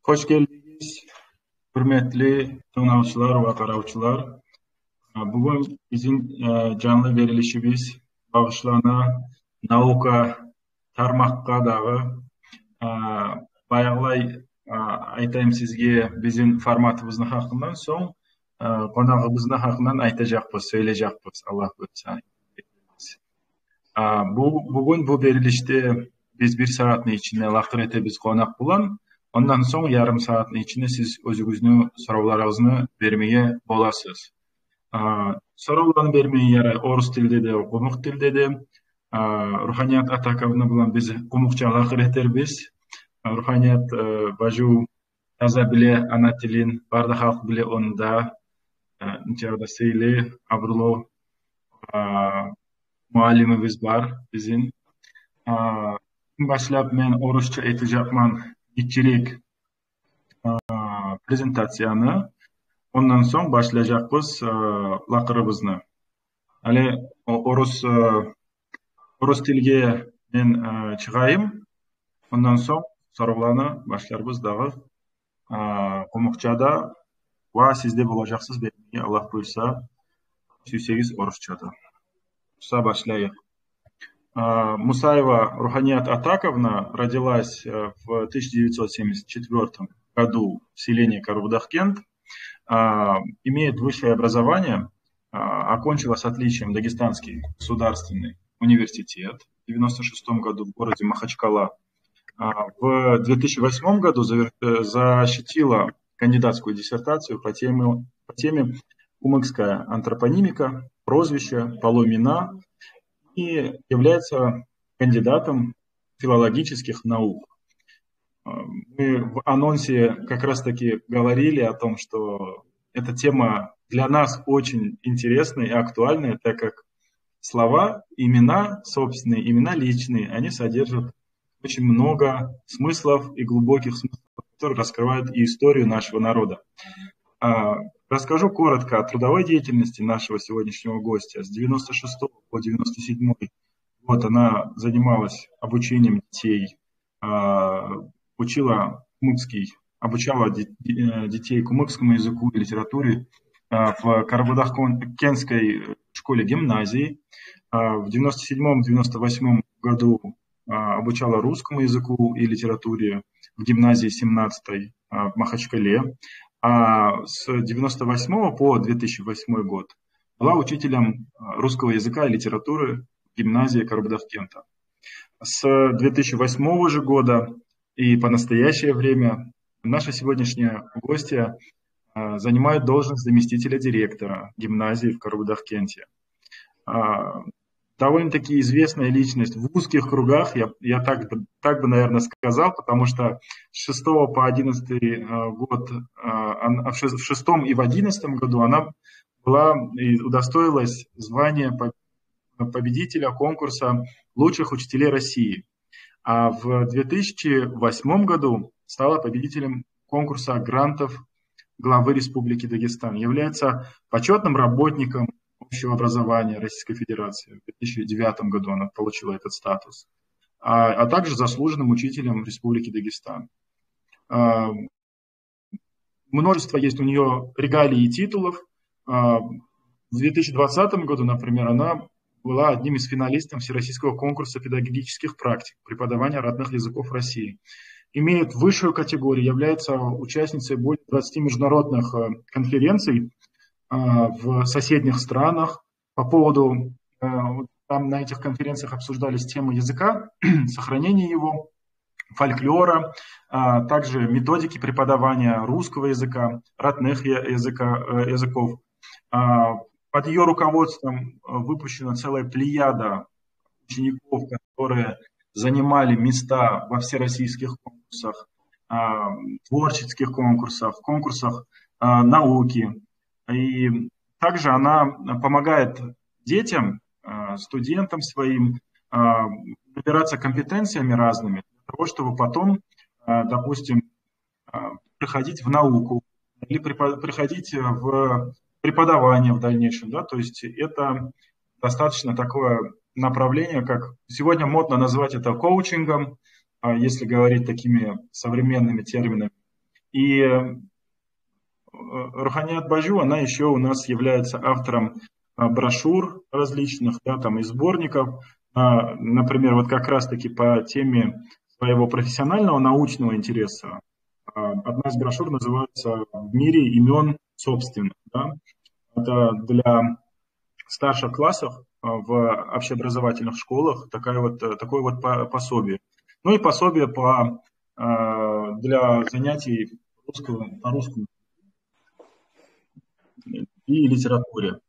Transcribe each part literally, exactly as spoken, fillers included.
Хош гелдигиз, гьюрметли тынглавчулар ва къаравчулар. А, бугюн бизин, э, жанлы берилишибиз багъышлана наука тармакъгъа дагъы. А, баягъылай, а, айтайым сизге бизин форматыбызны гьакъындан, сонг, а, къонагъыбызны гьакъындан айтажакъбыз, сёйлежекбиз, Аллагь буюрса. А, бу, бугюн бу берилишде биз бир сагьатны ичинде лакъыр этебиз къонакъ булан. Ондан сонг ярым сагьатны ичинде сиз оьзюгюзню соравларыгъызны бермеге боласыз. А, соравланы бермеге ярай орус тилде де, къумукъ тилде де. А, Руханият Атаковна булан биз къумукъча лакъыр этербиз. А, Руханият, э, бажу таза биле ана тилин, бары да халкъ биле онда. Э, инчагъа да сыйлы, абурлу, а, муаллимибиз бар бизин. А, башлап мен орусча этежекмен гиччирек, а, презентацияны. Ондан сонг башлажакъбыз, а, лакъырыбызны. Гьали о-, орус, э, орус тилге мен, э, чыгъайым. Ондан сонг соравланы башларбыз дагъы, э, къумукъчада ва сиз де болажакъсыз бермеге, Аллагь буюрса, сюйсегиз орусчада. Буса башлайыкъ. Э, Мусаева Руханият Атаковна родилась, э, в тысяча девятьсот семьдесят четвёртом году в селении Карабудахкент. А, имеет высшее образование, а, окончила с отличием Дагестанский государственный университет в девяносто шестом году в городе Махачкала. А, в две тысячи восьмом году завер-, э, защитила кандидатскую диссертацию по теме, по теме «Кумыкская антропонимика, прозвища, полуимена» и является кандидатом филологических наук. А, мы в анонсе как раз-таки говорили о том, что эта тема для нас очень интересная и актуальная, так как слова, имена, собственные имена личные, они содержат очень много смыслов и глубоких смыслов, которые раскрывают и историю нашего народа. А, расскажу коротко о трудовой деятельности нашего сегодняшнего гостя. С девяносто шестого по девяносто седьмой год она занималась обучением детей, а, учила кумыкский, обучала де-, де-, э, детей кумыкскому языку и литературе, а, в Карабудахкенской школе-гимназии. А, в девяносто седьмом, девяносто восьмом году, а, обучала русскому языку и литературе в гимназии семнадцатой, а, в Махачкале. А с девяносто восьмого по две тысячи восьмой год была учителем, а, русского языка и литературы в гимназии Карабудахкента. С две тысячи восьмого же года и по настоящее время наша сегодняшняя гостья, а, занимает должность заместителя директора гимназии в Карабудахкенте. А, довольно-таки известная личность в узких кругах, я, я так бы, так бы, наверное, сказал, потому что с шестого по одиннадцатый, а, год, а, ан-, а в шес-, в шестом и в одиннадцатом году она была и удостоилась звания по-, победителя конкурса лучших учителей России. А в две тысячи восьмом году стала победителем конкурса грантов главы Республики Дагестан, является почётным работником общего образования Российской Федерации. В две тысячи девятом году она получила этот статус, а, а также заслуженным учителем Республики Дагестан. А, множество есть у неё регалий и титулов. А, в две тысячи двадцатом году, например, она была одним из финалистов Всероссийского конкурса педагогических практик преподавания родных языков России. Имеет высшую категорию, является участницей более двадцати международных, э, конференций, а, в соседних странах по поводу, э, вот там на этих конференциях обсуждались темы языка, сохранения его, фольклора, а, также методики преподавания русского языка, родных я-, языка, э, языков. А, под её руководством, э, выпущена целая плеяда учеников, которые занимали места во всероссийских конкурсах, а, творческих конкурсах, конкурсах, а, науки. И также она помогает детям, а, студентам своим, а, набираться компетенциями разными для того, чтобы потом, а, допустим, а, приходить в науку или препо-, приходить в преподавание в дальнейшем, да, то есть это достаточно такое направление, как сегодня модно называть это коучингом, а, если говорить такими современными терминами. И э, Руханият Бажу, она ещё у нас является автором а, брошюр различных, да, там и сборников. А, например, вот как раз-таки по теме своего профессионального научного интереса. А, одна из брошюр называется «В мире имён собственных». Да? Это для старших классов а, в общеобразовательных школах такая вот, э, такое вот по- пособие. Ну и пособие по, а, для занятий русского, по русскому и литературе.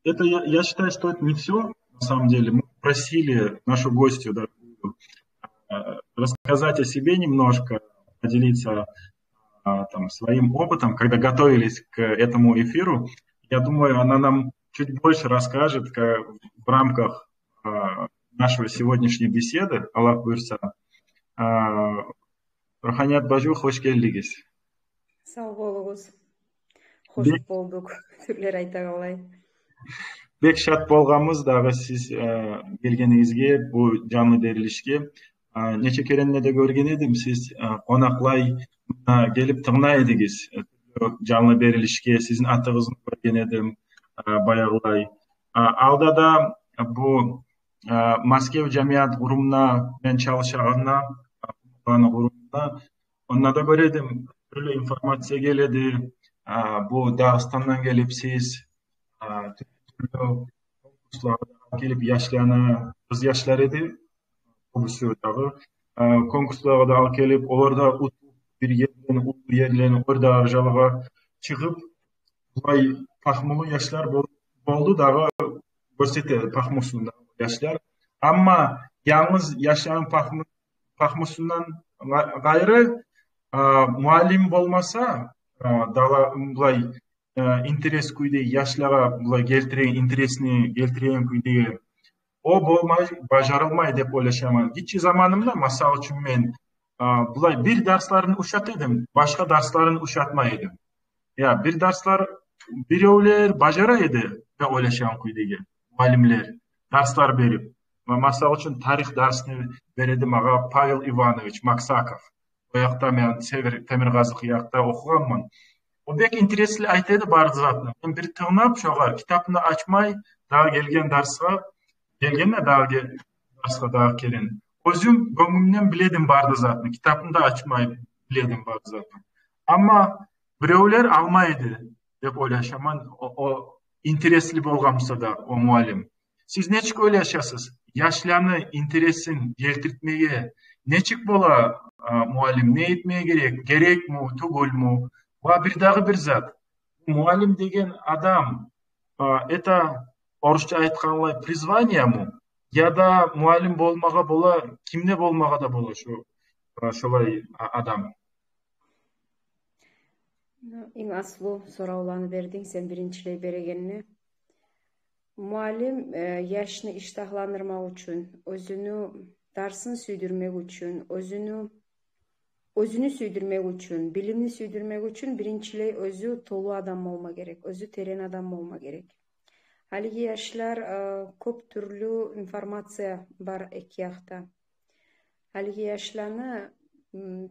Это я, я считаю, что это не все. На самом деле, мы просили нашу гостью, да, э, рассказать о себе немножко, поделиться а, там, своим опытом, когда готовились к этому эфиру. Я думаю, она нам чуть больше расскажет как в рамках а, нашего сегодняшней беседы. Аллагь буюрса. А, Руханият Бажу, хош гелдигиз. Сав болугъуз. Хош болдукъ. Тюрлер айтагъанлай. Бек шат болгъанбыз дагъы сиз э, гелгенигизге бу жанлы берилишге. А, нече керен де гёрген эдим, сиз э, къонакълай а, гелип тынглай эдигиз э, жанлы берилишге, сизин атыгъызны гёрген эдим а, баягъылай. А, алда да бу а, Москев жамият къурумуна мен чалышагъанда, а, къурумуна, онда да гёре эдим, тюрлю информация геле эди. А, бу Дагъыстандан гелип сиз а, тюрлю конкурслагъа гелип яшланы, къыз яшлар эди, кёбюсю дагъы. А, конкурслагъа да алып гелип, олар да утуп, бир ерлени, уллу ерлени, олар да аржалагъа чыгъып, булай пагьмулу яшлар бол- болду дагъы, гёрсете пагьмусун да яшлар. Амма янгыз яшланы пагьму- пагьмусундан гъа- гъайры а, муаллим болмаса, а, дала- булай э, интерес кюйде яшлагъа булай гелтиреген, интересни гелтиреген кюйде о болмай, бажарылмай деп ойлашаман. Гиччи заманымда, масал учун, мен а, булай бир дарсларын ушата эдим, башгъа дарсларын ушатмай эдим. Я бир дарслар биревлер бажара эди деп ойлашагъан кюйдеги муаллимлер дарслар берип. Ма- масал учун, тарих дарсны бере эди магъа Павел Иванович Максаков. О якъда мен Север, Темиркъазыкъ якъда охугъанман. О бек интересли айта эди бары затны. Мен бир тынглап шогъар, китапны ачмай, дагъы гелген дарсгъа, гелгенде дагъы ге- дарсгъа дагъы керен, оьзюм гёнгюмден биле эдим бары затны, китапны да ачмай биле эдим бары затны. Амма биревлер алмай эди деп ойлашаман о, о интересли болгъан буса да о муаллим. Сиз нечик ойлашасыз? Яшланы интересин гелтиртмеге нечик бола а, муаллим? Не этмеге герек? Герекми, тюгюлмю? Ва бир дагъы бир зат. Муаллим деген адам а, это, орусча айтгъанлай, призваниеми? Яда муаллим болмагъа бола, кимде болмагъа да бола шу, а, шолай а, адам? Ну, инг аслу соравланы бердинг сен биринчилей берегенде. Муаллим э, яшны иштагьландырмакъ учун, оьзюню дарсын сюйдюрмек учун, оьзюню оьзюню сюйдюрмек учун, билимни сюйдюрмек учун биринчилей оьзю толу адам болма герек, оьзю терен адам болма герек. Гьалиги яшлар, э, кёп тюрлю информация бар эки якъда. Гьалиги яшланы м,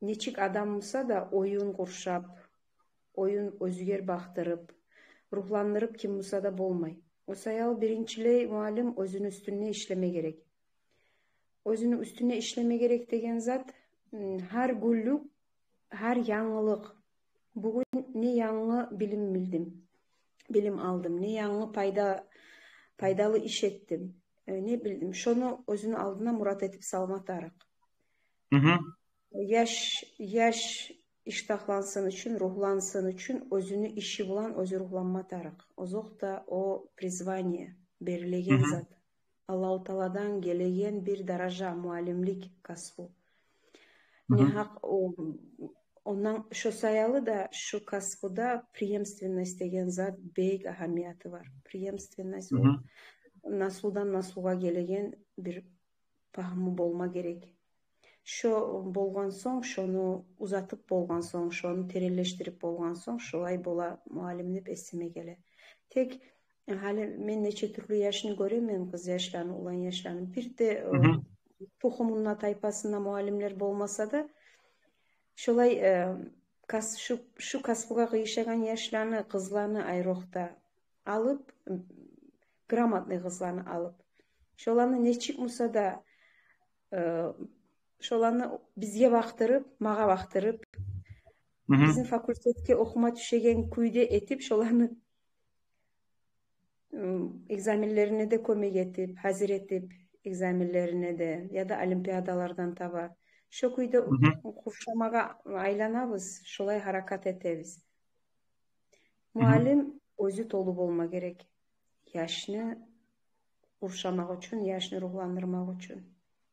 нечик адам буса да оюн къуршап, оюн оьзюгер бакъдырып, ругьландырып ким буса да болмай. О саялы биринчилей муаллим оьзюню уьстюнде ишлеме герек. Оьзюню уьстюнде ишлеме герек деген зат, м, гьар гюнлюк, гьар янгылыкъ. Бугюн не янгы билим билдим, билим алдым, не янгы пайда, пайдалы иш этдим, э, не билдим, шону оьзюню алдына мурат этип салма тарыкъ. Мгм. Яш, яш иштагьлансын учун, ругьлансын учун оьзюню иши булан оьзю ругьланма тарыкъ. Озокъда, о призвание, берилеген Мгм. зат. Аллагьу Тааладан гелеген бир даража, муаллимлик касбу. Мгм. Негьакъ о, ондан шо саялы да шо касбуда преемственность деген зат бек агьамияты бар. Преемственность о Мгм. наслудан наслугъа гелеген бир пагьму болма герек. Шо болгъан сонг, шону узатып болгъан сонг, шону теренлешдирип болгъан сонг, шолай бола муаллим деп эсиме геле. Тек гьали мен нече тюрлю яшны гёремен, къыз яшланы, улан яшланы. Бир де э, Мгм. тухумунда, тайпасында муаллимлер болмаса да, Шолай, э, кас-, шу, шу касбугъа къыйышагъан яшланы, къызланы айрокъда алып, м, грамотный къызланы алып, шоланы нечик буса да, э, шоланы бизге бакъдырып, магъа бакъдырып, бизин факультетге охума тюшеген кюйде этип, шоланы, м, экзаменлерине де кёмек этип, гьазир этип, экзаменлерине де, яда олимпиадалардан таба. Шо кюйде къуршамагъа айланабыз, шолай гьаракат этебиз. Муаллим оьзю толу болма герек. Яшны къуршамакъ учун, яшны ругьландырмакъ учун.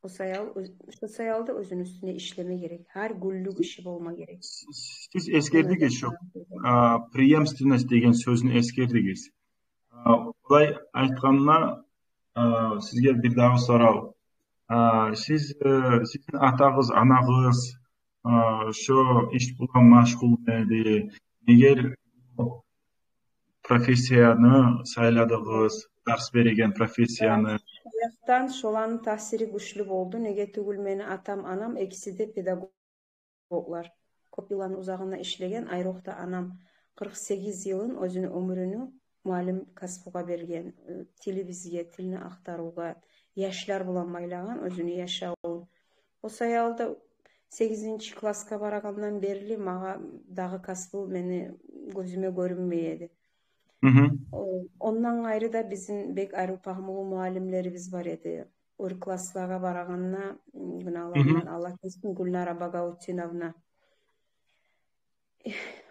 О саял, оьз-, шо саялда оьзюню уьстюне ишлеме герек. Гьар гюнлюк иши болма герек. Сиз, сиз эсгердигиз шо, а, преемственность деген сёзню эсгердигиз. А, олай айтгъанда, а, сизге бир дагъы сорав. А, сиз, э, сизин атагъыз, анагъыз, а, шо иш булан машгъул эди. Неге профессияны сайладыгъыз, дарс береген профессияны? Шоланы таъсири гючлю болду. Неге тюгюл, мени атам, анам экиси де педагоглар. Кёп йылланы узагъында ишлеген, айрокъда анам къыркъ сегиз йылын оьзюню оьмюрюню муаллим касбугъа берген, э, тилибизге, тилни ахтарывгъа, яшлар булан байлагъан оьзюню яшавун. О саялда сегизинчи классгъа барагъандан берли магъа дагъы касбу мени гёзюме гёрюнмей эди. О, ондан къайры да бизин бек арив пагьмулу муаллимлерибиз бар эди. Оьр класслагъа барагъанда, м, гюнагьларындан Аллагь гечсин, Гюлнара Багавутдиновна.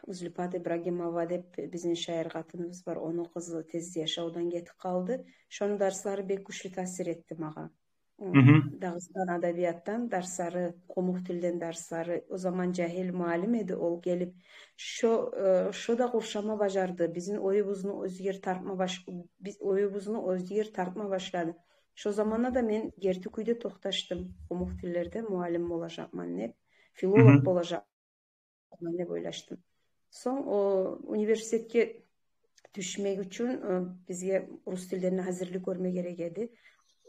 Узлюпат Ибрагимова деп бизин шаир къатыныбыз бар, ону къызы тез яшавдан гетип къалды. Шону дарслары бек гючлю таъсир этди магъа. М, Дагъыстан адабиятдан дарслары, къумукъ тилден дарслары, о заман жагьил муаллим эди, ол гелип, шо, э, шо да къуршама бажарды. Бизин оюбузну оьзгер тартма баш-, биз оюбузну оьзгер тартма башлады. Шо заманда да мен герти кюйде токъташдым къумукъ тиллерде муаллим болажакъман деп, филолог болажакъман деп ойлашдым. Сонг о университетге тюшмек учун, э, бизге рус тилден гьазирлик гёрме герек эди.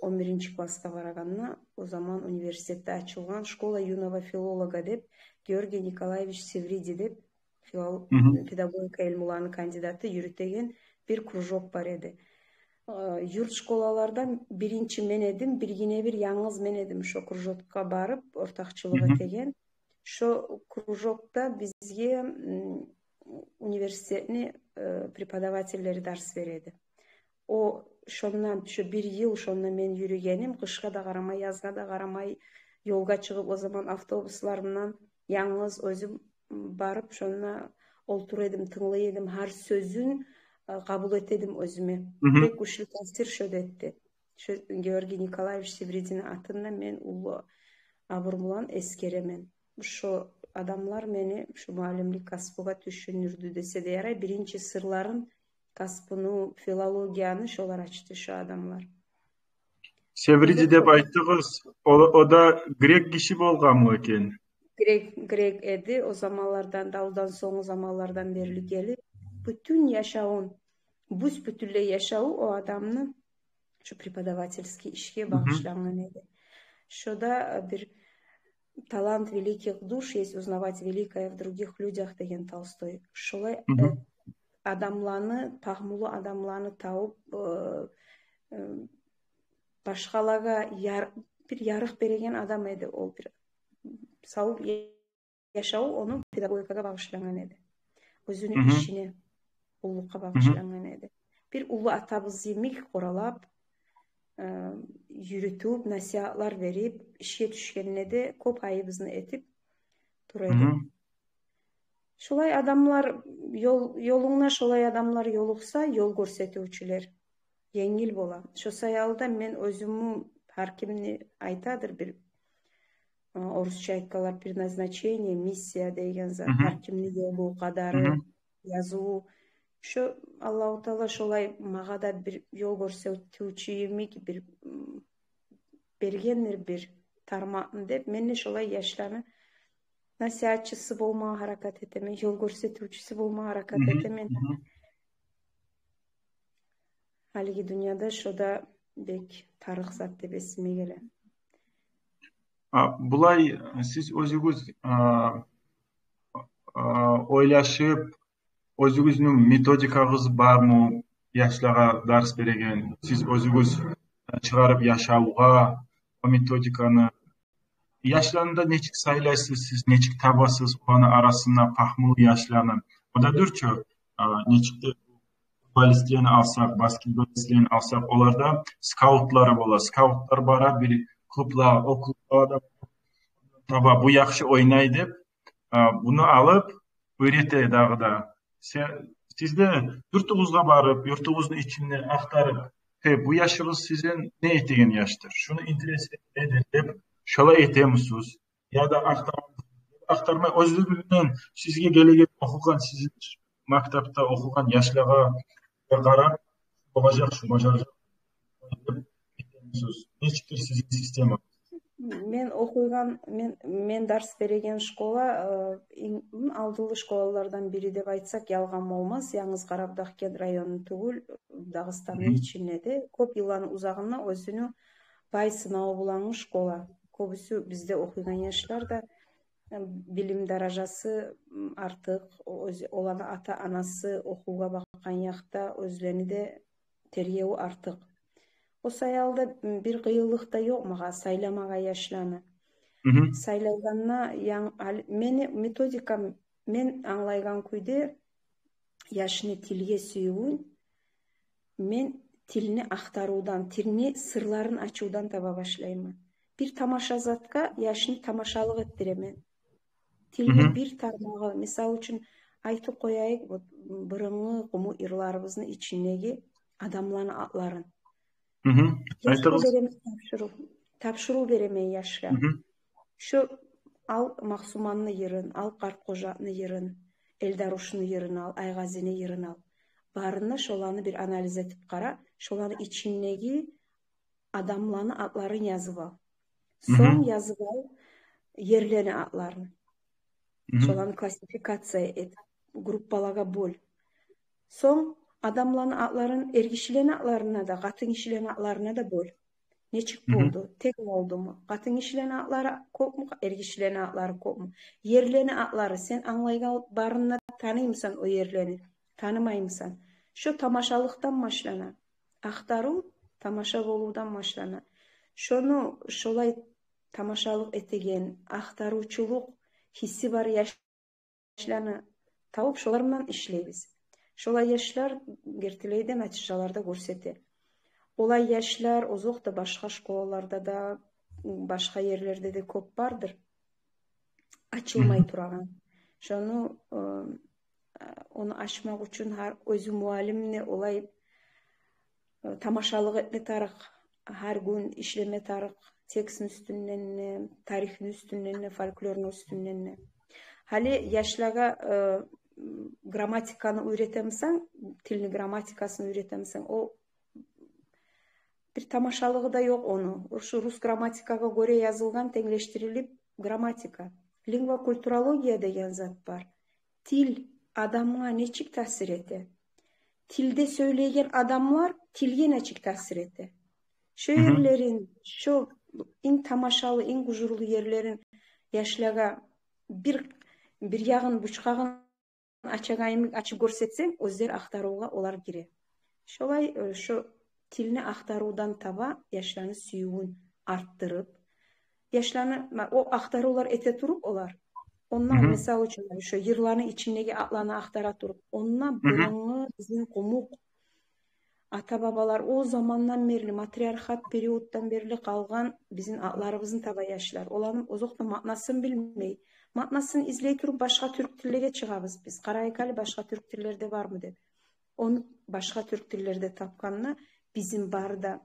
Он биринчи классгъа барагъанда, о заман университетде ачылгъан «Школа юного филолога» деп, Георгий Николаевич Севриди деп, филол-, педагогика илмуланы кандидаты юрютеген бир кружок бар эди. Э, юрт школалардан биринчи мен эдим, биргине-бир янгыз мен эдим шо кружокгъа барып ортакъчылыкъ этеген. Шо кружокда бизге, м, университетни, э, преподавательлери дарс береди. О, шондан, шо бир йыл шонда мен юрюгеним, къышгъа да къарамай, язгъа да къарамай, ёлгъа чыгъып, о заман автобусларымдан янгыз оьзюм барып, шонда олтура эдим, тынглай эдим, гьар сёзюн, э, къабул эте эдим оьзюме. Бек гючлю таъсир шо да этди. Шо Георгий Николаевич Севридини атын да мен уллу абур булан эсгеремен. Шо адамлар мени шо муаллимлик касбугъа тюшюндюрдю десе де ярай. Биринчи сырларын касбуну, филологияны шолар ачды, шо адамлар. Севриди деп айтдыгъыз, о, о да грек гиши болгъанмы экен? Грек, грек эди. О заманлардан, давдан сонггъу заманлардан берли гелип, бютюн яшавун, бюс-бютюнлей яшаву о адамны шо преподавательский ишге багъышлангъан эди. Шо да, э, бир «Талант великих душ есть узнавать великое в других людях» деген Толстой. Шолай, э, адамланы, пагьмулу адамланы тавуп, э, э, башгъалагъа яр-, бир ярыкъ береген адам эди ол. Бир сав яшаву ону педагогикагъа багъышлангъан эди. Оьзюню ишине, уллулукъгъа багъышлангъан эди. Бир уллу атабыз йимик къоралап, э, юрютюп, насигьатлар берип, ишге тюшгенде де кёп гьайыбызны этип тура эди. Шолай адамлар ёл-, ёлунгда шолай адамлар ёлукъса, ёл гёрсетивчюлер, енгил бола. Шо саялда мен оьзюмню, гьар кимни айтадыр бир, э, орусча айтгъанлар, предназначение, миссия деген зат, гьар кимни ёлу, къадары, языву. Шо Аллагьу Таала шолай магъа да бир ёл гёрсетивчю йимик бир, м, бергендир бир тармакъны деп, мен де шолай яшланы насигьатчысы болмагъа гьаракат этемен, ёл гёрсетивчюсю болмагъа гьаракат этемен. Гьалиги дюньяда шо да бек тарыкъ зат деп эсиме геле. А, булай, сиз оьзюгюз, а, а, ойлашып, оьзюгюзню методикагъыз бармы, яшлагъа дарс береген, сиз оьзюгюз, э, чыгъарып яшавгъа о методиканы? Яшланы да нечик сайлайсыз сиз, нечик табасыз оланы арасында пагьмулу яшланы? О да дюр чю, а, нечик де футболистлени алсакъ, баскетболистлени алсакъ, оларда скаутлары бола. Скаутлар бара бир клублагъа, о клублагъа да таба, бу яхшы ойнай деп, а, буну алып, уьйрете дагъы да. Се-, сиз де юртугъузгъа барып, юртугъузну ичинде ахтарып, «Гьей, бу яшыгъыз сизин не этеген яшдыр? Шуну интереси недир?» деп, шолай этемисиз? Яда ахтар-, ахтармай, оьзлюгюнден сизге гелеген, охугъан, сизин мактапда охугъан яшлагъа къарап, болажакъ шу, бажаржакъ деп этемисиз? Нечикдир сизин система? Мен охуйгъан, мен, мен дарс береген школа, э, инг, м, алдынлы школалардан бири деп айтсакъ, ялгъан болмас. Янгыз Къарабудагъгент району тюгюл, Дагъыстанны ичинде де кёп йылланы узагъында оьзюню бай сынаву булангы школа. Кёбюсю бизде охуйгъан яшлар да, э, билим даражасы, м, артыкъ, о-, оьз-, оланы ата-анасы охувгъа бакъгъан якъда оьзлени де тергеви артыкъ. О саялы да, м, бир къыйынлыкъ да ёкъ магъа сайламагъа яшланы. Сайлайгъанда, ян-, ал-, мени методикам, мен англайгъан кюйде, яшны тилге сюювюн мен тилни ахтарывдан, тилни сырларын ачывдан таба башлайман. Бир тамаша затгъа яшны тамашалыкъ этдиремен. Тилни бир тармагъы, мисал учун, айтып къояйыкъ, вот, бырынгъы къумукъ йырларыбызны ичиндеги адамланы атларын. Яшгъа беремен тапшырыв. Тапшырыв беремен яшгъа. Шо ал Магъсуманны йырын, ал Къарткъожаны йырын, Элдарушну йырын ал, Айгъазини йырын ал. Барын да шоланы бир анализ этип къара, шоланы ичиндеги адамланы атларын язып ал. Сонг язып ал ерлени атларын. Шоланы классификация эт, группалагъа бёл. Сонг адамланы атларын эргишилени атларына да, къатынгишилени атларына да бёл. Нечик болду? Тенг болдуму? Къатынгишилени атлары кёпмю, эргишилени атлары кёпмю? Ерлени атлары, сен англайгъан барын да таныймысан о ерлени? Танымаймысан. Шо тамашалыкъдан башлана. Ахтарыв тамаша болувдан башлана. Шону шолай тамашалыкъ этеген, ахтарывчулукъ гьисси бар яшланы табып, шолар булан ишлейбиз. Шолай яшлар гертилей де натижалар да гёрсете. Олай яшлар озокъда башгъа школаларда да, башгъа ерлерде де кёп бардыр. Ачылмай турагъан. Шону, э, ону ачмакъ учун гьар оьзю муаллим де олай, э, тамашалыкъ этме тарыкъ, гьар гюн ишлеме тарыкъ, текстни уьстюнден де, тарихни уьстюнден де, фольклорну уьстюнден де. Гьали яшлагъа, э, грамматиканы уьйретемисен, тилни грамматикасын уьйретемисен, о бир тамашалыгъы да ёкъ ону. Шу рус грамматикагъа гёре язылгъан, тенглешдирилип грамматика. Лингвокультурология деген зат бар. Тил адамгъа нечик таъсир эте? Тилде сёйлейген адамлар тилге нечик таъсир эте? Шо ерлерин, шо инг тамашалы, инг къужурлу ерлерин яшлагъа бир, бир ягъын, бучкъагъын ачагъан йимик ачып гёрсетсенг, оьзлер ахтарывгъа олар гире. Шолай, э, шо тилни ахтарывдан таба яшланы сюювюн артдырып, яшланы, ма, о ахтарывлар эте туруп олар, ондан, мисал учун, шо йырланы ичиндеги атланы ахтара туруп, онда буруннгъу бизин къумукъ ата-бабалар о замандан берли, матриархат периоддан берли къалгъан бизин атларыбызны таба яшлар. Оланы озокъда маънасын билмей. Маънасын излей туруп башгъа тюрк тиллеге чыгъабыз биз. Къарайыкъ гьали башгъа тюрк тиллерде бармы деп. Ону башгъа тюрк тиллерде тапгъанда бизин бары да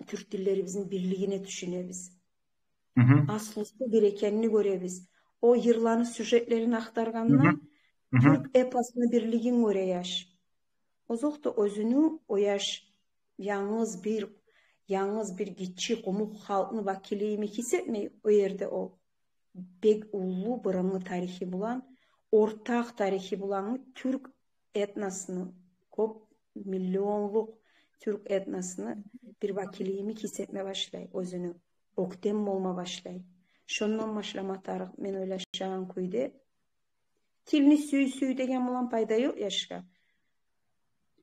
тюрк тиллерибизни бирлигине тюшюнебиз. Аслусу бир экенни гёребиз. О йырланы сюжетлерин ахтаргъанда тюрк эпосну бирлигин гёре яш. Озокъда, оьзюню о яш янгыз бир, янгыз бир гиччи къумукъ халкъны вакили йимик гьис этмей, о ерде о бек уллу буруннгъу тарихи булан, ортакъ тарихи булангъы тюрк этносну, кёп миллионлукъ тюрк этносну бир вакили йимик гьис этме башлай оьзюню. Оьктем болма башлай. Шондан башлама тарыкъ, мен ойлашагъан кюйде, Тилни сюй, сюй деген булан пайда ёкъ яшгъа.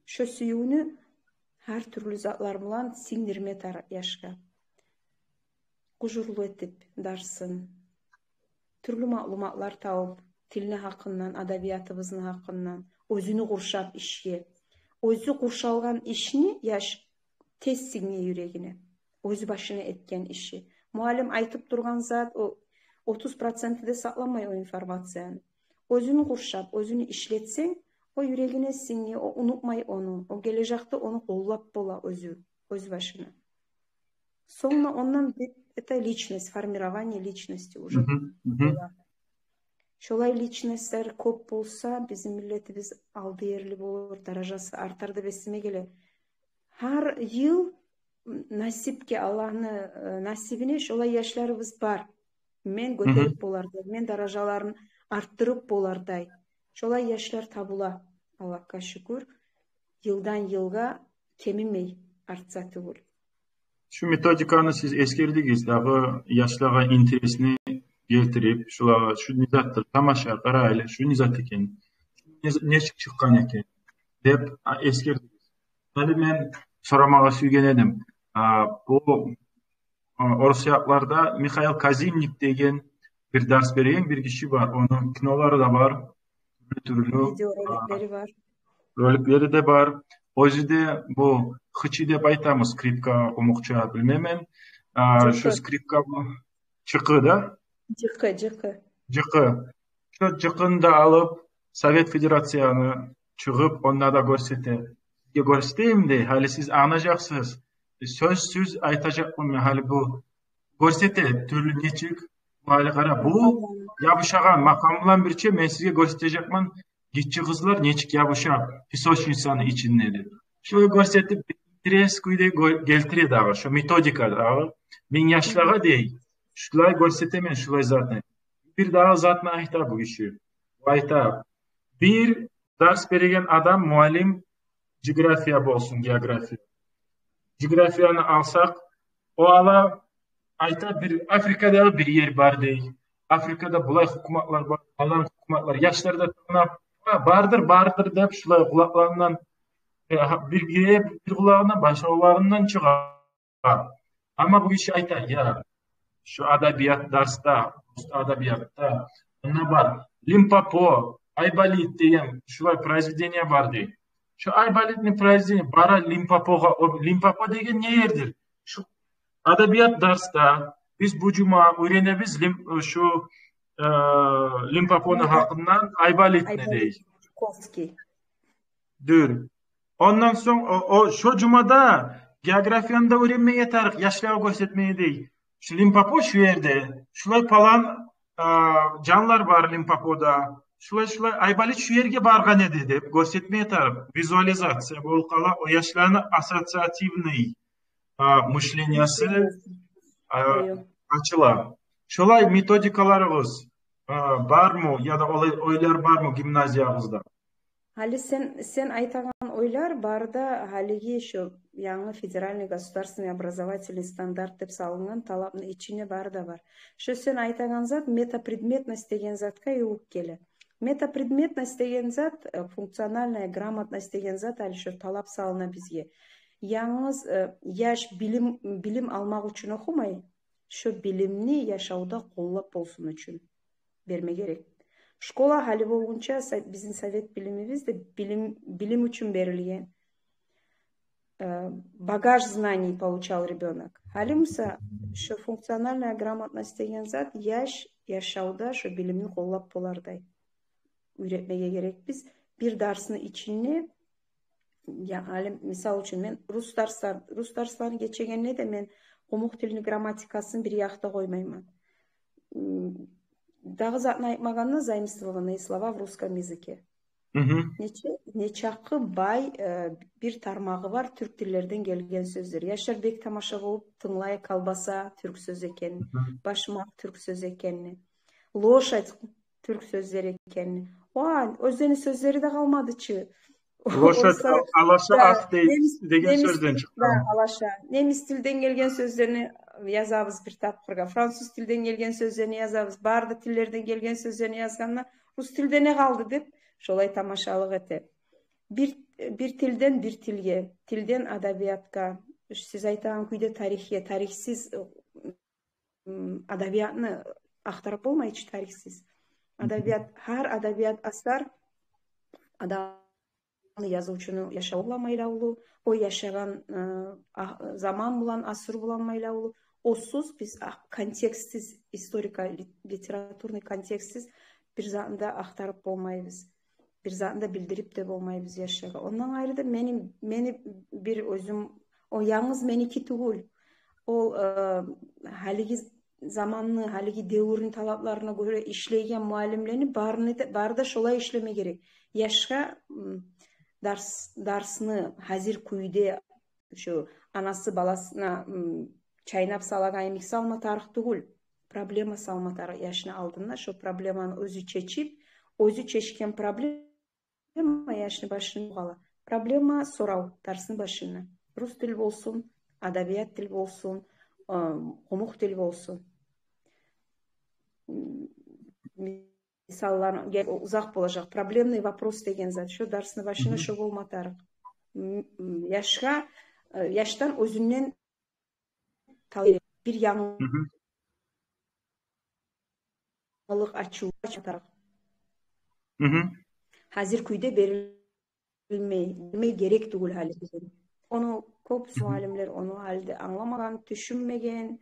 Шо сюювню гьар тюрлю затлар булан сингдирме тарыкъ яшгъа. Къужурлу этип дарсын, тюрлю маълуматлар табып, тилни гьакъындан, адабиятыбызны гьакъындан, оьзюню къуршап ишге. Оьзю къуршалгъан ишни яш тез синге юрегине. Оьзю башына этген иши. Муаллим айтып тургъан зат, о отуз проценти де сакъламай о информацияны. Оьзюню къуршап, оьзюню ишлетсенг, о юрегине синге, о унутмай ону, о гележекде ону къоллап бола оьзю, оьз башына. Сонг да ондан бир, это личность, формирование личности уже бола. Шолай личностьлер кёп болса, бизин миллетибиз алды ерли болур, даражасы артар деп эсиме геле. Гьар йыл насипге, Аллагьны, э, насибине шолай яшларыбыз бар. Мен гётерип болардай, мен даражаларын артдырып болардай. Шолай яшлар табула, Аллагьгъа шюкюр. Йылдан йылгъа кемимей, артса тюгюл. Шу методиканы сиз эсгердигиз дагъы, яшлагъа интересни гелтирип, шулагъа: «Шу не затдыр, тамаша, къара гьали, шу не зат экен, не, нечик чыкъгъан экен?» — деп, а, эсгердигиз. Гьали мен сорамагъа сюйген эдим. А, бу, а, орусиятларда Михаил Казимник деген бир дарс береген бир гиши бар. Ону кинолары да бар. Тюрлю-тюрлю, видеороликлери а, бар. Роликлери де бар. Оьзю де бу хычы деп айтамыз скрипкагъа къумукъча, билмеймен. А, шу скрипка бу. Чыкъы да? Жыкъы, жыкъы. Жыкъы. Шо жыкъыны да алып, Совет Федерацияны чыгъып, онда да гёрсете. Сизге гёрсетейим дей, гьали сиз англажакъсыз. Сёзсюз айтажакъман мен гьали бу. Гёрсете, тюрлю нечик. Гьали къара, бу ябушагъан макъам булан бирче мен сизге гёрсетежекмен, гиччи къызлар нечик ябуша песочницаны ичинде деп. Шолай гёрсетип, интерес кюйде гё-, гелтире дагъы, шо методика дагъы. Мен яшлагъа дей, шулай гёрсетемен, шулай затны. Бир дагъы затны айта бу гиши. Бу айта, бир дарс береген адам, муаллим, география болсун, география. Географияны алсакъ, о ала, айта, бир Африкадагъы бир ер бар дей. Африкада булай гьукуматлар бар, палан гьукуматлар. Яшлар да тынглап, «Гьа, бардыр, бардыр», — деп, шулай къулакъларындан, э, гьа, бир гире бир къулагъындан, башгъа къулагъындан чыгъа. Амма бу гиши айта, я, шу адабият дарсда, рус адабиятда, мунда бар, Лимпопо, Айболит деген шулай произведение бар дей. Шу Айболитни произведение бара Лимпопогъа, о Лимпопо деген не ердир? Шу адабият дарсда биз бу жума уьйренебиз Лим-, шу, э, Лимпопону гьакъындан, Айболитни дей. Жуковский. Дюр. Ондан сонг о, о, шо жумада географияны да уьйренмеге тарыкъ, яшлагъа гёрсетмеге дей. Шу Лимпопо шу ерде, шулай палан, а, жанлар бар Лимпопода. Шулай, шулай Айболит шу ерге баргъан эди деп гёрсетмеге тарыкъ. Визуализация болуп къала, о яшланы ассоциативный, а, мышлениясы, а, ачыла. Шолай методикаларыгъыз, а, бармы, яда олай ойлар бармы гимназиягъызда? Гьали сен, сен айтагъан ойлар бары да гьалиги шо янгы федеральный государственный образовательный стандарт деп салынгъан талапны ичинде бары да бар. Шо сен айтагъан зат метапредметность деген затгъа ювукъ геле. Метапредметность деген зат, э, функциональная грамотность деген зат, гьали шо талап салына бизге. Янгыз, э, яш билим, билим алмакъ учун охумай, шо билимни яшавда къоллап болсун учун берме герек. Школа гьали болгъунча со-, бизин совет билимибиз де билим, билим учун берилген. Э, багаж знаний получал ребёнок. Гьали буса шо функциональная грамотность деген зат яш яшавда шо билимни къоллап болардай уьйретмеге герекбиз. Бир дарсны ичинде, я, гьали мисал учун, мен рус дарслар, рус дарсланы гечегенде де мен къумукъ тилни грамматикасын бир якъда къоймайман. М, дагъы затны айтмагъанда, заимствованные слова в русском языке. Нече, нечакъы бай, э, бир тармагъы бар тюрк тиллерден гелген сёзлер. Яшлар бек тамаша болуп тынглай, колбаса тюрк сёз экенни, башмакъ тюрк сёз экенни, лошадь тюрк сёзлер экенни. Ва, оьзлени сёзлери де къалмады чы. Лошадь, орусла-, ал-, алаша, да, ат дей, немис, деген немис сёзден чыкъгъан. Да, алаша. Немис тилден гелген сёзлени язабыз бир тапгъыргъа. Француз тилден гелген сёзлени язабыз. Бары да тиллерден гелген сёзлени язгъанда, рус тилде не къалды деп, шолай тамашалыкъ эте. Бир, бир тилден бир тилге, тилден адабиятгъа. Сиз айтагъан кюйде тарихге, тарихсиз, м, адабиятны ахтарып болмай чы, тарихсиз. Адабият, гьар адабият асар адам язывчуну яшаву булан байлавлу, о яшагъан, э, а-, заман булан, асыр булан байлавлу. Осуз биз, а, контекстсиз, историко-ли-, литературный контекстсиз бир затны да ахтарып болмайбыз. Бир затны да билдирип де болмайбыз яшлагъа. Ондан къайры да мени, мени бир оьзюм, о янгыз меники тюгюл. Ол, э, гьалиги заманны, гьалиги девюрню талапларына гёре ишлейген муаллимлени барыны да, бары да шолай ишлеме герек. Яшгъа, м, дарс, дарсны гьазир кюйде, шу анасы баласына, м, чайнап салагъан йимик салма тарыкъ тюгюл. Проблема салма тарыкъ яшны алдына. Шо проблеманы оьзю чечип, оьзю чечген проблема яшны башына къала. Проблема, сорав дарсны башына. Рус тил болсун, адабият тил болсун, э, къумукъ тил болсун. М, мисаллар, гел-, узакъ болажакъ. Проблемный вопрос деген зат. Шо дарсны башына шо болма тарыкъ. М, м, яшгъа, э, яшдан оьзюнден талай бир янгы- Мгм. Алыкъ ачылма тарыкъ. Мгм. Гьазир кюйде берилмей, берилмей герек тюгюл гьали бизин. Ону кёп муаллимлер ону гьали де англамагъан, тюшюнмеген.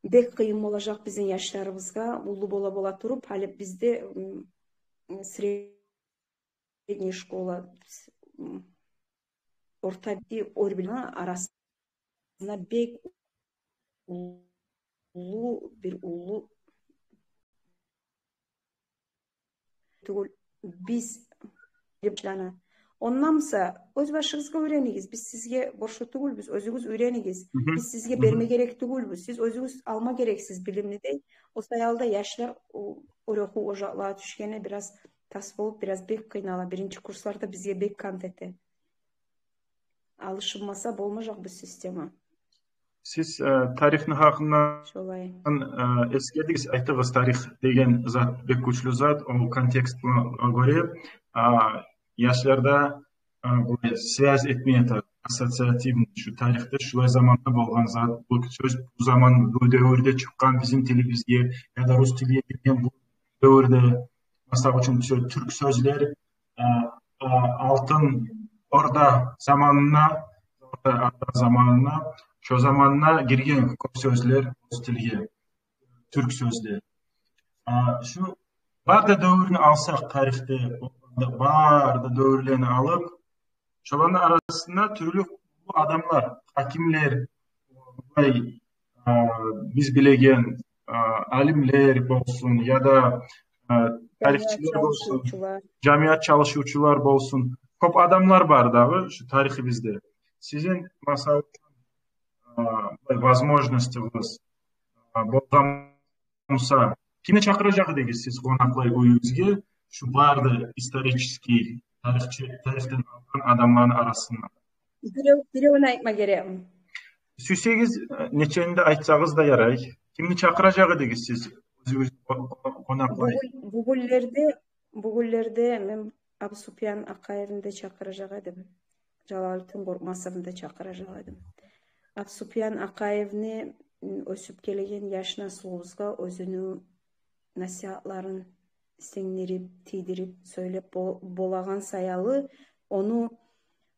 Бек къыйын болажакъ бизин яшларыбызгъа, уллу бола-бола туруп, гьали бизде, м, средняя школа, м, орта бир, орта билими арасында бек уллу, бир уллу тюгюл биз, башлана. Ондан буса, оьз башыгъызгъа уьйренигиз. Биз сизге борчлу тюгюлбюз, оьзюгюз уьйренигиз. Мгм. Биз сизге берме герек тюгюлбюз. Сиз оьзюгюз алма герексиз билимни дей. О саялы да яшлар о-, орта охув ожакълагъа тюшгенде бираз тас болуп, бираз бек къыйнала. Биринчи курсларда бизге бек кант эте. Алышынмаса болмажакъ бу система. Сиз, э, тарихни гьакъындан, шолай, э, эсгердигиз, айтдыгъыз, тарих деген зат бек гючлю зат, ол контекстге гёре, а, яшларда, э, булай связь этмей ятар, ассоциативный, шу тарихде шулай заманда болгъан зат, бу сёз бу заман, бу девюрде чыкъгъан бизин тилибизге, яда рус тилге гирген бу девюрде, масала учун, сё-, тюрк сёзлер, э, э, Алтын Орда заманына, Орда, Орда заманына, шо заманына гирген кёп сёзлер рус тилге, тюрк сёзлер. А, шу бары да девюрню алсакъ тарихде, бары да девюрлени алып, шоланы арасында тюрлю адамлар, гьакимлер, булай, а, биз билеген, а, алимлер болсун, яда, а, тарихчилер болсун, жамият чалышывчулар болсун. Кёп адамлар бар дагъы шу тарихибизде. Сизин, масала, а, возможностьгъыз, а, болгъан буса, кимни чакъыражакъ эдигиз сиз къонакълай уьюгюзге, шу бары да исторический, тарихчи, тарихден алгъан адамланы арасындан? Бирев, биревню айтма герекми? Сюйсегиз, э, нечени де айтсагъыз да ярай. Кимни чакъыражакъ эдигиз сиз оьзюгюз къо-, къо-, къонакълай? Бугюн, бугюнлерде, бугюнлерде мен Абусупиян Акъаевни де чакъыражакъ эдим. Жалалутдин Къоркъмасовну да чакъыражакъ эдим. Абусупиян Акъаевни, м, оьсюп гелеген яш наслубузгъа оьзюню насигьатларын сингдирип, тийдирип, сёйлеп бо-, болагъан саялы, ону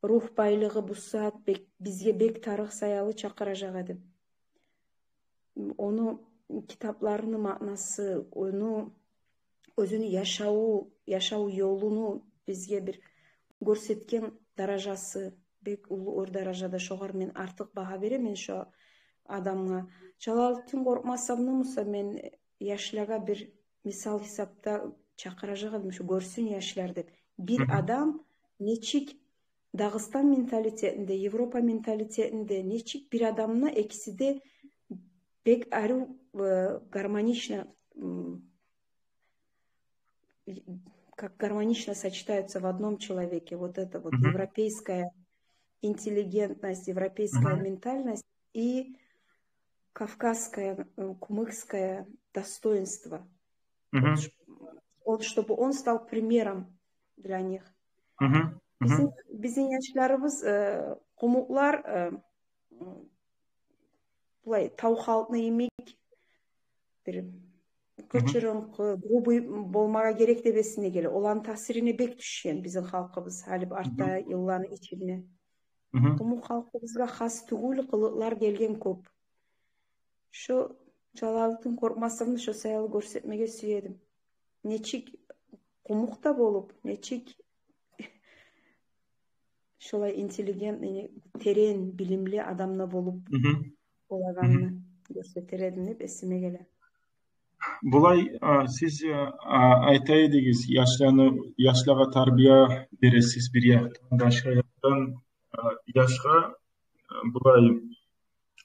рух байлыгъы бу сагьат бек, бизге бек тарыкъ саялы чакъыражакъ эдим. Ону китапларыны маънасы, ону, оьзюню яшаву, яшав ёлуну бизге бир гёрсетген даражасы бек уллу, оьр даражада. Шогъар мен артыкъ багьа беремен шо адамгъа. Жалалутдин Къоркъмасовну буса мен яшлагъа бир мисал гьисапда чакъыражакъ эдим, шо гёрсюн яшлар деп. Бир адам нечик Дагъыстан менталитетинде, Европа менталитетинде нечик бир адамны экиси де бек арив, э, гармонично, м, как гармонично сочетаются в одном человеке. Вот это вот европейская интеллигентность, европейская ментальность и кавказское, э, кумыкское достоинство. Мгм. Вот ш-, он, чтобы он стал примером для них. Мгм. Мгм. Бизин, бизин яшларыбыз, э, къумукълар, э, м, булай тав халкъны йимик бир къычырынкъы, грубый болмагъа герек деп эсине геле. Оланы таъсирине бек тюшген бизин халкъыбыз гьали бу артда йылланы ичинде. Мгм. Къумукъ халкъыбызгъа хас тюгюл къылыкълар гелген кёп. Шо Жалалутдин Къоркъмасовну шо саялы гёрсетмеге сюе эдим. Нечик къумукъ да болуп, нечик шолай интеллигентный, терен билимли адам да болуп болагъанны гёрсетер эдим деп эсиме геле. Булай, а, сиз, а, а, айта эдигиз, яшланы, яшлагъа тарбия бересиз бир якъдан, башгъа якъдан, а, яшгъа, а, булай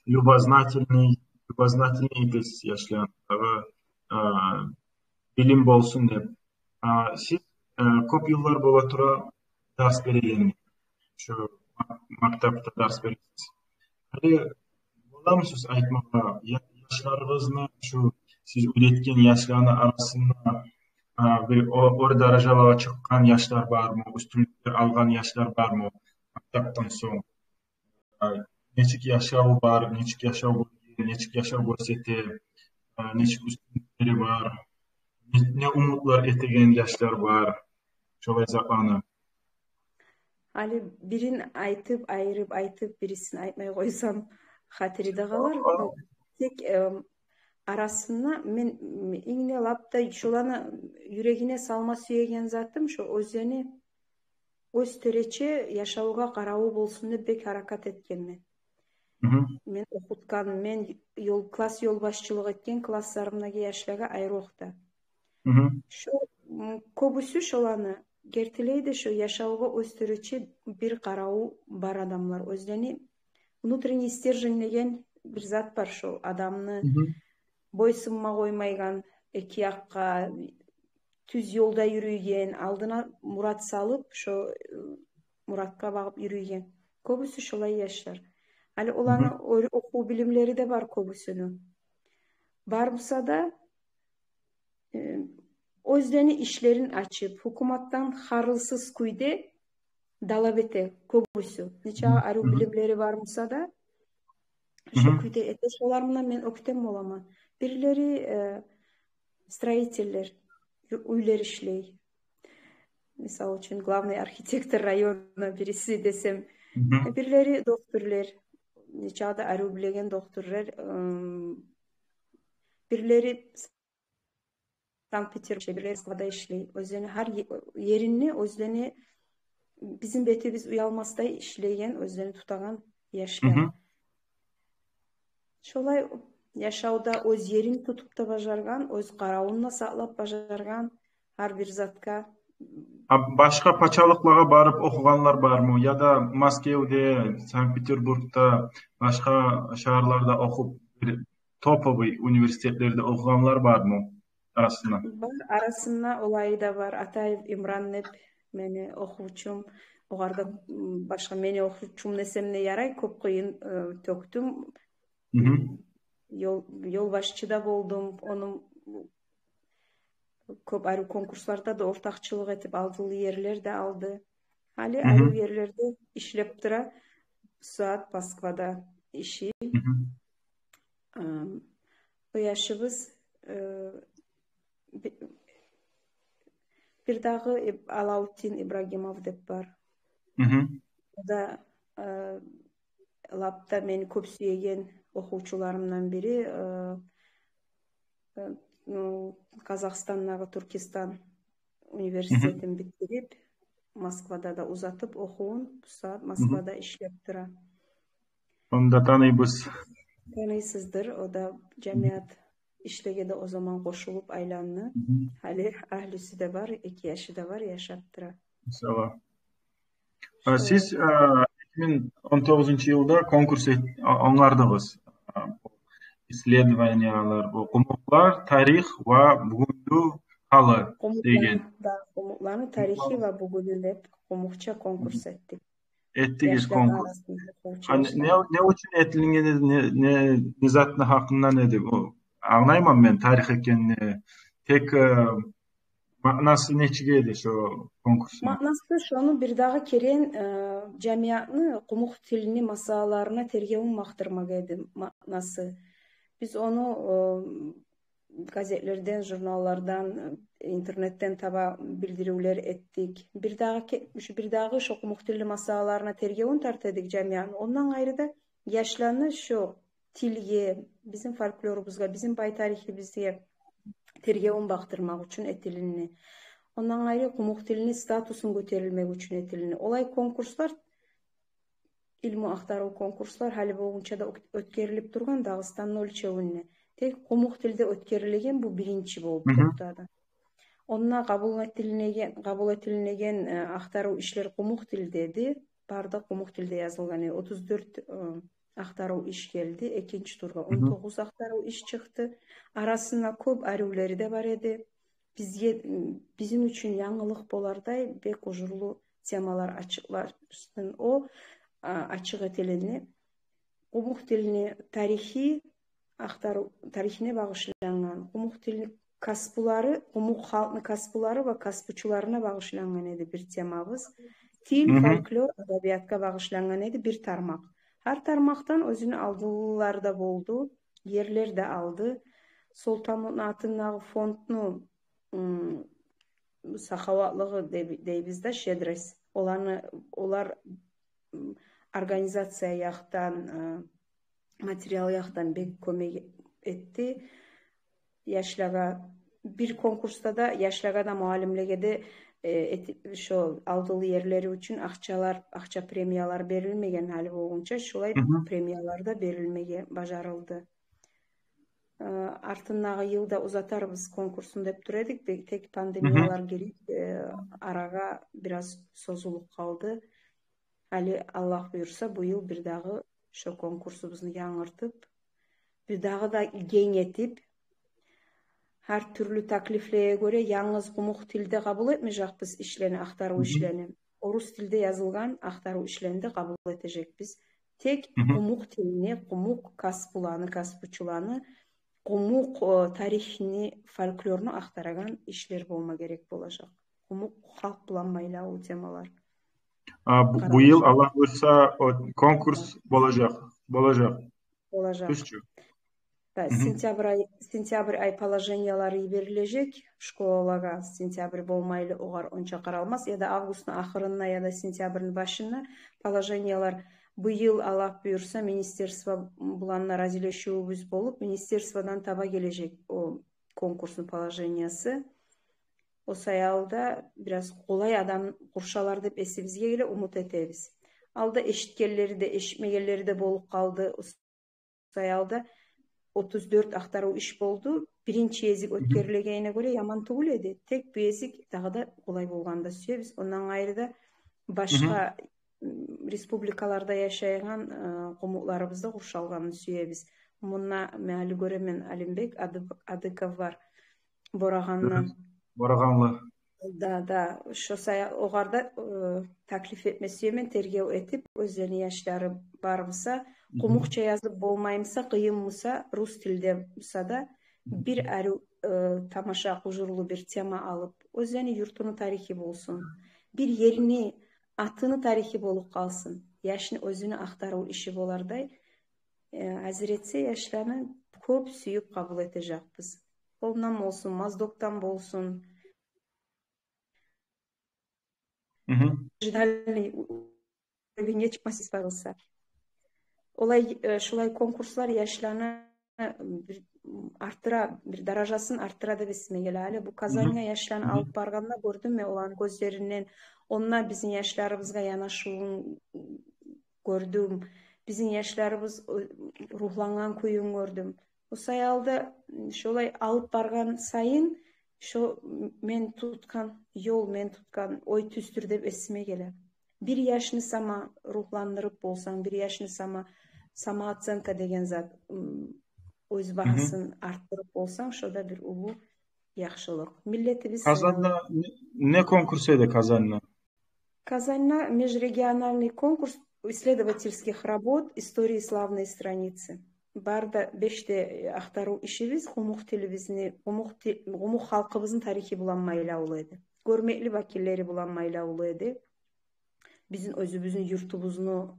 любознательный, любознательный этесиз яшланы, дагъы, а, билим болсун деп. А, сиз, а, кёп йыллар бола тура дарс береген, шу ма-, мактапда дарс бересиз. Гьали боламысыз айтмагъа, я-, яшларыгъызны, шу сиз уьйретген яшланы арасында, а, бир о-, оьр даражалагъа чыкъгъан яшлар бармы, уьстюнлюклер алгъан яшлар бармы мактапдан сонг? А, нечик яшав бар, нечик яшав гёрген, нечик яшав гёрсете, а, нечик уьстюнлюклери бар, не, не умутлар этеген яшлар бар, шолай затланы. Гьали бирин айтып, айырып айтып, бирисин айтмай къойсам, хатири де къалар. О, о. Тек, эм, арасында мен, м, инг де лап да шоланы юрегине салма сюеген затым шо, оьзлени оьз тёрече яшавгъа къараву болсун деп бек гьаракат этгенмен. Мгм. Мен охутгъан, мен ёл-, класс ёлбашчылыкъ этген классларымдагъы яшлагъа айрокъда. Мгм. Шо, м, кёбюсю шоланы гертилей де шо яшавгъа оьз тёрече бир къараву бар адамлар. Оьзлени внутренний стержень деген бир зат бар, шо адамны бойсунма къоймайгъан, эки якъгъа, тюз ёлда юрюйген, алдына мурат салып, шо, э, муратгъа багъып юрюйген. Кёбюсю шолай яшлар. Гьали оланы о-, охув билимлери де бар кёбюсюню. Бар буса да, э, оьзлени ишлерин ачып, гьукуматдан харлысыз кюйде талап эте кёбюсю. Нечакъы арив билимлери бар буса да, шо кюйде эте. Шолар булан мен оьктем боламан. Бирлери, э, строительлер, ю-, уьйлер ишлей. Мисал учун, главный архитектор района бириси десем. Бирлери докторлар, нечакъы да арив билеген докторлар, ым, бирлери Санкт-Петербург, бирлери Москвада ишлей. Оьзлени гьар е-, еринде оьзлени бизин бетибиз уялмасдай ишлейген, оьзлени тутагъан яшлар. Шолай яшавда оьз ерин тутуп да бажаргъан, оьз къаравун да сакълап бажаргъан, гьар бир затгъа. А башгъа пачалыкълагъа барып охугъанлар бармы? Яда Маскевде, Санкт-Петербургда, башгъа шагьарларда охуп, бир топовый университетлерде охугъанлар бармы арасында? Бар, арасында олай да бар. Атаев Имран деп мени охувчум. Огъар да, м, башгъа мени охувчум десем де ярай, кёп къыйын, э, тёкдюм. Ёл-, ёлбашчы да болдум. Ону кёп арив конкурсларда да ортакъчылыкъ этип, алдылы ерлер де алды. Гьали арив ерлерде ишлеп тура, бу сагьат Москвада иши. Ам, о яшыбыз, э, би-, бир дагъы Иб-, Алаутдин Ибрагимов деп бар. О да, э, лап да мени кёп сюеген охувчуларымдан бири, э, э, ну, Казахстандагъы Туркестан университетин битдирип, Москвада да узатып охувун, бу сагьат Москвада ишлеп тура. Ону да таныйбыз. Таныйсыздыр, о да жамият ишлеге де о заман къошулуп айланды. Гьали агьлюсю де бар, эки яшы да бар, яшап тура. Иншаллагь. А, шо. Сиз, а, эки минг он тогъузунчу йылда конкурс эт-, а, онгардыгъыз. А, исследованиялар, бу къумукълар, тарих ва бугюнгю гьалы деген. Къумукъланы, да, къумукъланы тарихи ва бугюню деп къумукъча конкурс этдик. Этдигиз конкурс. Яшланы арасында. Гьа, не, не учун этилинген эди, не, не, не затны гьакъындан эди бу? Англайман мен тарих экенни. Тек, э, маънасы нечик эди шо конкурсну? Маънасы шону бирдагъы керен, э, жамиятны къумукъ тилни масъалаларына тергевюн бакъдырмакъ эди маънасы. Биз ону, э, газетлерден, журналлардан, э, интернетден таба билдиривлер этдик. Бирдагъы ке-, шу бирдагъы шо къумукъ тилни масъалаларына тергевюн тарта эдик жамиятны. Ондан къайры да яшланы шо тилге, бизин фольклорубузгъа, бизин бай тарихибизге тергевюн бакъдырмакъ учун этилинди. Ондан къайры къумукъ тилни статусун гётерилмек учун этилинди. Олай конкурслар, илму ахтарыв конкурслар гьали болгъунча да ок-, оьтгерилип тургъан Дагъыстанны оьлчевюнде. Тек къумукъ тилде оьтгерилеген бу биринчи болуп токътады. Онда къабул этилинеген, къабул этилинеген, э, ахтарыв ишлер къумукъ тилде эди. Бары да къумукъ тилде язылгъан эди. Отуз дёрт, э, ахтарыв иш гелди. Экинчи тургъа он тогъуз ахтарыв иш чыкъды. Арасында кёп аривлери де бар эди. Бизге, м, бизин учун янгылыкъ болардай бек ужурлу темалар ачыкълашсын. О, а, ачыкъ этилинди. Къумукъ тилни тарихи, ахтарыв тарихине багъышлангъан, къумукъ тилни касбулары, къумукъ халкъны касбулары ва касбучуларына багъышлангъан эди бир темабыз. Тил, фольклор, адабиятгъа багъышлангъан эди бир тармакъ. Гьар тармакъдан оьзюню алдылылары да болду, ерлер де алды. Солтанмутну атындагъы фондну, м, сахаватлыгъы дей-, дейбиз да, щедрость. Оланы, олар, м, организация якъдан, э, материал якъдан бек кёмек этди. Яшлагъа, бир конкурсда да яшлагъа да, муаллимлеге де, э, эти-, шо алдылы ерлери учун акъчалар, акъча премиялар берилмеген гьали болгъунча, шолай премиялар да берилмеге бажарылды. Э, артындагъы йылда узатарбыз конкурсну деп тура эдик, бе-, тек пандемиялар гирип, э, арагъа бираз созулуп къалды. Гьали, Аллагь буюрса, бу йыл бирдагъы шо конкурсубузну янгыртып, бирдагъы да генг этип, гьар тюрлю таклифлеге гёре янгыз къумукъ тилде къабул этмежекбиз ишлени, ахтарыв ишлени. Орус тилде язылгъан ахтарыв ишлени де къабул этежекбиз. Тек къумукъ тилни, къумукъ касбуланы, касбучуланы, къумукъ, э, тарихни, фольклорну ахтарагъан ишлер болма герек болажакъ. Къумукъ халкъ булан байлавлу темалар. А, бу, бу йыл, Аллагь буюрса, о конкурс болажакъ. Болажакъ. Болажакъ. Тюз чю. Да, сентябрь ай, сентябрь ай положениялар йиберилежек школалагъа. Сентябрь болмайлы огъар онча къаралмас. Яда августну ахырында, яда сентябрьни башында положениялар. Бу йыл, Аллагь буюрса, министерство булан да разилешивюбюз болуп, министерстводан таба гележек о конкурсну положениясы. О саялда бираз къолай адам къуршалар деп эсибизге геле, умут этебиз. Алда эшитгенлери де, эшитмегенлери де болуп къалды. О саялда отуз дёрт ахтарыв иш болду. Биринчи гезик оьтгерилегенине гёре яман тюгюл эди. Тек бу гезик дагъы да къолай болгъанны да сюебиз. Ондан къайры да башгъа, м, республикаларда яшайгъан, э, къумукъларыбыз да къуршалгъанны сюебиз. Мунда мен гьали гёремен, Алимбек Ады-, Адыков бар. Борагъандан. Борагъанлы. Да, да. Шо сая-, огъар да, э, таклиф этме сюемен, тергев этип, оьзлени яшлары бар буса, къумукъча язып болмай буса, къыйын буса, рус тилде буса да, бир арив, э, тамаша, къужурлу бир тема алып, оьзлени юртуну тарихи болсун. Бир ерни, атыны тарихи болуп къалсын. Яшны оьзюню ахтарыв иши болардай, э, гьазир этсе, яшланы кёп сююп къабул этежекбиз. Къолдан болсун, Моздокдан болсун. Региональный уровеньге чыкъма сюйсе, къараса. Олай, э, шулай конкурслар яшланы бир арттыра, бир даражасын арттыра деп эсиме геле. Гьали бу Казаньгъа яшланы алып баргъанда гёрдюм мен оланы гёзлеринден, онда бизин яшларыбызгъа янашывун гёрдюм. Бизин яшларыбыз, э, ругьлангъан кююн гёрдюм. О саялда, м, шолай алып баргъан сайын, шо, м, мен тутгъан ёл, мен тутгъан ой тюздюр деп эсиме геле. Бир яшны сама ругьландырып болсанг, бир яшны сама, самооценка деген зат, м, оьз багьасын арттырып болсанг, шо да бир уллу яхшылыкъ. Миллетибиз Казанда не, не конкурс эди Казанда? Казаньда межрегиональный конкурс исследовательских работ истории славной страницы. Бары да беш де ахтарыв ишибиз къумукъ тилибизни, къумукъ ти-, къумукъ халкъыбызны тарихи булан байлавлу эди. Гёрмекли вакиллери булан байлавлу эди. Бизин оьзюбюзню юртубузну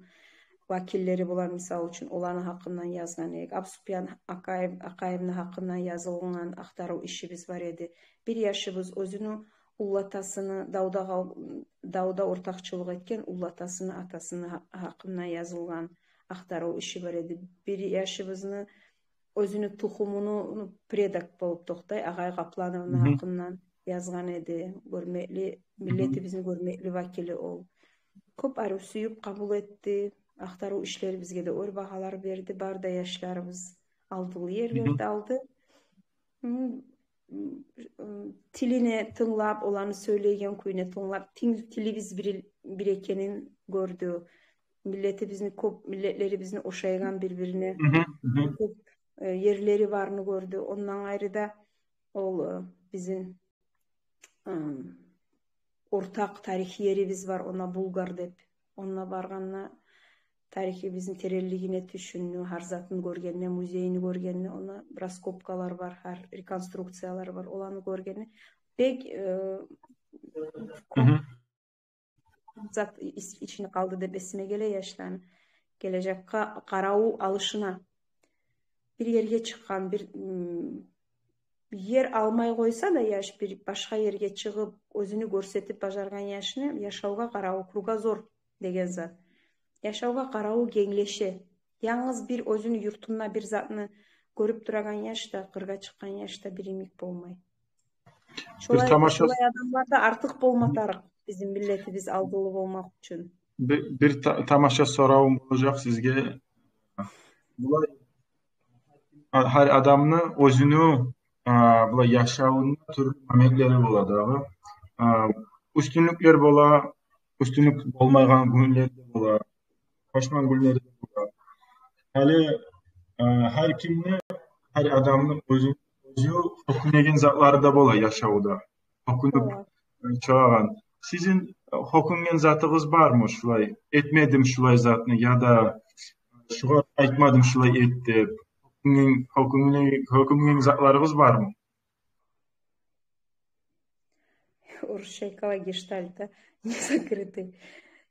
вакиллери булан, мисал учун, оланы гьакъындан язгъан эдик. Абусупиян Акаев, Акаевни гьакъындан язылгъан ахтарыв ишибиз бар эди. Бир яшыбыз оьзюню уллатасыны, давда къал-, давда ортакъчылыкъ этген уллатасыны, атасыны гьа-, гьакъындан язылгъан ахтарыв иши бар эди. Бир яшыбызны оьзюню тухумуну, ну, предок болуп токътай, Агъай Къаплановну гьакъындан язгъан эди. Гёрмекли, миллетибизни гёрмекли вакили ол. Кёп арив сююп къабул этди. Ахтарыв ишлерибизге де оьр багьалар берди. Бары да яшларыбыз алдынлы ерлерде алды. М, м, м, тилине тынглап, оланы сёйлейген кююне тынглап, тин-, тилибиз бир, бир экенин гёрдю. Миллетибизни кёп, миллетлерибизни ошайгъан бир-бирине кёп, э, ерлери барын гёрдю. Ондан къайры да ол, э, бизин, м, ортакъ тарихи ерибиз бар, онда Булгар деп. Онда баргъанда тарихибизни теренлигине тюшюндю, гьар затын гёргенде, музейни гёргенде, онда раскопкалар бар, гьар реконструкциялар бар, оланы гёргенде бек, э, кёп зат ис-, ичинде къалды деп эсиме геле яшланы. Гележекге къараву алышына. Бир ерге чыкъгъан, бир, м, ер алмай къойса да яш, бир башгъа ерге чыгъып, оьзюню гёрсетип бажаргъан яшны яшавгъа къараву, кругозор деген зат. Яшавгъа къараву генглеше. Янгыз бир оьзюню юртунда бир затны гёрюп турагъан яш да, къыргъа чыкъгъан яш да бир йимик болмай. Бир шолай, тамаша шолай адамлар да артыкъ болма тарыкъ бизин миллетибиз алдынлы болмакъ учун. Бир, бир та-, тамаша соравум болажакъ сизге. Булай, а, гьар адамны оьзюню, а, булай яшавунда тюрлю моментлери бола дагъы. А, уьстюнлюклер бола, уьстюнлюк болмайгъан гюнлер де бола, пашман гюнлер де бола. Гьали, а, гьар кимни, гьар адамны оьзю, оьзю гьёкюнеген затлары да бола яшавда. Гьёкюнюп, э, чыгъагъан. Сизин, э, гьёкюнген затыгъыз бармы шулай? Этмедим шулай затны, яда шугъар айтмадым шулай эт деп. Гьёкюнген, гьёкюнген, гьёкюнген затларыгъыз бармы? Орусча айтгъанда гештальт, да? Не закрытый.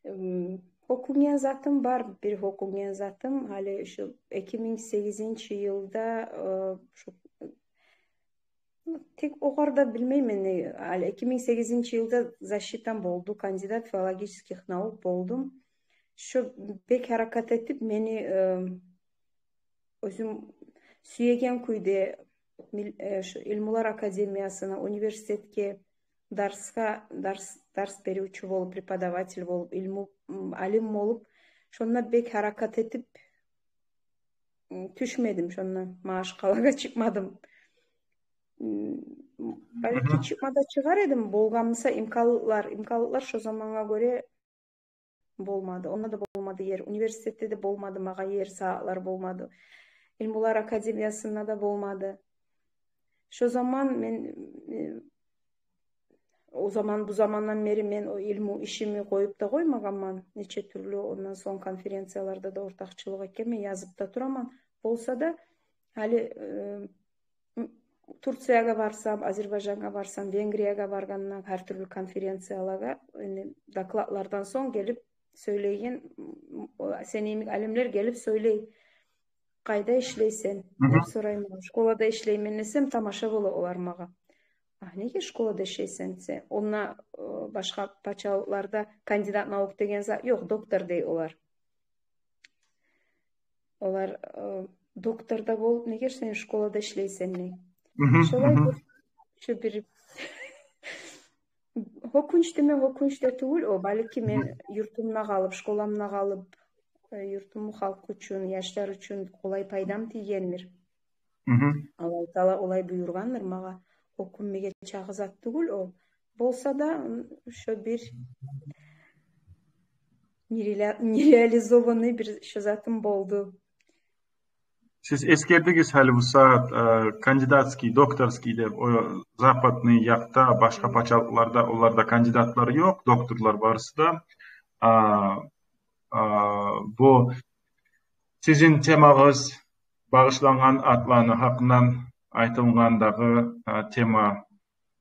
М, гьёкюнген затым бар, бир гьёкюнген затым. Гьали шу эки минг сегизинчи йылда, э, шу Тек огъар да билмеймен, не, гьали эки минг сегизинчи йылда защитам болду, кандидат филологических наук болдум. Шо бек гьаракат этип, мени, э, оьзюм сюеген кюйде мил-, э, шо Илмулар академиясына, университетге дарсгъа, дарс, дарс беривчю болуп, преподаватель болуп, илму, м, алим болуп, шонда бек гьаракат этип, м, тюшмедим шонда, магъа школагъа чыкъмадым. М, балики, чыкъма да чыгъар эдим, болгъан буса имканлыкълар, имканлыкълар шо замангъа гёре болмады. Онда да болмады ер, университетде де болмады, магъа ер, сагьатлар болмады. Илмулар академиясында да болмады. Шо заман мен, э, о заман, бу замандан бери мен о илму ишими къоюп да къоймагъанман. Нече тюрлю, ондан сонг конференцияларда да ортакъчылыкъ этгенмен, язып да тураман. Болса да, гьали, э, м, Турциягъа барсам, Азербайжангъа барсам, Венгриягъа баргъанда, гьар тюрлю конференцияларгъа, энни докладлардан сонг гелип сёйлейген, м, о, сени йимик алимлер гелип сёйлей. «Къайда ишлейсен?» деп сорайман. «Школада ишлеймен» десем, тамаша бола олар магъа. «А неге школада ишлейсен сен? Онда, э, башгъа пачалыкъларда кандидат наук деген зат ёкъ, доктор», — дей олар. Олар, э, «Доктор да болуп, неге сен школада ишлейсен?» — дей. Шолай бир, шо бир гьёкюнч деме, гьёкюнч де тюгюл о, балики, мен юртумда къалып, школамда къалып, э, юртумну халкъы учун, яшлар учун къолай пайдам тийгендир. Аллагьу Таала олай буюргъандыр магъа. Гьёкюнмеге чакъы зат тюгюл о. Болса да, м, шо бир нереаля-, нереализованный бир шо затым болду. Сиз эсгердигиз гьали бу сагьат, э, кандидатский, докторский деп, о, западный якъда, башгъа пачалыкъларда, оларда кандидатлар ёкъ, докторлар барысы да. А, а, бу сизин темагъыз багъышлангъан атланы гьакъындан айтылгъандагъы, а, тема.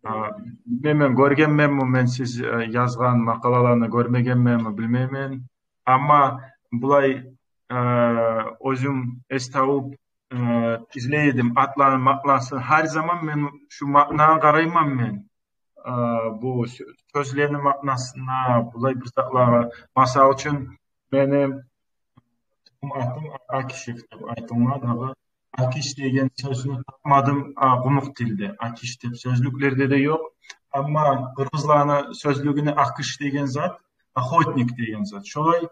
А, билмеймен, гёргенменми мен сиз, э, язгъан макъалаланы, гёрмегенменми, билмеймен. Амма булай, э, оьзюм эс тавуп, э, излей эдим атланы маънасын. Гьар заман мен шу маънагъа къарайман мен. Э, бу сё-, сёзлени маънасына, булай бир затлагъа. Масал учун, мени тукъум атым Акишев деп айтылгъан, дагъы Акиш деген сёзню тапмадым, а, къумукъ тилде. Акиш деп сёзлюклерде де ёкъ. Амма къыргъызланы сёзлюгюне акиш деген зат, охотник деген зат. Шолай,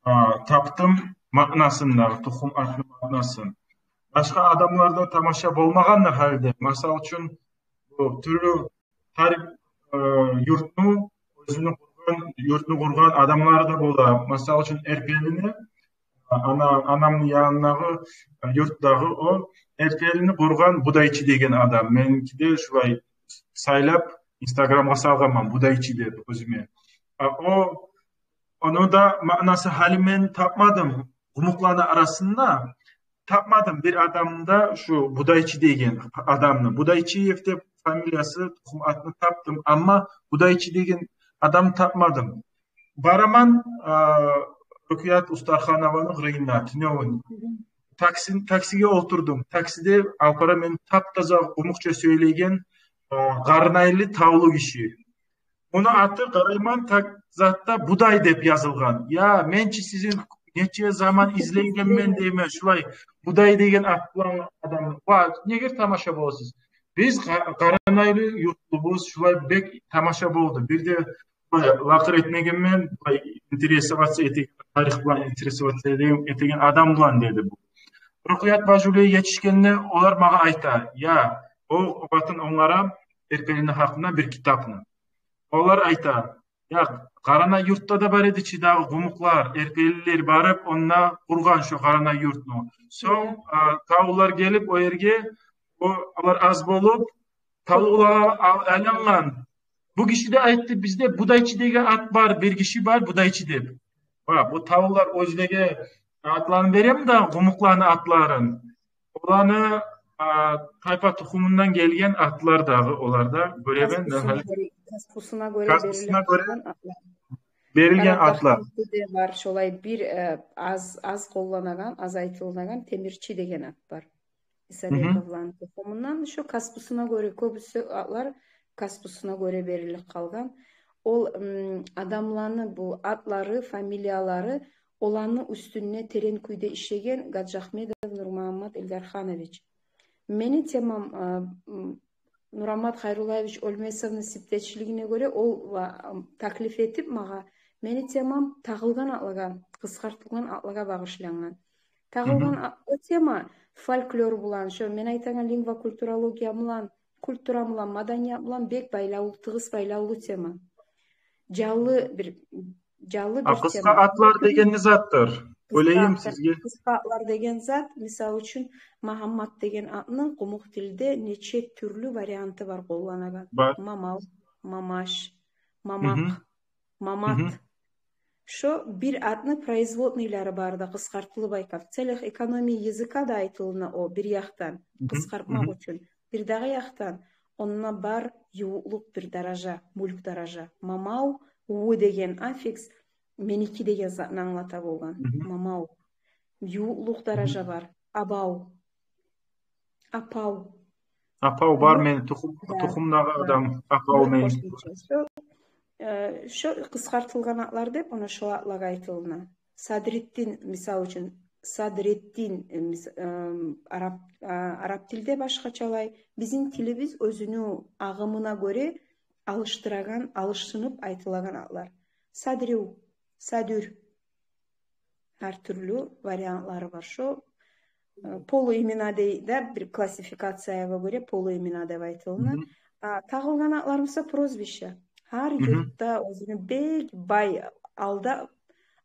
а, тапдым маънасын дагъы, тукъум атны маънасын. Башгъа адамларда тамаша болмагъандыр гьали де. Масал учун, бу тюрлю гьар, э, юртну, оьзюню къургъан, юртну къургъан адамлары да бола. Масал учун, Эрпелини, ана, анамны янындагъы, э, юртдагъы о Эрпелини къургъан Будайчы деген адам. Меники де шулай сайлап, Инстаграмгъа салгъанман Будайчы деп оьзюме. А о, ону да маънасы гьали мен тапмадым. Къумукъланы арасында тапмадым бир адамны да, шу Будайчы деген адамны. Будайчиев деп фамилиясы, тукъум атны тапдым, амма Будайчы деген адам тапмадым. Бараман, а, Рукият Устарханованы къырыйына, тюнегюн. Такси, таксиге олтурдум. Таксиде алып бара мени тап-таза къумукъча сёйлейген, а, къарнайлы тавлу гиши. Ону аты, къарайман, так затда Будай деп язылгъан. Я, мен чи сизин нече заман излейгенмен деймен, шулай Будай деген ат булан адам. Ва, неге тамаша боласыз? Биз къа-, къарнайлы юртлубуз, шулай бек тамаша болду. Бир де булай лакъыр этмегенмен, булай интересоваться эте-, тарих булан интересоваться эте-, этеген адам булан, деди бу. Рукият Бажулиге етишгенде олар магъа айта, я, о, о къатын онгара Эрпелини гьакъында бир китапны. Олар айта, я, Къарана юртда да бар эди чи дагъы къумукълар, эрпелилер барып, онда къургъан шо Къарана юртну. Сонг, а, тавлулар гелип о ерге, о, олар аз болуп, тавлулагъа ал-, айлангъан. Бу гиши де айтды, бизде Будайчы деген ат бар, бир гиши бар Будайчы деп. Ва бу тавлулар оьзлеге атларын береми дагъы, къумукъланы атларын. Оланы, а, тайпа тухумундан гелген атлар дагъы, олар да гёремен да. Каспусуна гьали гёре, каспусуна гёре берилип къалгъан атлар. Берилген атлар. Къарабах юрту да бар, шолай бир, э, аз, аз къолланагъан, аз айтылынагъан Темирчи деген ат бар. Исабековланы тухумундан. Шо каспусуна гёре, кёбюсю атлар каспусуна гёре берилип къалгъан. Ол, м, адамланы бу атлары, фамилиялары, оланы уьстюнде терен кюйде ишлеген Гаджиагьмедов Нурмагьаммат Эльдарханович. Мени темам, а, м, Нурамат Хайруллаевич Оьлмесовну сиптечилигине гёре, ол ва, м, таклиф этип магъа, мени темам тагъылгъан атлагъа, къысгъартылгъан атлагъа багъышлангъан. Тагъылгъан а-, о тема фольклор булан, шо мен айтагъан лингвокультурология булан, культура булан, маданият булан бек байлавлу, тыгъыс байлавлу тема. Жанлы бир, жанлы бир тема. А къысгъа атлар деген не затдыр? Ойлайым сизге. Къысгъа атлар деген зат, мисал учун, Магьаммат деген атны къумукъ тилде нече тюрлю варианты бар къолланагъан. Бар. Мамал, Мамаш, Мамакъ, Мамат. Шо бир атны производныйлары бар да къысгъартылып айтгъан. В целях экономии языка да айтылына о бир якъдан, къысгъартмакъ учун. Бирдагъы якъдан, онда бар ювукълукъ бир даража, мюлк даража. Мамав, у деген аффикс меники деген затны англата болгъан. Мамав. Ювукълукъ даража бар. Абав. Апав. Апав бар, мени тухум, тухумдагъы адам, апав мени. Шо, э, шо къысгъартылгъан атлар деп, она шо атлагъа айтылына. Садритдин, мисал учун, Садритдин, э, мис-, э, араб, а, араб тилде башгъачалай. Бизин тилибиз оьзюню агъымына гёре алышдырагъан, алышынып айтылагъан атлар. Садрив, Садюр. Гьар тюрлю вариантлары бар. Шо, э, полуимена дей да, бир классификациягъа гёре полуимена деп айтылына. А тагъылгъан атлар буса прозвища. Гьар юртда оьзюню бек бай, алда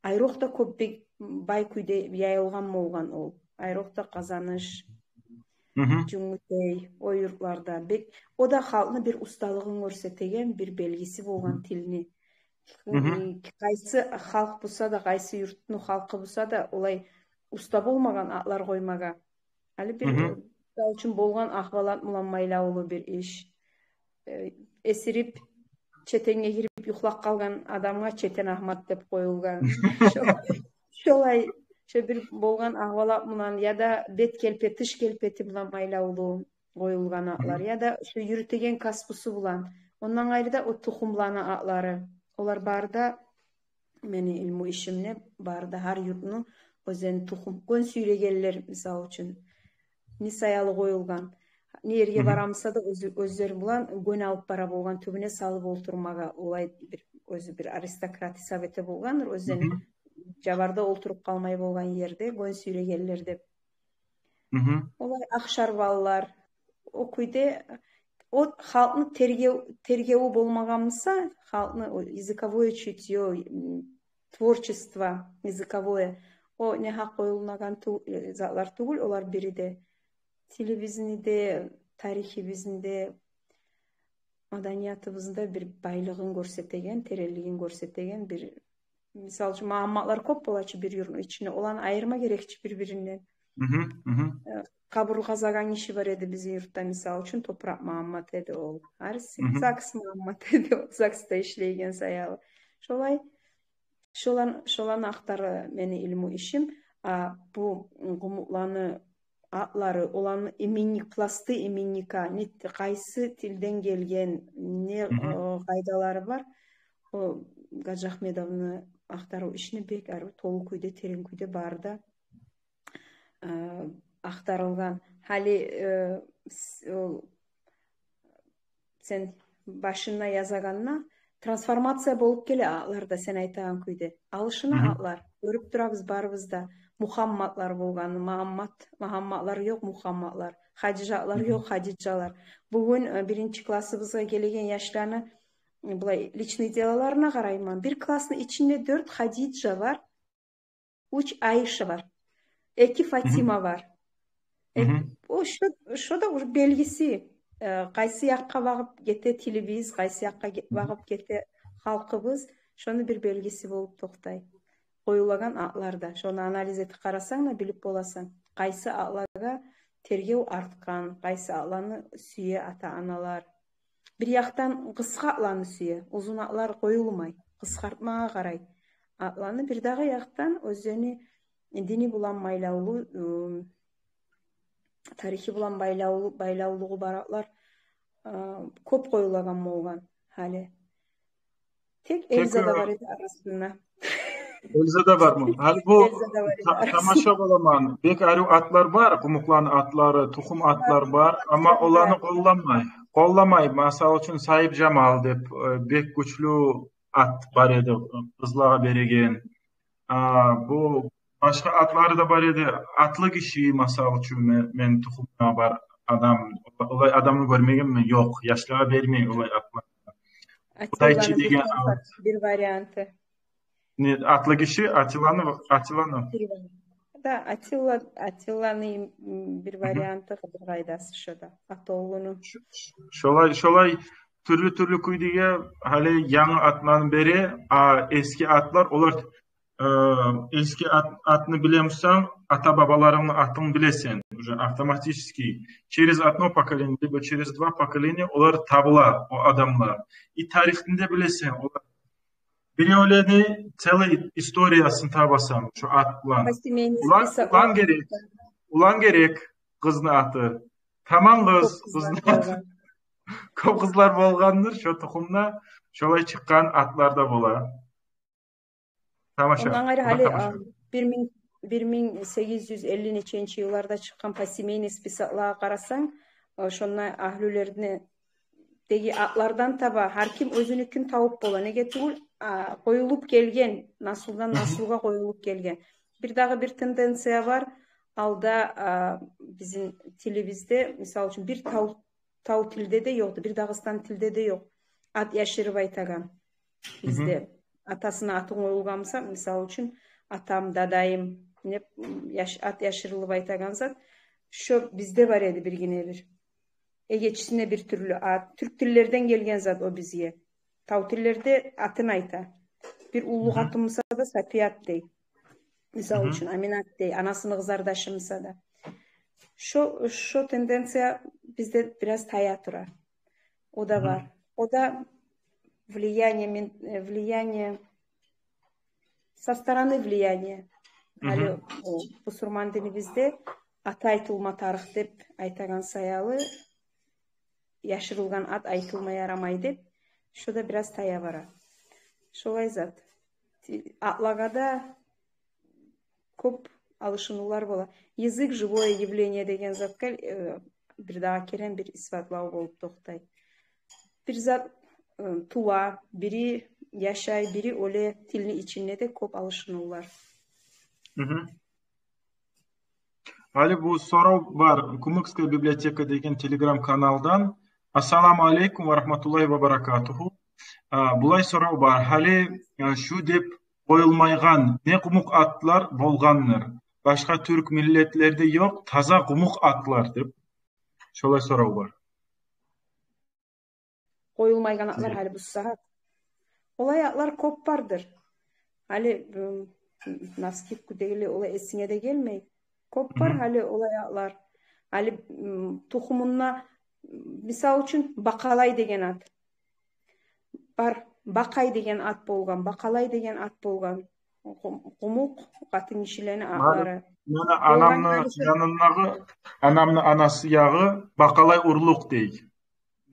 айрокъда кёп бек бай кюйде яйылгъан болгъан ол. айрокъда Къазаныш, Жюнгютей, о юртларда. Бек, о да халкъны бир усталыгъын гёрсетеген бир белгиси болгъан тилни. Къайсы халкъ буса да, къайсы юртну халкъы буса да, олай уста болмагъан атлар къоймагъа. Гьали бир, мисал учун, болгъан агьвалат булан байлавлу бир иш. Э, эсирип, четенге гирип юхлап къалгъан адамгъа Четен Агьмат деп къоюлгъан. Шо-, шолай, шо бир болгъан агьвалат булан, яда бет келпети, тыш келпети булан байлавлу къоюлгъан атлар, яда шо юрютеген касбусу булан. Ондан къайры да о тухумланы атлары. Олар бары да мени илму ишимде бары да гьар юртну оьзлени тухум, гён сюйрегенлер, мисал учун, не саялы къоюлгъан. Не ерге барамыса да, оьзю, оьзлер булан гён алып бара болгъан, тюбюне салып олтурмагъа, олай бир, оьзю бир аристократ гьисап эте болгъандыр, оьзлени жаварда олтуруп къалмай болгъан ерде гён сюйрегенлер деп. Олай ахшарваллар, о кюйде, о халкъны тергев-, тергеви болмагъан буса, халкъны о языковое чутьё, м, творчество языковое, о негьакъ къоюлмагъан ту-, э, затлар тюгюл, олар бири де. Тилибизни де, тарихибизни де, маданиятыбызны да бир байлыгъын гёрсетеген, теренлигин гёрсетеген бир, мисал учун, магьамматлар кёп бола чы бир юртну ичинде, оланы айырма герек чи бир-биринден. Э, къабур къазагъан гиши бар эди бизин юртда, мисал учун, Топуракъ Магьаммат эди ол. Гьариси ЗАГС Магьаммат эди ол, ЗАГСта ишлейген саялы. Шолай, шолан-, шоланы ахтара мени илму ишим. А бу къумукъланы атлары, оланы именник, пласты именника, не т-, къайсы тилден гелген, не, э, къайдалары бар, о Гаджиагьмедовну ахтарыв ишине бек арив, толу кюйде, терен кюйде бары да, э, ахтарылгъан. Гьали, э, с-, о, сен башында язагъанда, трансформация болуп геле атларда, сен айтагъан кюйде. Алышына атлар. Гёрюп турабыз барыбыз да. Мухамматлар болгъаны, Магьаммат, Магьамматлар ёкъ, Мухамматлар. Хадижатлар ёкъ, Хадижалар. Бугюн, э, биринчи классыбызгъа гелеген яшланы, э, булай личный делоларына къарайман. Бир классны ичинде дёрт Хадижа бар, уьч Айша бар, эки Фатима бар. Э, о шо, шо да уже белгиси, э, къайсы якъгъа багъып гете тилибиз, къайсы якъгъа ге-, багъып гете халкъыбыз, шону бир белгиси болуп токътай. Къоюлагъан атлар да, шону анализ этип къарасанг да билип боласан, къайсы атлагъа тергев артгъан, къайсы атланы сюе ата-аналар. Бир якъдан къысгъа атланы сюе, узун атлар къоюлмай, къысгъартмагъа къарай атланы. Бир дагъы якъдан оьзлени дини булан байлавлу, ы, тарихи булан байлавлу, байлавлугъу бар атлар, ы, кёп къоюлагъан болгъан гьали. Тек Эльза да бар эди арасында. Эльза да бармы? Гьали бу Эльза да бар эди та-, арасында. Тамаша боламан. Бек арив атлар бар, къумукъланы атлары, тухум атлар бар. Амма оланы къолламай. Къолламай. Масал учун, Сайып Жамал деп, э, бек гючлю ат бар эди, къызлагъа береген. А, бу башгъа атлары да бар эди. Атлы гиши, масал учун, мен, мен тухумда бар адам, олай адамны гёрмегенмен, ёкъ, яшлагъа бермей олай атлар. Атилланы деген бир варианты. Не, атлы гиши, Атилланы, Атилланы. Да, Атилла, Атилланы, м, бир варианты, къыдыр къайдасы шо да. Атоллуну. Ш-, ш-, шолай, шолай тюрлю-тюрлю кюйде гьали янгы атланы бере, а эски атлар, олар, э, эски ат-, атны билемисен, ата-бабаларынгны атын билесен. Уже автоматически через одно поколение, либо через два поколения олар табыла, о адамлар. И тарихни де билесен, олар Биревлени целый историясын табасан шо ат булан. Улан, улан герек, улан герек къызны аты. Таман къыз, къызны аты. Кёп къызлар болгъандыр шо тухумда, шолай чыкъгъан атлар да бола. Тамаша. Ондан къайры гьали, тамаша. А, бир минг, бир минг сегиз юз элли неченчи йылларда чыкъгъан посемейный списоклагъа къарасанг, э, шонда агьлюлерден деги атлардан таба гьар ким оьзюнюкюн тавуп бола. Неге тюгюл, а, къоюлуп гелген, насилден насилге къоюлуп гелген. Бир дагъы бир тенденция бар. Алда, а, бизин тилибизде, мисал учун, бир тав, тав тилде де ёкъду, бир Дагъыстан тилде де ёкъ. Ат яшырып айтагъан. Бизде атасына атын къоюлгъан буса, мисал учун, атам, дадайым, не, яш-, ат яшырылып айтагъан зат. Шо бизде бар эди биргине бир. Эгечисине бир тюрлю ат. Тюрк тиллерден гелген зат о бизге. Тав тиллерде атын айта. Бир уллу къатын буса да Сапият дей. Мисал учун, Аминат дей, анасыны къызардашы буса да. Шо, шо тенденция бизде бираз тая тура. О да бар. О да влияние, мен-, э, влияние, со стороны влияния. Гьали о бусурман динибизде ат айтылма тарыкъ деп айтагъан саялы, яшырылгъан ат айтылма ярамай деп, шо да бираз тая бара. Шолай зат. Ти-, атлагъа да кёп алышынывлар бола. Язык — живое явление деген затгъа, э, бирдагъы керен бир исбатлав болуп токътай. Бир зат, э, тува, бири яшай, бири оьле, тилни ичинде де кёп алышынывлар. Гьали бу сорав бар Кумыкская библиотека деген Telegram каналдан. Ассаламу алейкум ва рахматуллагьи ва баракатугьу. А, булай сорав бар. Гьали, а, шу деп къоюлмайгъан не къумукъ атлар болгъандыр? Башгъа тюрк миллетлерде ёкъ таза къумукъ атлар деп. Шолай сорав бар. Къоюлмайгъан атлар гьали бу сагьат. Олай атлар кёп бардыр. Гьали, м, навскидку дегенлей, олай эсинге де гелмей. Кёп бар гьали олай атлар. Гьали, м, тухумунда, мисал учун, Бакъалай деген ат. Бар, Бакъай деген ат болгъан, Бакъалай деген ат болгъан. Къу-, къумукъ къатынгишилени атлары. Мана анамны янындагъы, анамны анасы ягъы Бакъалай урлукъ дей.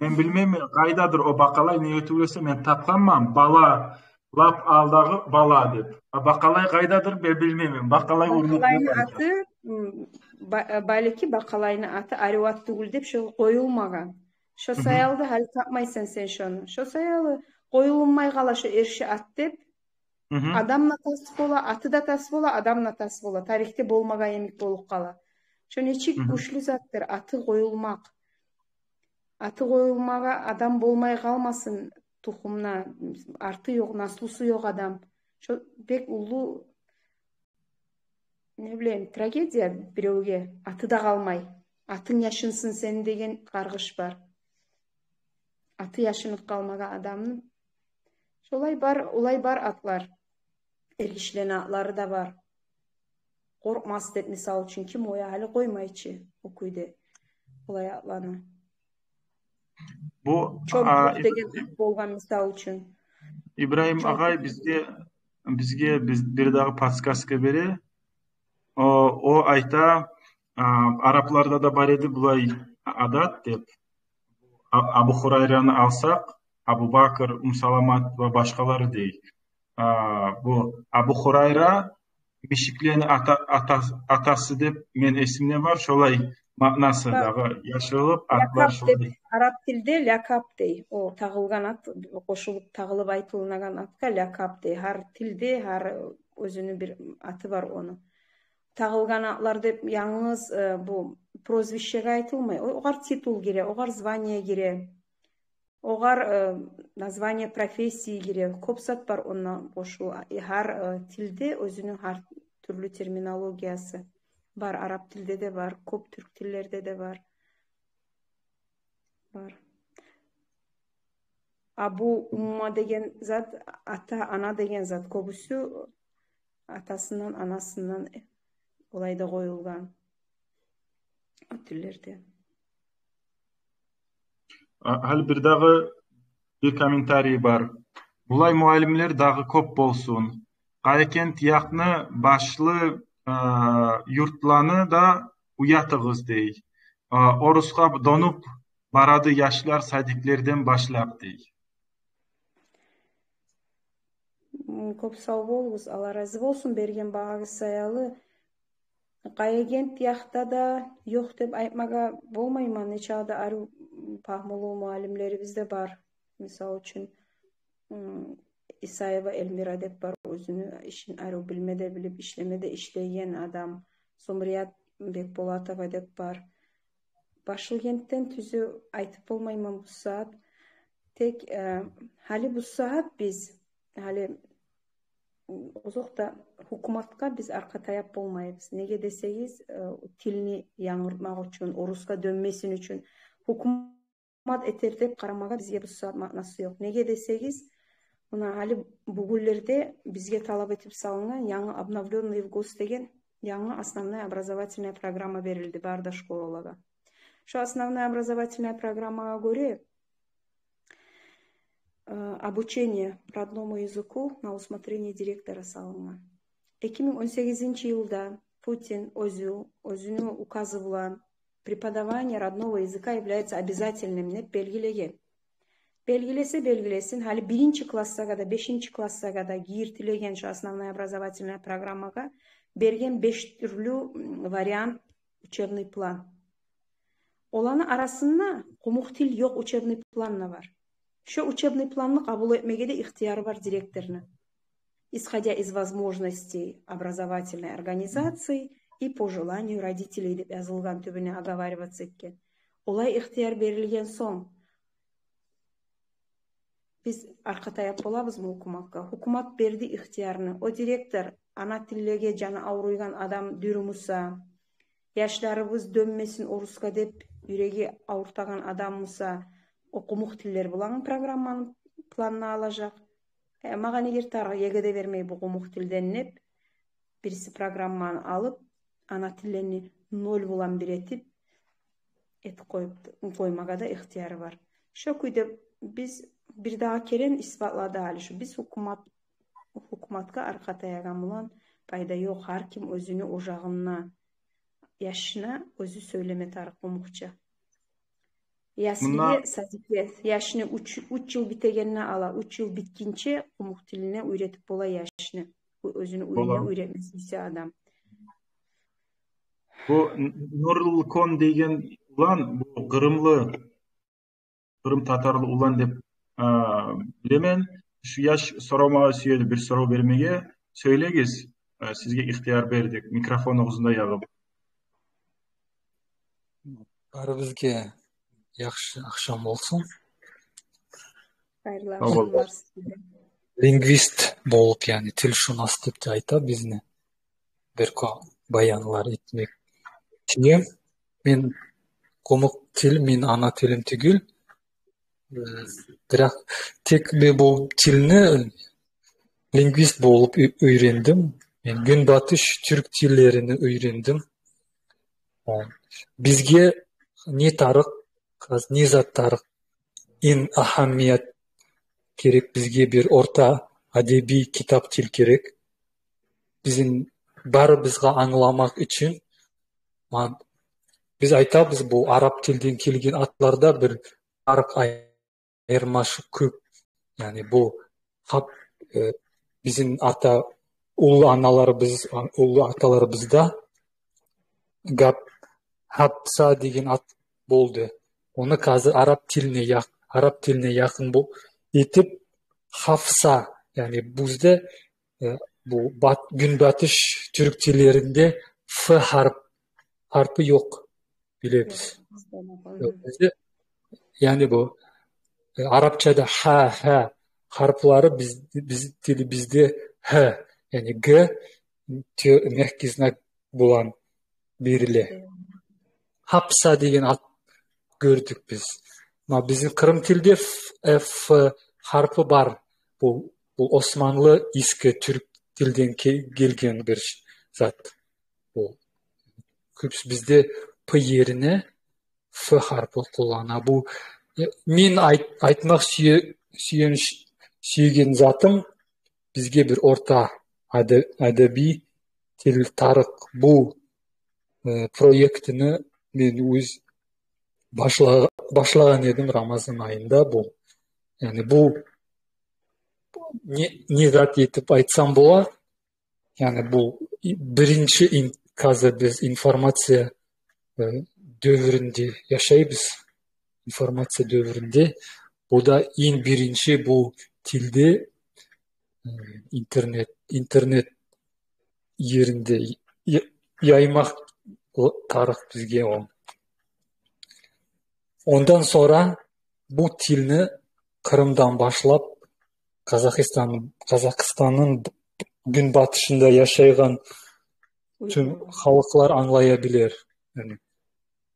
Мен билмеймен, къайдадыр о Бакъалай, неге тюгюл эсе мен тапгъанман, Бала, лап алдагъы Бала деп. А Бакъалай къайдадыр, мен билмеймен, Бакъалай урлукъ деп айта. Бакъалайны аты, м, ба-, балики Бакъалайны аты арив ат тюгюл деп шо къоюлмагъан. Шо саялы да гьали тапмайсан сен шону. Шо саялы къоюлмай къала шо эрши ат деп. Адам да тас бола, аты да тас бола, адам да тас бола. Тарихде болмагъан йимик болуп къала. Шо нечик гючлю затдыр аты къоюлмакъ. Аты къоюлмагъа адам болмай къалмасын тухумда, арты ёкъ, наслусу ёкъ адам. Шо бек уллу, не билейим, трагедия биревге, аты да къалмай. Атынг яшынсын сени деген къаргъыш бар. Аты яшынып къалмагъа адамны. Шолай бар, олай бар атлар. Эргишилени атлары да бар. Къоркъмас деп, мисал учун, ким о я гьали къоймай чы о кюйде олай атланы. Бу, Чомпук а, деген ат болгъан, мисал учун. Ибрагьим агъай бизге, бизге биз, бир дагъы подсказка бере. О, о айта, а, арапларда да бар эди булай адат деп. А-, Абу Хурайраны алсакъ, Абу Бакр, Умму Саламат ва башгъалары дей. А, бу Абу Хурайра мишиклени ата-, ата-, атасы деп мен эсимде бар, шолай маънасы дагъы яшырылып, атлар шолай. Лакап деп, арап тилде лакап дей. О тагъылгъан ат, къошулуп тагъылып айтылынагъан атгъа лакап дей. Гьар тилде, гьар оьзюню бир аты бар ону. Тагъылгъан атлар деп янгыз, э, бу прозвищеге айтылмай. О-, огъар титул гире, огъар звание гире. Огъар, э, название профессии гире. Кёп зат бар онда къошулгъан. Э, гьар, э, тилде оьзюню гьар тюрлю терминологиясы бар. Арап тилде де бар, кёп тюрк тиллерде де бар. Бар. Абу, умма деген зат, ата, ана деген зат. Кёбюсю атасындан, анасындан олай да къоюлгъан о тиллерде. А, гьали бир дагъы бир комментарий бар. Булай муаллимлер дагъы кёп болсун. Къаякент якъны башлы, а, юртланы да уятыгъыз дей. А, орусгъа донуп барады яшлар садиклерден башлап дей. М, кёп сав болугъуз, Аллагь рази болсун берген багьагъыз саялы. Къаягент якъда да ёкъ деп айтмагъа болмайман, нечакъы да арив, м, пагьмулу муаллимлерибиз де бар. Мисал учун, м, Исаева Эльмира деп бар, оьзюню ишин арив, билме де билип, ишлеме де ишлейген адам. Сумрият Бекболатова деп бар. Башлыгентден тюзю айтып болмайман бу сагьат. Тек, э, гьали бу сагьат биз, гьали озокъда, гьукуматгъа биз аркъа таяп болмайбыз. Неге десегиз, э, тилни янгыртмакъ учун, орусгъа дёнмесин учун гьукумат этер деп къарамагъа бизге бу сагьат маънасы ёкъ. Неге десегиз, муна гьали бугюнлерде бизге талап этип салынгъан янгы обновлённый в гос деген янгы основная образовательная программа берилди бары да школалагъа. Шо основная образовательная программагъа гёре, э, обучение родному языку на усмотрение директора салынгъан. Эки минг он сегизинчи йылда Путин оьзю, оьзюню указы булан преподавание родного языка является обязательным деп белгилеген. Белгилесе белгилесин, гьали биринчи классгъа да, бешинчи классгъа да гиртилеген шо основная образовательная программагъа берген беш тюрлю, м, вариант учебный план. Оланы арасында къумукъ тил ёкъ учебный план да бар. Шо учебный планны къабул этмеге де ихтияры бар директорну, исходя из возможностей образовательной организации и по желанию родителей деп язылгъан тюбюне, оговариваться этген. Олай ихтияр берилген сонг, биз аркъа таяп болабызмы гьукуматгъа? Гьукумат берди ихтиярны. О директор ана тиллеге жаны авруйгъан адам дюр буса, яшларыбыз дёнмесин орусгъа деп юреги авуртагъан адам буса, о къумукъ тиллер булан программаны планына алажакъ. Э, магъа неге тарыкъ, ЕГЭ де бермей бу къумукъ тилден деп, бириси программаны алып, ана тиллени ноль булан бир этип, этип къоюп, къоймагъа да ихтияры бар. Шо кюйде биз бир дагъы керен исбатлады гьали шо. Биз гьукумат, гьукуматгъа аркъа таягъан булан пайда ёкъ. Гьар ким оьзюню ожагъында яшына оьзю сёйлеме тарыкъ къумукъча. Ясилге, садикге яшны уьч, уьч йыл битегенде ала, уьч йыл битгинче къумукъ тилине уьйретип бола яшны. Бу оьзюню уьюнде уьйретме сюйсе адам. Бу Н-, Нурлукон деген улан, бу къырымлы, къырым татарлы улан деп, а, билемен. Шу яш сорамагъа сюеди, бир сорав бермеге. Сёйлегиз, а, сизге ихтияр бердик. Микрофонну оьзюнде ягъып. Барыбызгъа яхшы ахшам болсун. Хайырлы ахшамлар сизге. Лингвист болуп, яни тилшунас деп де айта бизни. Бир къо-, баянлар этмек. Тюгюл, мен къумукъ тил, мен ана тилим тюгюл. Э, бирокъ тек мен бу тилни лингвист болуп уь-, уьйрендим. Мен гюнбатыш тюрк тиллерин уьйрендим. Э, бизге не тарыкъ, не зат тарыкъ, инг агьамият керек бизге бир орта адабий китап тил керек. Бизин барыбызгъа англамакъ учун, ма-, биз айтабыз, бу араб тилден гелген атларда бир тарыкъ айырмашылыкъ кёп. Яни бу гьап, э, бизин ата, уллу аналарыбыз, уллу аталарыбызда гьап, Гьапса деген ат болду. Ону гьазир араб тилине якъ-, араб тилине якъын бу-, этип, Хафса, яни бизде, э, бу бат-, гюнбатыш тюрк тиллеринде ф гьарп, гьарпы ёкъ, билебиз. Ёкъ, бизде, яни бу, э, арабчада гьа, гьа гьарплары биз, биз тилибизде гь, яни г, тё-, мягкий знак булан бериле. Гьапса деген ат гёрдюк биз. Ма бизин къырым тилде ф, ф гьарпы бар. Бу, бу османлы, эски тюрк тилден ке-, гелген бир ш-, зат. Бу кёбюсю бизде п ерине ф гьарпы къоллана. Бу, э, мен айт-, айтмакъ сюе-, сюен-, сюеген затым, бизге бир орта ада-, адабий тил тарыкъ. Бу, э, проектни мен оьз башла-, башлагъан эдим Рамазан айында бу. Яни бу не, не зат этип айтсам бола, яни бу и-, биринчи ин-, гьазир биз информация, э, дёвюрюнде яшайбыз. Информация дёвюрюнде. Бу да инг биринчи бу тилде, э, интернет, интернет еринде я-, яймакъ тарыкъ бизге о. Ондан сонра бу тилни Къырымдан башлап Къазахстан, Къазахстанны гюнбатышында яшайгъан тюм халкълар англая билер. Яни,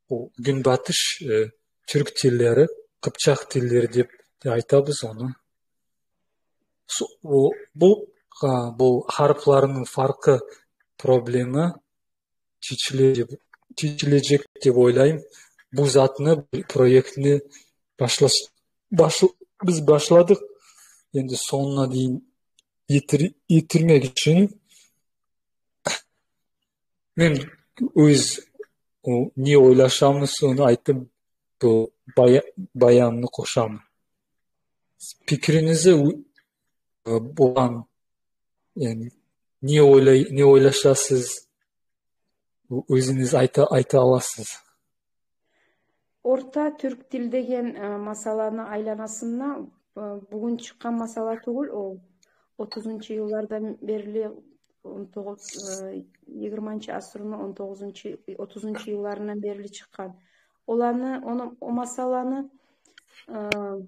о гюнбатыш, э, тюрк тиллери, къыпчакъ тиллери деп де айтабыз ону. Су-, о, бу, а, бу гьарпларыны фаркъы проблема чечиле деп, чечилежек деп ойлайман. Бу затны, бу проектни башлаш-, баш-, биз башладыкъ. Энди сонгуна дейин етир-, етирмек учун мен оьз, о, не ойлашаман, сону айтып, бу бая-, баянны къошаман. Пикирингизни у-, э, булан, яни, не ойлай-, не ойлашасыз? Оь-, оьзюгюз айта, айта аласыз. Орта тюрк тил деген, э, масъаланы айланасында, э, бугюн чыкъгъан масъала тюгюл, о отузунчу йыллардан берли, он тогъуз, э, йигирманчы асрыны он тогъузунчу, отузунчу йылларындан берли чыкъгъан. Оланы, ону, о масъаланы, э,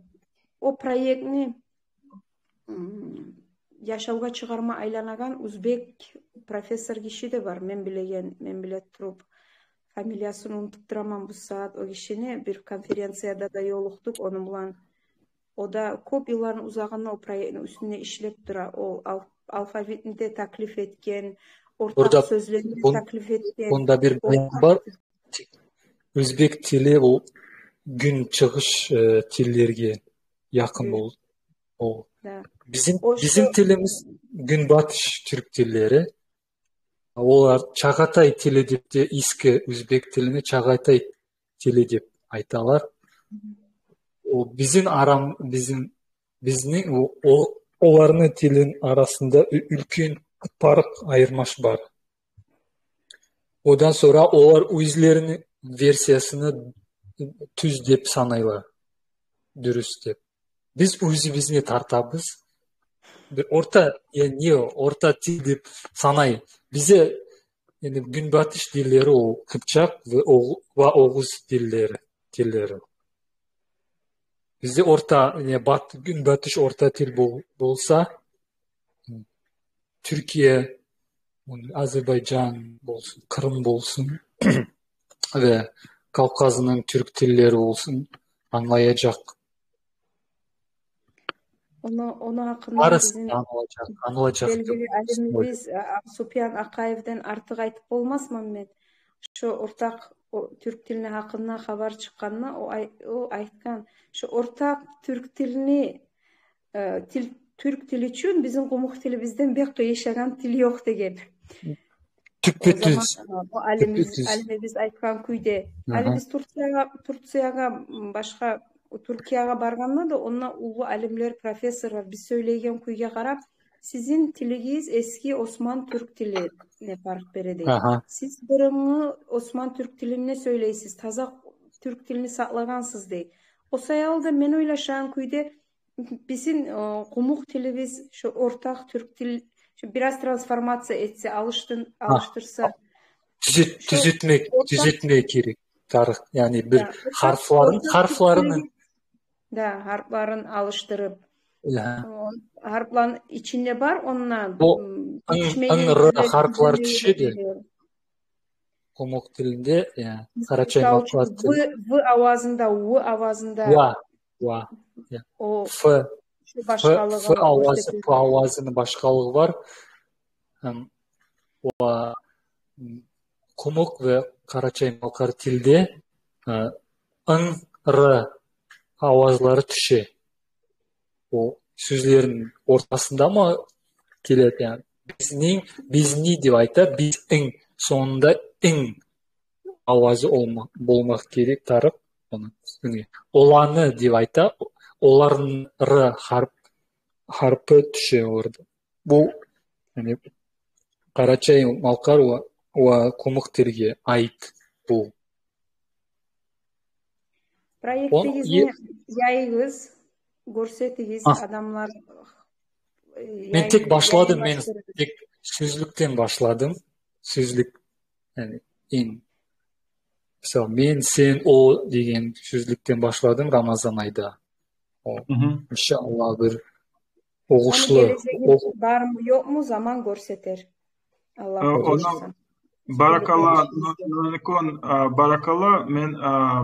о проектни м, яшавгъа чыгъарма айланагъан узбек профессор гиши де бар. Мен билеген, мен биле туруп, фамилиясын унутуп тураман бу сагьат о гишини. Бир конференцияда да ёлукъдукъ ону булан. О да кёп йылланы узагъында о проектни уьстюнде ишлеп тура. О ал-, алфавитни де таклиф этген, ортакъ сёзлени де таклиф этген. Онда бир баян бар. Оьзбек тили бу гюнчыгъыш, э, тиллерге якъын. О, бизин, бизин тилибиз гюнбатыш тюрк тиллери. Олар чагъатай тили деп де, эски оьзбек тилини чагъатай тили деп айталар. О бизин арам-, бизин, бизин, о, о, оланы тилини арасында уь-, уьлкен парыкъ, айырмаш бар. Одан сора олар оьзлерини версиясыны тюз деп санайла, дюрюс деп. Биз оьзюбюзню тартабыз. Бир орта, яни, не, орта тил деп санай. Бизде, яни, гюнбатыш тиллери о къыпчакъ ва о-, ва огъуз тиллери, тиллери. Бизде орта, яни, бат-, гюнбатыш орта тил бол-, болса, Тюркия, Азербайджан болсун, Къырым болсун ва Кавказны тюрк тиллери болсун, англажакъ. Ону, ону гьакъында барысы бизин да англажакъ, англажакъ деп белгили алимибиз, а, Супиян Акъаевден артыкъ айтып болмасман мен. Шо ортакъ, о, тюрк тилини гьакъында хабар чыкъгъанда, о ай-, о айтгъан, шо ортакъ тюрк тилини, э, тил, тюрк тили учун бизин къумукъ тилибизден бек къыйышагъан тил ёкъ деген. Тюппе-тюз. О заман, э, о алимибиз, тюппе-тюз алимибиз айтгъан кюйде. Агьа. Алимибиз Турциягъа, Турциягъа, м, башгъа, Тюркиягъа баргъанда да, онда уллу алимлер, профессорлар биз сёйлейген кюйге къарап, сизин тилигиз эски осман-тюрк тилине паркъ береди. Агьа. Сиз бырынгы осман-тюрк тилинде сёйлейсиз, таза тюрк тилини сакълагъансыз, дей. О саялы да мен ойлашагъан кюйде, бизин, э, къумукъ тилибиз, шо ортакъ тюрк тил, шо бираз трансформация этсе, алышдын-, гьа, алышдырса, тюзет-, шо тюзетмек, ортакъ, тюзетмек герек тарыкъ. Яни бир, да, ортакъ, гьарпларын, ортакъ тюрк тилибиз, гьарпларын, да, гьарпларын алышдырып. Я. О, гьарпланы ичинде бар, онда, о, м, ын, ичмеге ын, р гьарплары тюшеди. Къумукъ тилинде, я, къарачай-малкъар тили. Мисал учун, в, в авазында, в авазында. Ва, ва, я. О, ф, шо ф, башгъалыгъы ф авазы, гёрсетилген. Ф авазыны башгъалыгъы бар. Гьам, ва, м, къумукъ ва къарачай-малкъар тилде, э, ын, р авазлары тюше. О сёзлерини ортасында ма геледи, яни, бизни, бизни деп айта, биз, ин, сонгунда ин авазы болма-, болмакъ герек тарыкъ. Ону, яни, оланы деп айта, оланы р гьарп-, гьарпы тюше орда. Бу, яни, къарачай-малкъар ва, ва къумукъ тилге айт бу. Проектигизни яйыгъыз, гёрсетигиз, адамлар, э, яйын-, яйынлаштырыгъыз. Мен тек башладым, мен тек сёзлюкден башладым. Сёзлюк, яни, ин. Мисал, мен, сен, о деген сёзлюкден башладым Рамазан айда. О, иншаллагь, бир Огъушлу. Ону гележеги бармы, ёкъму, заман гёрсетер. Аллагь буюрса. Баракалла, Нурикон, баракалла. Мен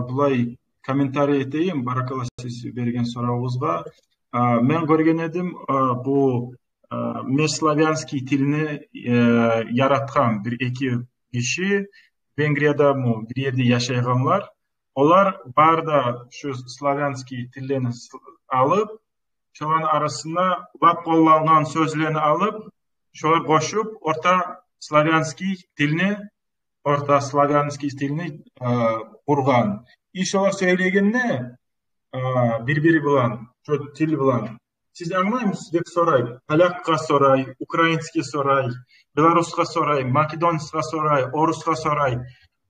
булай комментарий этейим. Баракалла сиз берген соравугъузгъа. Мен гёрген эдим, бу межславянский тилни яратгъан бир-эки гиши, Венгриядамы бир ерде яшайгъанлар. Олар бары да шу славянский тиллени алып, шоланы арасына лап къоллангъан сёзлени алып, шолар къошуп, орта славянский тилни, орта славянский тилни къургъан. И шолар сёйлегенде бир-бири булан, шо тил булан, сиз англаймысыз деп сорай. Полякгъа сорай, украинский сорай, белорусгъа сорай, македонецгъа сорай, орусгъа сорай.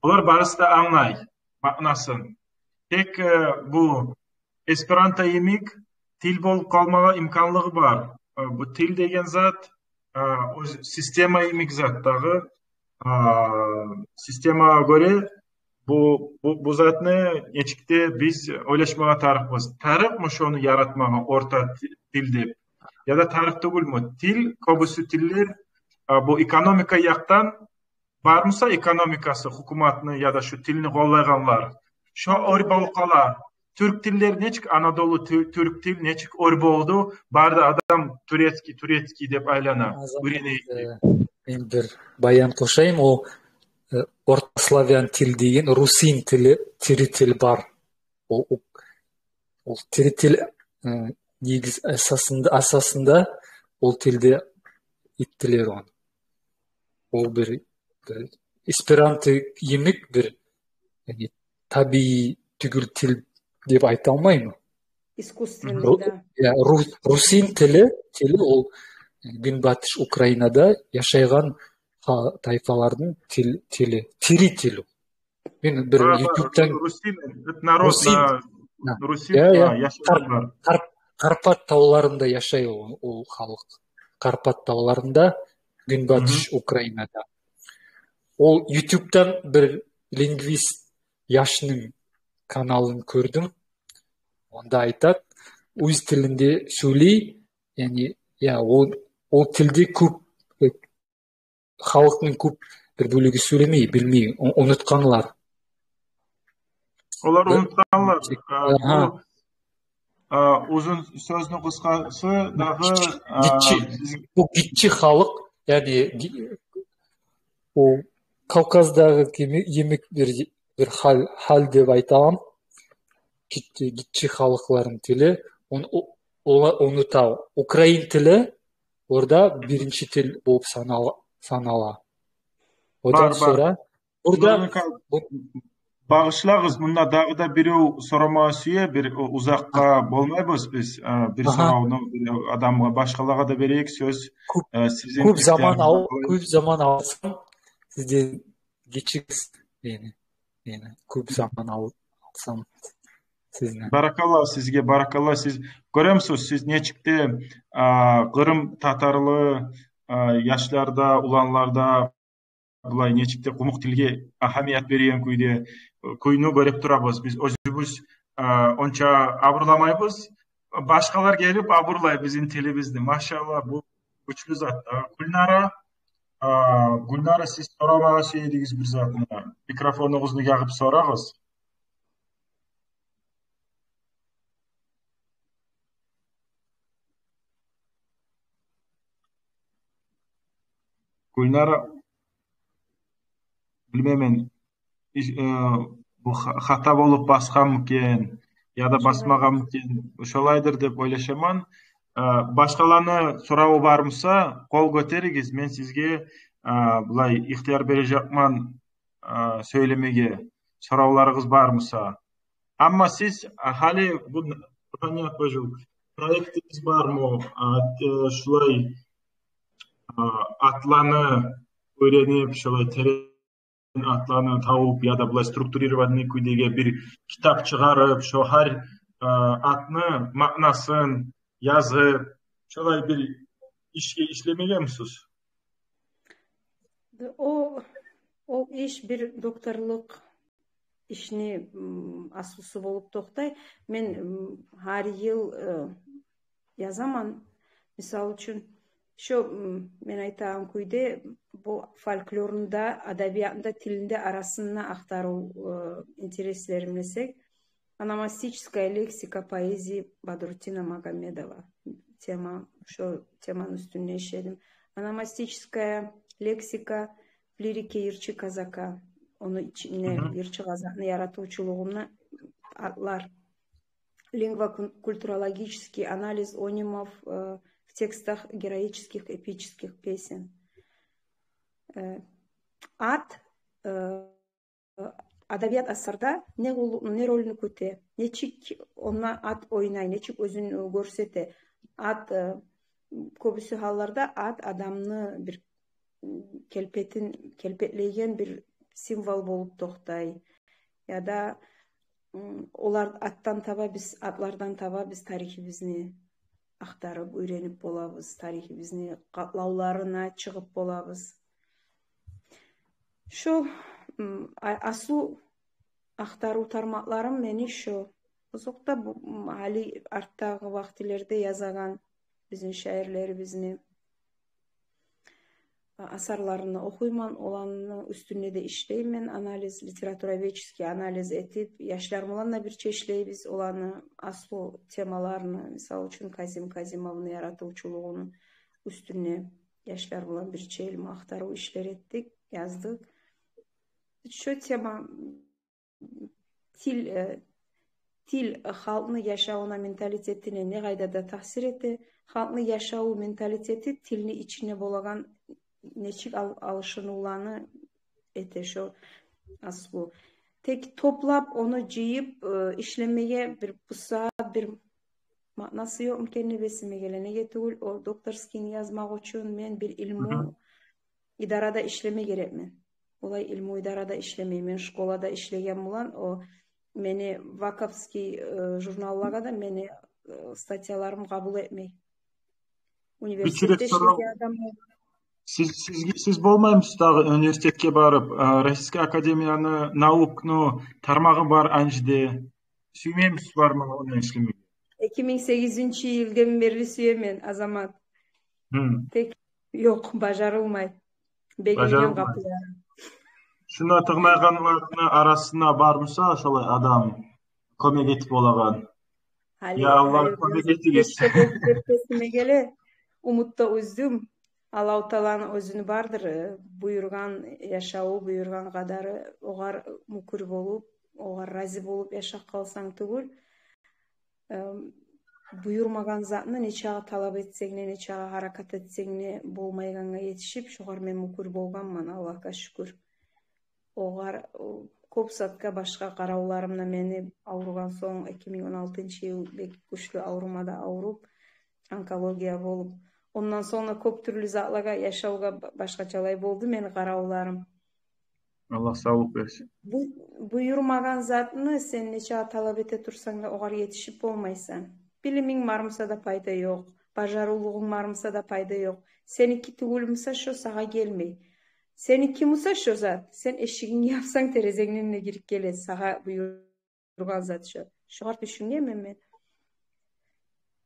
Булар барысы да англай маънасын. Тек бу эсперанто йимик тил болуп къалмагъа имканлыгъы бар. Бу тил деген зат, оьз система йимик зат дагъы. Системагъа гёре бу, бу, бу затны нечик де биз ойлашмагъа тарыкъбыз. Тарыкъмы шону яратмагъа орта ти-, тил деп? Яда тарыкъ тюгюлмю? Тил, кёбюсю тиллер, бу экономика якъдан бармыса экономикасы, гьукуматны яда шу тилни къоллайгъанлар, шо оьр болуп къала. Тюрк тиллер нечик, Анадолу тю-, тюрк тил нечик оьр болду? Бары да адам турецкий, турецкий деп айлана. Азамат, уьйренейик деп. Мен бир баян къошайым. О орта славян тил деген русин тили, тири тил бар. Ол, ол, ол тири тил, негиз асасында, асасында ол тилде иттилер ону. Ол бир, бир эсперанто йимик бир, яни, табийи тюгюл тил деп айта алмайман. Искусственный, да. Я, рус-, русин тили, тили ол гюнбатыш Украинада яшайгъан ха-, тайпалардын тил-, тили, тири тил. Мен бир ютубдан русин, русин, русин, я, я, яшайгъанлар. Къар-, Къар-, Къарпат тавларында яшай ол, ол халкъ. Къарпат тавларында, гюнбатыш Украинада. Ол ютубдан бир лингвист яшны каналын гёрдюм. Онда айтат, оьз тилинде сёйлей, яни, я, ол, ол тилде кёп, э, халкъны кёп бир бёлюгю сёйлемей, билмей, у-, унутгъанлар. Олар унутгъанлар. Узун сёзню къысгъасы дагъы, гиччи, бу гиччи халкъ, яни, о Кавказдагъы йимик бир, бир гьал, гьал деп айтайым. Гиччи, гиччи халкъланы тили, он-, о-, олар унута. Украин тили орда биринчи тил болуп санала, санала. Одан сора орда... Багъышлагъыз, мунда дагъы да бирев сорамагъа сюе, бир узакъгъа болмайбыз биз. Бир соравну бир адамгъа, башгъалагъа да берейик сёз. Кёп заман ал-, кёп заман алсам, сизден гечигиз мени. Мени кёп заман ал-, алсам сизни. Баракалла сизге, баракалла. Сиз гёремисиз, сиз нечик де къырым татарлы яшларда, уланларда булай нечик де къумукъ тилге агьамият береген кюйде, кюйню гёрюп турабыз. Биз оьзюбюз онча абурламайбыз. Башгъалар гелип абурлай бизин тилибизни. Машалла, бу гючлю зат да. Гюлнара, Гюлнара, сиз сорамагъа сюе эдигиз бир затны. Микрофонугъузну ягъып сорагъыз. Гюлнара, билмеймен, бу хата болуп басгъанмы экен, яда басмагъанмы экен, шолайдыр деп ойлашаман. Башгъаланы сораву бармыса, къол гётеригиз, мен сизге булай ихтияр бережекмен сёйлемеге, соравларыгъыз бармыса. Амма сиз гьали бу, Руханият бажу, проектигиз бармы? Шулай атланы уьйренип, шулай терен атланы табып, яда булай структурированный кюйдеги бир китап чыгъарып, шо гьар атны маънасын язып, шолай бир ишге ишлемегенмисиз? О, о иш бир докторлукъ ишни аслусу болуп токътай. Мен гьар йыл язаман, Мисал учун, шо, м, мен айтагъан кюйде, бу фольклорну да, адабиятны да, тилни де арасында ахтарыв, э, интереслерим десек, ономастическая лексика поэзии Бадрутдина Магомедова. Тема, шо теманы уьстюнде ишледим. Ономастическая лексика в лирике Йырчы Казака. Ону ичинде Йырчы Казакъны яратывчулугъунда атлар. Лингвокультурологический анализ онимов, э, в текстах героических эпических песен. Э, ат, э, адабият асарда не къуллукъну, не ролну кёте, нечик онда ат ойнай, нечик оьзюн гёрсете. Ат, э, кёбюсю гьалларда ат адамны бир, м, келпетин, келпетлейген бир символ болуп токътай. Яда, м, олар аттан таба биз, атлардан таба биз тарихибизни ахтарып, уьйренип болабыз, тарихибизни къатлавларына чыгъып болабыз. Шо, м, а-, аслу ахтарыв тармакъларым мени шо. Озокъда, бу, м, гьали артдагъы вакътилерде язагъан бизин шаирлерибизни асарларын охуйман, оланы уьстюнде де ишлеймен, анализ, литературоведческий анализ этип, яшлар булан да бирче ишлейбиз, оланы аслу темаларын, мисал учун, Казим Казимовну яратывчулугъуну уьстюнде яшлар булан бирче илму ахтарыв ишлер этдик, яздыкъ. Шо тема, тил, э, тил, э, халкъны яшавуна, менталитетине не къайда да таъсир эте. Халкъны яшаву, менталитети тилни ичинде болагъан нечик ал-, алышынывланы эте шо аслу. Тек топлап, ону жыйып, э, ишлемеге бир бу сагьат бир маънасы ёкъму экен деп эсиме геле. Неге тюгюл, о докторскийни язмакъ учун мен бир илму идарада ишлеме герекмен. Олай илму идарада ишлемеймен. Мен школада ишлеген булан, о мени ваковский, э, журналлагъа да мени, э, статьяларым къабул этмей. Университетде ишлеген адам. Сиз, сизге, сиз болмаймысыз дагъы университетге барып, э, Российский академияны наукну тармагъы бар анжиде? Сюймеймисиз бармагъа, онда ишлемеге? Эки минг сегизинчи йылдан берли сюемен, Азамат. Тек ёкъ, бажарылмай. Бегилген къапулар. Шунда тынглайгъанланы арасында бармыса шолай адам, кёмек этип болагъан? Гьали, я Аллагь, гьали кёмек этигиз. Эсиме геле, умут да уздум. Аллагьу Тааланы оьзюню бардыр, э, буюргъан яшаву, буюргъан къадары, огъар мюкюр болуп, огъар рази болуп яшап къалсанг тюгюл, э, буюрмагъан затны нечакъы талап этсенг де, нечакъы гьаракат этсенг де, болмайгъангъа етишип, шогъар мен мюкюр болгъанман, Аллагьгъа шюкюр. Огъар, о, кёп затгъа башгъа къаравларым да мени авругъан сонг, эки минг он алтынчы йыл бек гючлю аврума да авруп, онкология болуп. Ондан сонг да кёп тюрлю затлагъа, яшавгъа ба-, башгъачалай болду мени къаравларым. Аллагь савлукъ берсин. Бу-, буюрмагъан затны сен нечакъы талап эте турсанг да, огъар етишип болмайсан. Билиминг бармыса да пайда ёкъ, бажарывлугъунг бармыса да пайда ёкъ. Сеники тюгюлмюсе, шо сагъа гелмей. Сеники буса шо зат, сен эшигингни япсанг, терезенгден де гирип геле сагъа буюргъан зат шо. Шогъар тюшюнгенмен мен.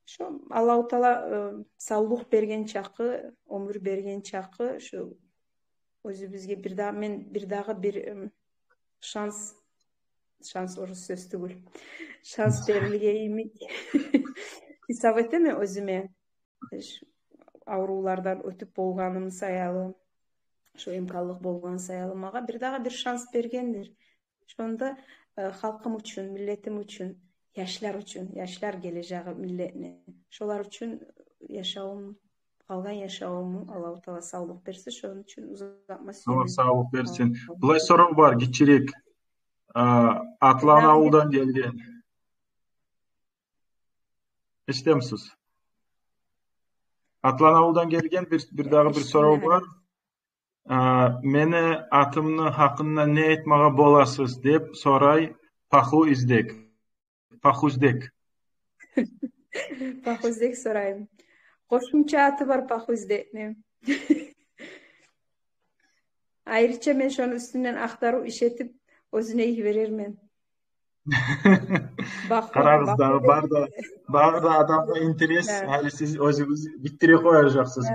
Шо Аллагьу Таала, э, савлукъ берген чакъы, оьмюр берген чакъы, шо оьзюбюзге бир дагъы, мен бир дагъы бир, эм, шанс, шанс орус сёз тюгюл, шанс берилген йимик гьисап этемен оьзюме. Ш-, аврувлардан оьтюп болгъаным саялы, шо имканлыкъ болгъан саялы магъа бир дагъы бир шанс бергендир. Шонда, э, халкъым учун, миллетим учун, яшлар учун, яшлар гележеги миллетни. Шолар учун яшавум, къалгъан яшавуму Аллагьу Таала савлукъ берсе, шону учун узатма сюемен. Аллагь савлукъ берсин. Булай сорав бар, гиччирек. А, Атлан авулдан гелген. Эшитемисиз? Атлан авулдан гелген бир, бир дагъы бир сорав бар. А, мени атымны гьакъында не айтмагъа боласыз деп сорай Паху Издек. Пахуздек. Пахуздек сорайым. Къошумча аты бар Пахуздекни. Айрыча мен шону уьстюнден ахтарыв иш этип, оьзюне йиберермен. Къарагъыз дагъы, бары да, бары да адамгъа интерес. Гьали сиз оьзюгюз битдире къояжакъсыз.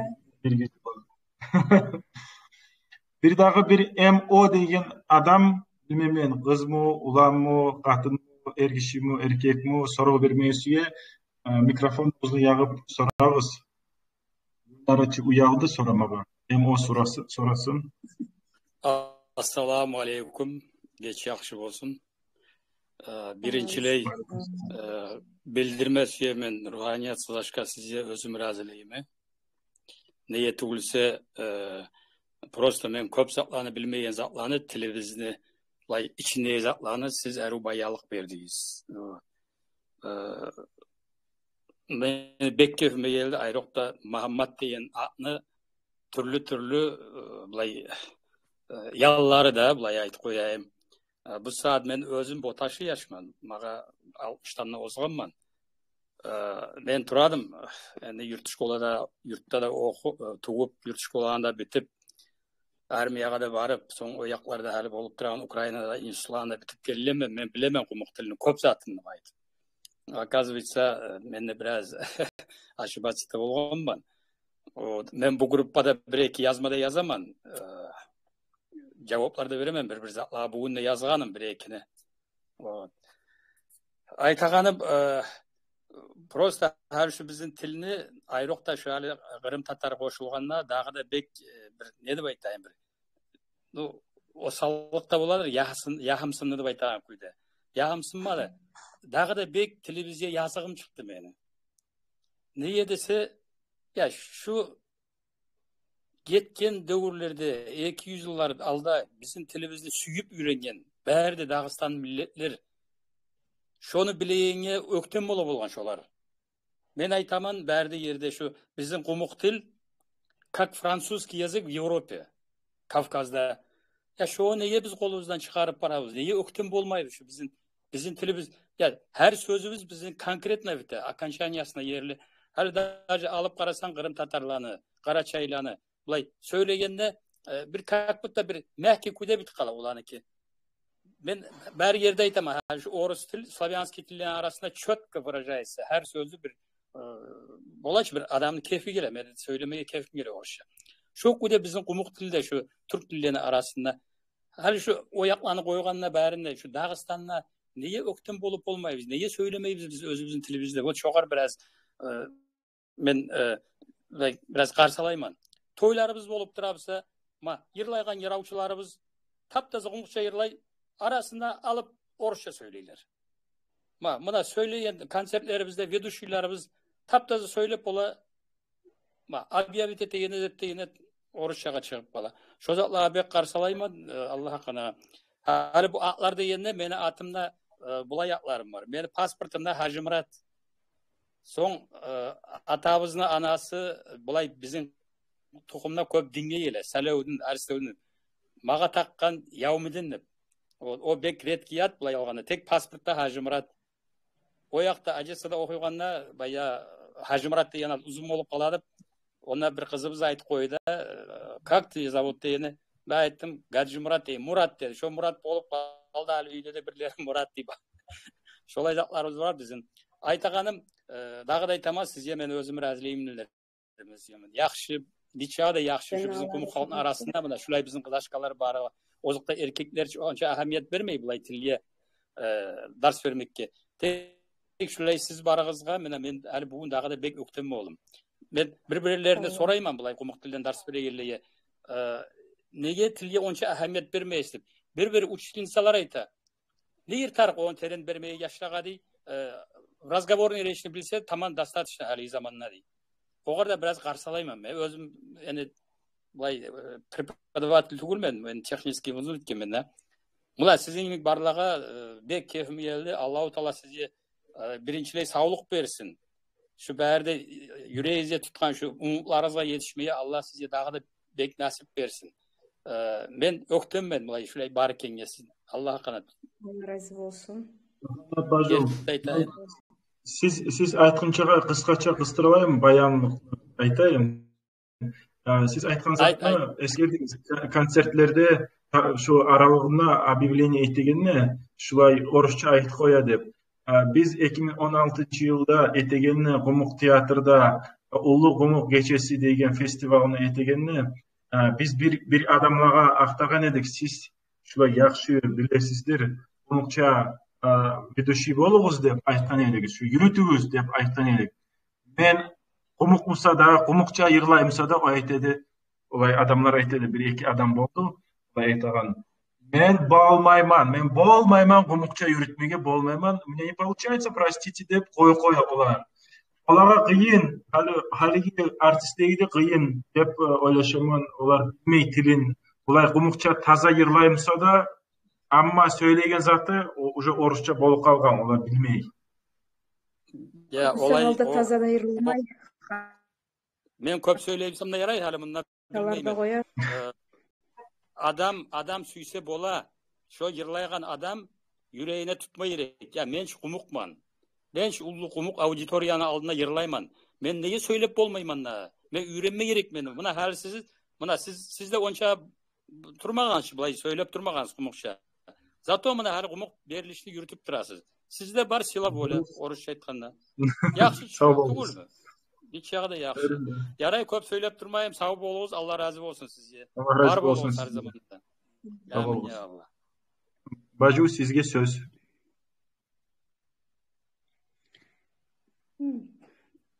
Бир гюн. Бир дагъы бир М О деген адам, билмеймен, къызмы, уланмы, къатынмы, эргишими, эркекми, сорав бермеге сюе. Э, микрофонугъузну ягъып сорагъыз. Булар чы уялды сорамагъа. М О сорасы-, сорасын. Ассаламу алейкум. Геч яхшы болсун. Э, биринчилей, э, билдирме сюемен, Ругьаният Сазашка сизге оьзюм разилигимни. Неге тюгюлсе, э, просто мен кёп затланы, билмеген затланы, тилибизни, булай, ичиндеги затланы сиз арив баянлыкъ бердигиз. Э, мени бек кепиме гелди, айрокъда Магьаммат деген атны тюрлю-тюрлю, э, булай, э, яллары да, булай айтып къояйым. Э, бу сагьат мен оьзюм орташы яшман, магъа алтмышдан да озгъанман. Э, мен турадым, энди юртшколада, юртда да охуп, э, тувуп, юртшколаны да битип, армиягъа да барып, сонг о якъларда гьали болуп турагъан Украинада институтланы да битип гелгенмен, мен билемен къумукъ тилни кёп затын деп айтып. Оказывается, э, мен де бираз ошибаться да болгъанман. Вот. Мен бу группада бир-эки язма да язаман, э, жаваплар да беремен, бир-бир затлагъа бугюн де язгъаным бир-экини. Вот. Айтагъаным, э, просто гьали шу бизин тилни, айрокъда шу гьали къырым татар къошулгъанда, дагъы да бек, э, бир, не деп айтайым, бир, ну, осаллыкъ да боладыр, ягьсын-, ягьымсынды деп айтагъан кюйде. Ягьымсынмады. Дагъы да бек тилибизге языгъым чыкъды мени. Неге десе, я шу гетген девюрлерде, эки юз йыллар алда бизин тилибизни сююп уьйренген бары да Дагъыстан миллетлер, шону билегенге оьктем бола болгъан шолар. Мен айтаман, бары да ерде шу бизин къумукъ тил, как французский язык в Европе, Кавказда. Я шону неге биз къолубуздан чыгъарып барабыз? Неге оьктем болмайбыз шу бизин, бизин тилибиз? Я гьар сёзюбюз бизин конкретно бите, окончаниясына ерли. Гьали даже алып къарасанг, къырым татарланы, къарачайланы, булай сёйлегенде, э, бир как будто бир мягкий кюйде битип къала оланыки. Мен бары ерде айтаман, гьали шу орус тил, славянский тиллени арасында чётко выражается. Гьар сёзю бир, э, бола чы, бир адамны кепи геле, мен сёйлемеге кепим геле орусча. Шо кюйде бизин къумукъ тил де, шу тюрк тиллени арасында. Гьали шу о якъланы къойгъанда, барын да шу Дагъыстанда неге оьктем болуп болмайбыз, неге сёйлемейбиз биз оьзюбюзню тилибизде? Вот шогъар бираз, э, мен, э, бираз къарсалайман. Тойларыбыз болуп тура буса, ма, йырлайгъан йыравчуларыбыз тап-таза къумукъча йырлай, арасында алып орусча сёйлейлер. Ма, муна сёйлеген концертлерибизде ведущийлерибиз тап-таза сёйлеп бола, ма, объявить этегенде, этегенде орусчагъа чыгъып къала. Шо затлагъа бек къарсалайман, э, Аллагь гьакъына. Гьали бу атлар дегенде, мени атымда, э, булай атларым бар. Мени паспортумда Гьажимурат. Сонг, э, атабызны анасы, булай бизин тухумда кёп динге геле, Салавудин, Арславудин. Магъа такъгъан Явмидин деп. О, о бек редкий ат, булай алгъанда. Тек паспортда Гьажимурат. О якъда Одессада охуйгъанда, баягъы Гьажимурат деген ат узун болуп къала деп, онда бир къызыбыз айтып къойду, э, «Как ты зовут?» дегенде, мен айтдым, «Гаджимурат» деймен. «Мурат» деди. Шо Мурат болуп къалды, гьали уьйде де бирлери Мурат дей. Шолай затларыбыз бар бизин. Айтагъаным, э, дагъы да айтаман, сизге мен оьзюм разилигимни билдирме сюемен. Яхшы, нечакъы да яхшы шу бизин къумукъ халкъны арасында муна шулай бизин къызашкалар бар. Озокъда, эркеклер онча агьамият бермей булай тилге, э, дарс бермекге. Тек шулай сиз барыгъызгъа, муна мен гьали бугюн дагъы да бек оьктем болдум. Мен бир-бирлерине сорайман, булай къумукъ тилден дарс берегенлеге, э, неге тилге онча агьамият бермейсиз деп. Бир-бир учительницалар айта, неге тарыкъ ону терен бермеге яшлагъа дей, э, разговорный речьни билсе, таман, достаточно гьали заманда дей. Огъар да бираз къарсалайман мен. Оьзюм, яни, булай, э, преподаватель тюгюлмен, мен технический вуз битгенмен да. Муна сизин йимик барлагъа, э, бек кепим гелди. Аллагьу Таала сизге, э, биринчилей савлукъ берсин. Шу бары да, э, юрегигизде тутгъан шу умутларыгъызгъа етишмеге Аллагь сизге дагъы да бек насип берсин. Э, мен оьктеммен булай шулай бар экенге сизин. Аллагь гьакъына. Аллагь рази болсун. Бажу, сиз, сиз айтгъынчагъа къысгъача къысдырайым, баянны айтайым. Э, сиз айтгъан затны эсгердигиз. Кон-, концертлерде, а, шу аралыгъында объявление этегенде, шулай орусча айтып къоя деп. Э, биз эки минг он алтынчы йылда этегенде къумукъ театрда, э, Уллу къумукъ гечеси деген фестивалны этегенде, э, биз бир, бир адамлагъа актагъан эдик, сиз шулай яхшы билесиздир, къумукъча, э, ведущий болугъуз деп айтгъан эдик, шу юрютюгюз деп айтгъан эдик. Мен къумукъ буса да, къумукъча йырлай буса да, о айта эди, олай адамлар айта эди, бир-эки адам болду, олай айтагъан. Мен болмайман, мен болмайман, къумукъча юрютмеге болмайман. У меня не получается, простите, деп къоюп къоя олар. Олагъа къыйын, гьали, гьалиги артистлеге де къыйын деп, э, ойлашаман, олар билмей тилин. Олай къумукъча таза йырлай буса да, амма сёйлейген заты о-, уже орусча болуп къалгъан, олар билмей. Я, олай, о, таза да йырламай. Мен кёп сёйлей бусам да ярай, гьали мунда билмеймен. Э, адам, адам сюйсе бола, шо йырлайгъан адам юрегине тутма герек. Я, мен шу къумукъман. Мен шу уллу къумукъ аудиторияны алдында йырлайман. Мен неге сёйлеп болмайман да? Мен уьйренме герекмен. Муна гьали сиз, муна сиз, сиз де онча турмагъансыз, булай сёйлеп турмагъансыз къумукъча. Зато муна гьали къумукъ берилишни юрютюп турасыз. Сизде бар сила воля, орусча айтгъанда. Яхшы чыгъым тюгюлмю? Гьеч ягъы да яхшы. Ярай, кёп сёйлеп турмайым, сав болугъуз, Аллагь рази болсун сизге. Аллагь рази болсун сизге. Бар болугъуз гьар заманда. Амин, я Аллагь. Бажу, сизге сёз.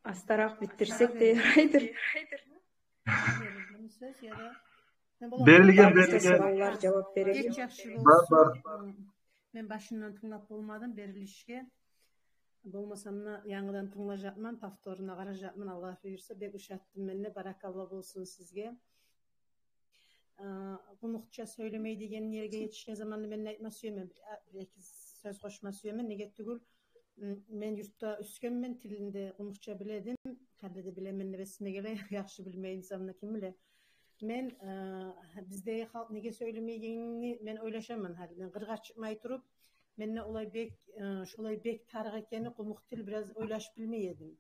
Астаракъ битдирсек де ярайдыр. Берилген, берилген. Сорав, жавап берейим. Бек яхшы болсун. Бар, бар. Мен башындан тынглап болмадым берилишге. Болмасам да, янгыдан тынглажакъман, повторуна къаражакъман, Аллагь буюрса. Бек ушатды мени де, баракалла болсун сизге. Э, къумукъча сёйлемей деген ерге етишген заманда мен не айтма сюемен, бир, а, бир-эки сёз къошма сюемен. Неге тюгюл, м, мен юртда оьсгенмен, тилни де къумукъча биле эдим. Гьали де билемен деп эсиме геле, яхшы билмей бусам да, ким биле. Мен, э, биздеги халкъ неге сёйлемейгенин мен ойлашаман гьали. Мен къыргъа чыкъмай туруп, менде олай бек, э, шолай бек тарыкъ экени, къумукъ тил, бираз ойлашып билмей эдим.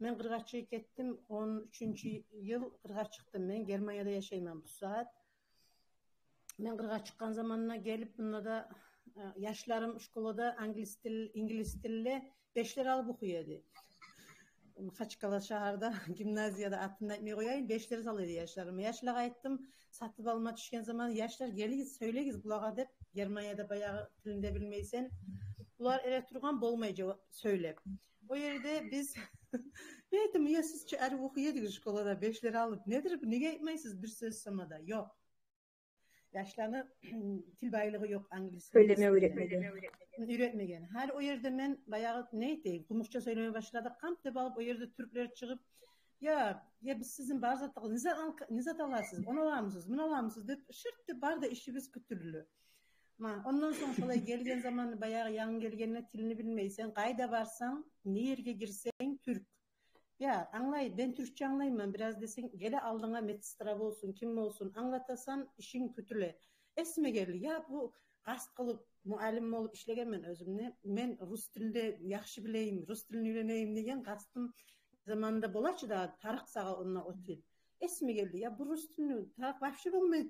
Мен къыргъа чыгъып гетдим, он уьчюнчю йыл къыргъа чыкъдым. Мен Германияда яшайман бу сагьат. Мен къыргъа чыкъгъан заманда гелип, мунда да, э, яшларым школада англис тил, инглиз тилде бешлер алып охуй эди. Махачкъала шагьарда, гимназияда, атын айтмай къояйым, бешлер сала эди яшларым. Яшлагъа айтдым, сатып алма тюшген заман, яшлар, гелигиз, сёйлегиз булагъа деп, Германияда баягъы тилин де билмейсен. Булар эретургъан болмай жавап сёйлеп. О ерде биз, мен айтдым, я сиз чи арив охуй эдигиз школада бешлер алып, недир бу, неге айтмайсыз бир сёз сама да? Ёкъ. Яшланы тил байлыгъы ёкъ, англис тилин сёйлеме уьйретмеген. Уьйретмеген. Гьали о ерде мен баягъы, не айтайым, къумукъча сёйлеме башладыкъ, къамп деп алып, о ерде тюрклер чыгъып, я, я биз сизин бар затыгъыз, не зат ал-, не зат аласыз, ону аламысыз, муну аламысыз деп, шырт деп, бары да ишибиз кютюлдю. Ма, ондан сонг шолай гелген заман, баягъы янгы гелгенде тилни билмейсен, къайда барсанг, не ерге гирсенг, тюрк. Я, англай, мен тюркче англайман бираз десенг, геле алдынга медсестра болсун, ким болсун, англатасан, ишинг кютюле. Эсиме гелди, я бу къаст къылып муаллим болуп ишлегенмен оьзюм де. Мен рус тилни де яхшы билейим, рус тилни уьйренейим деген къастым заманда бола чы да, тарыкъ сагъа онда о тил. Эсиме гелди, я бу рус тилни тарыкъ вообще болмай,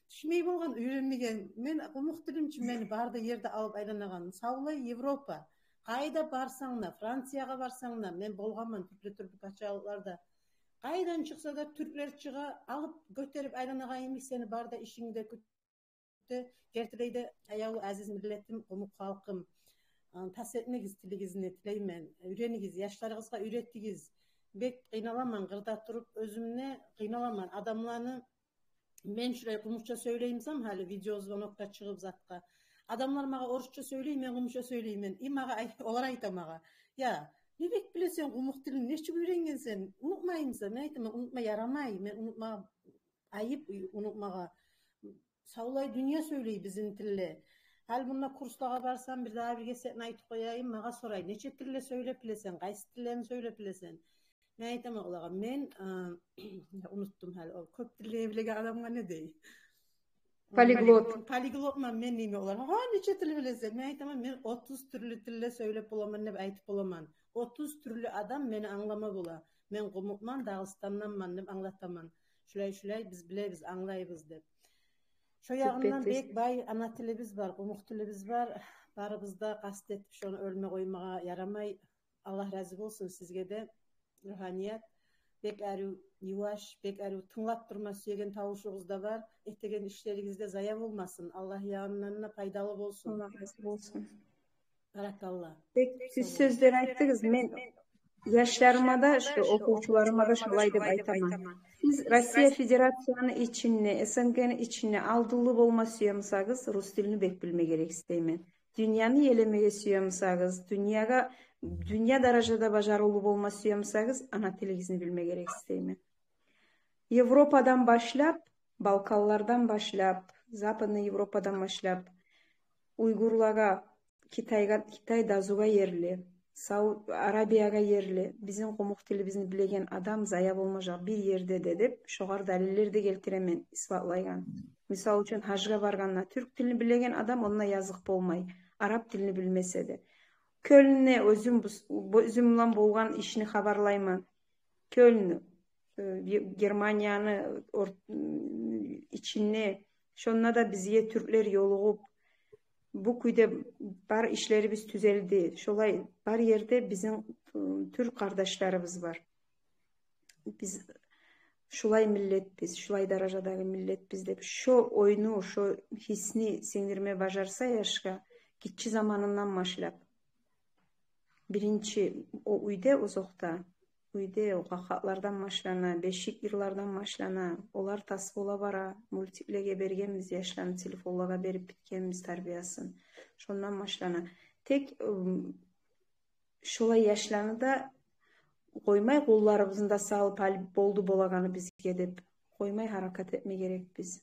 тюшмей болгъан, уьйренмеген. Мен къумукъ тилим чи мени бары да ерде алып айланагъан. Савлай Европа. Къайда барсанг да, Франциягъа барсанг да, мен болгъанман тюрлю-тюрлю пачалыкъларда. Къайдан чыкъса да тюрклер чыгъа, алып гётерип айланагъан йимик сени бары да ишингде кюте. Гертилей де, аявлу азиз миллетим, къумукъ халкъым, а, тас этмегиз тилигизни, тилеймен. Уьйренигиз, яшларыгъызгъа уьйретигиз. Бек къыйналаман, къырда туруп оьзюм де къыйналаман. Адамланы Мен шулай къумукъча сёйлей бусам, гьали видеозвонокгъа чыгъып затгъа. Адамлар магъа орусча сёйлей, мен къумукъча сёйлеймен. И магъа ай-, олар айта магъа: «Я, не бек билесен къумукъ тилин, нечик уьйренгенсен? Унутмаймысан?» Мен айтаман: «Унутма ярамай, мен унутма, айып унутмагъа. Савлай дюнья сёйлей бизин тилде». Гьали мунда курслагъа барсам, бирдагъы бир гесекни айтып къояйым, магъа сорай: «Нече тилде сёйлеп билесен, къайсы тиллени сёйлеп билесен?» Мен айтаман олагъа: «Мен, а, я, унутдум гьали, о кёп тилде билеген адамгъа не дей?» Полиглот. Полиглотман мен деймен олагъа. «Гьа, нече тил билесен?» Мен айтаман: «Мен отуз тюрлю тилде сёйлеп боламан», — деп айтып боламан. Отуз тюрлю адам мени англама бола. Мен къумукъман, Дагъыстанданман деп англатаман. шулай-шулай биз билебиз, англайбыз деп. Шо ягъындан бек бай ана тилибиз бар, къумукъ тилибиз бар. Барыбыз да къаст этип шону оьлме къоймагъа ярамай. Аллагь рази болсун сизге де, Ругьаният. Бек арив юваш, бек арив, тынглап турма сюеген тавушугъуз да бар. Этеген ишлеригиз де зая болмасын. Аллагь ягъындан да пайдалы болсун. Аллагь рази болсун. Баракалла. Бек тюз сёзлер айтдыгъыз. Мен яшларыма да, шу охувчуларыма да шолай деп айтаман. Сиз Россия Федерацияны ичинде, СНГ-ни ичинде алдынлы болма сюе бусагъыз, рус тилни бек билме герексиз деймен. Дюньяны елемеге сюе бусагъыз, дюньягъа, дюнья даражада бажарывлу болма сюе бусагъыз, ана тилигизни билме герексиз деймен. Европадан башлап, Балканлардан башлап, Западный Европадан башлап, уйгурлагъа, Китайгъа, Китай дазугъа ерли, Сауд Арабиягъа ерли, бизин къумукъ тилибизни билеген адам зая болмажакъ бир ерде де деп, шогъар далиллер де гелтиремен, исбатлайгъан. Мисал учун, гьажгъа баргъанда, тюрк тилни билеген адам онда языкъ болмай, араб тилни билмесе де. Кёлюнде оьзюм, бу, бу, оьзюм булан болгъан ишни хабарлайман. Кёльн, э, Германияны ор-, м, ичинде, шонда да бизге тюрклер ёлугъуп, бу кюйде бар ишлерибиз тюзелди. Шолай бар ерде бизин, м, тюрк къардашларыбыз бар. Биз шулай миллетбиз, шулай даражадагъы миллетбиз деп, шо ойну, шо гьисни сингдирме бажарса яшгъа, гиччи заманындан башлап. Биринчи о уьйде, озокъда, уьйде, о къакъатлардан башлана, бешик йырлардан башлана. Олар тас бола бара, мультиклеге бергенбиз яшланы, телефонлагъа берип битгенбиз тарбиясын. Шондан башлана. Тек, ым, шолай яшланы да къоймай, къолларыбызны да салып, гьали болду болагъаны бизге деп къоймай, гьаракат этме герекбиз.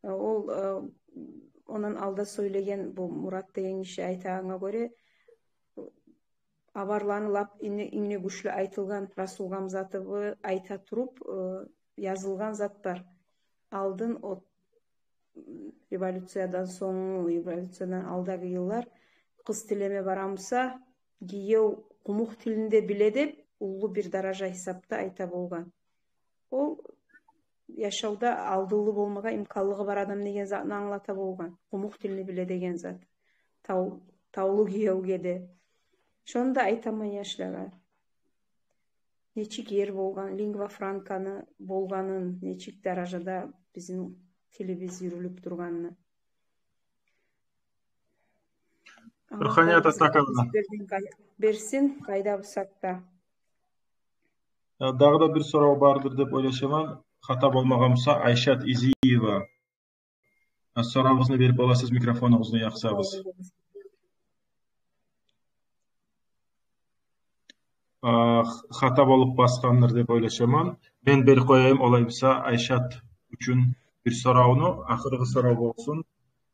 Ол, э, ондан алда сёйлеген бу Мурат деген гиши айтагъангъа гёре, аварланы лап инг-, инг де гючлю айтылгъан Расул Гамзатову айта туруп, э, язылгъан зат бар. Алдын о революциядан сонг, революциядан алдагъы йыллар къыз тилеме бара буса, гиев къумукъ тилни де биле деп, уллу бир даража гьисапда айта болгъан. Ол яшавда алдынлы болмагъа имканлыгъы бар адам деген затны англата болгъан. Къумукъ тилни биле деген зат. Тав-, тавлу гиевге де. Шону да айтаман яшлагъа. Нечик ер болгъан, лингва франканы болгъанын, нечик даражада бизин тилибиз юрюлюп тургъанын. Аллагь Ругьаният Атаковна. Берсин, къайда бусакъ да. Э, дагъы да бир сорав бардыр деп ойлашаман. Хата болмагъан буса, Айшат Изиева. Э, соравугъузну берип боласыз, микрофонугъузну якъсагъыз. А, хата болуп басгъандыр деп ойлашаман. Мен берип къояйым, олай буса, Айшат учун бир соравну, ахыргъы сорав болсун.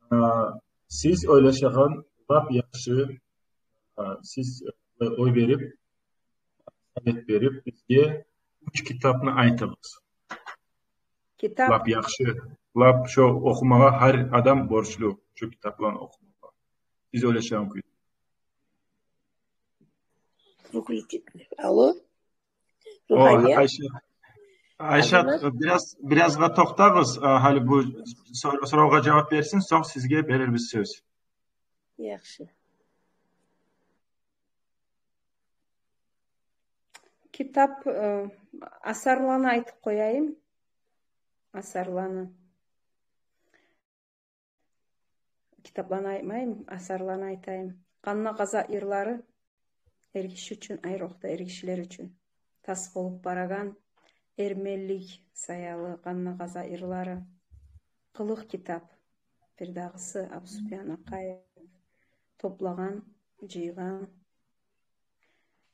А, сиз ойлашагъан лап яхшы, а, сиз, э, ой берип, совет берип, бизге уьч китапны айтыгъыз. Китап. Лап яхшы, лап шо охумагъа гьар адам борчлу, шо китапланы охумагъа. Сиз ойлашагъан кюйде. Алло? О, Ругьаният? Айшат. Айшат, бираз, биразгъа токътагъыз, а, гьали бу сор-, соравгъа жавап берсин, сонг сизге берербиз сёз. Яхшы. Китап, э, асарланы айтып къояйым. Асарланы. Китапланы айтмайым, асарланы айтайым. «Къанны къазакъ йырлары», эргиши учун, айрокъда эргишилер учун. «Тас болуп барагъан эрменлик саялы къанны къазакъ йырлары». «Къылыкъ китап». Бирдагъысы Абусупиян Акъаев топлагъан, жыйгъан.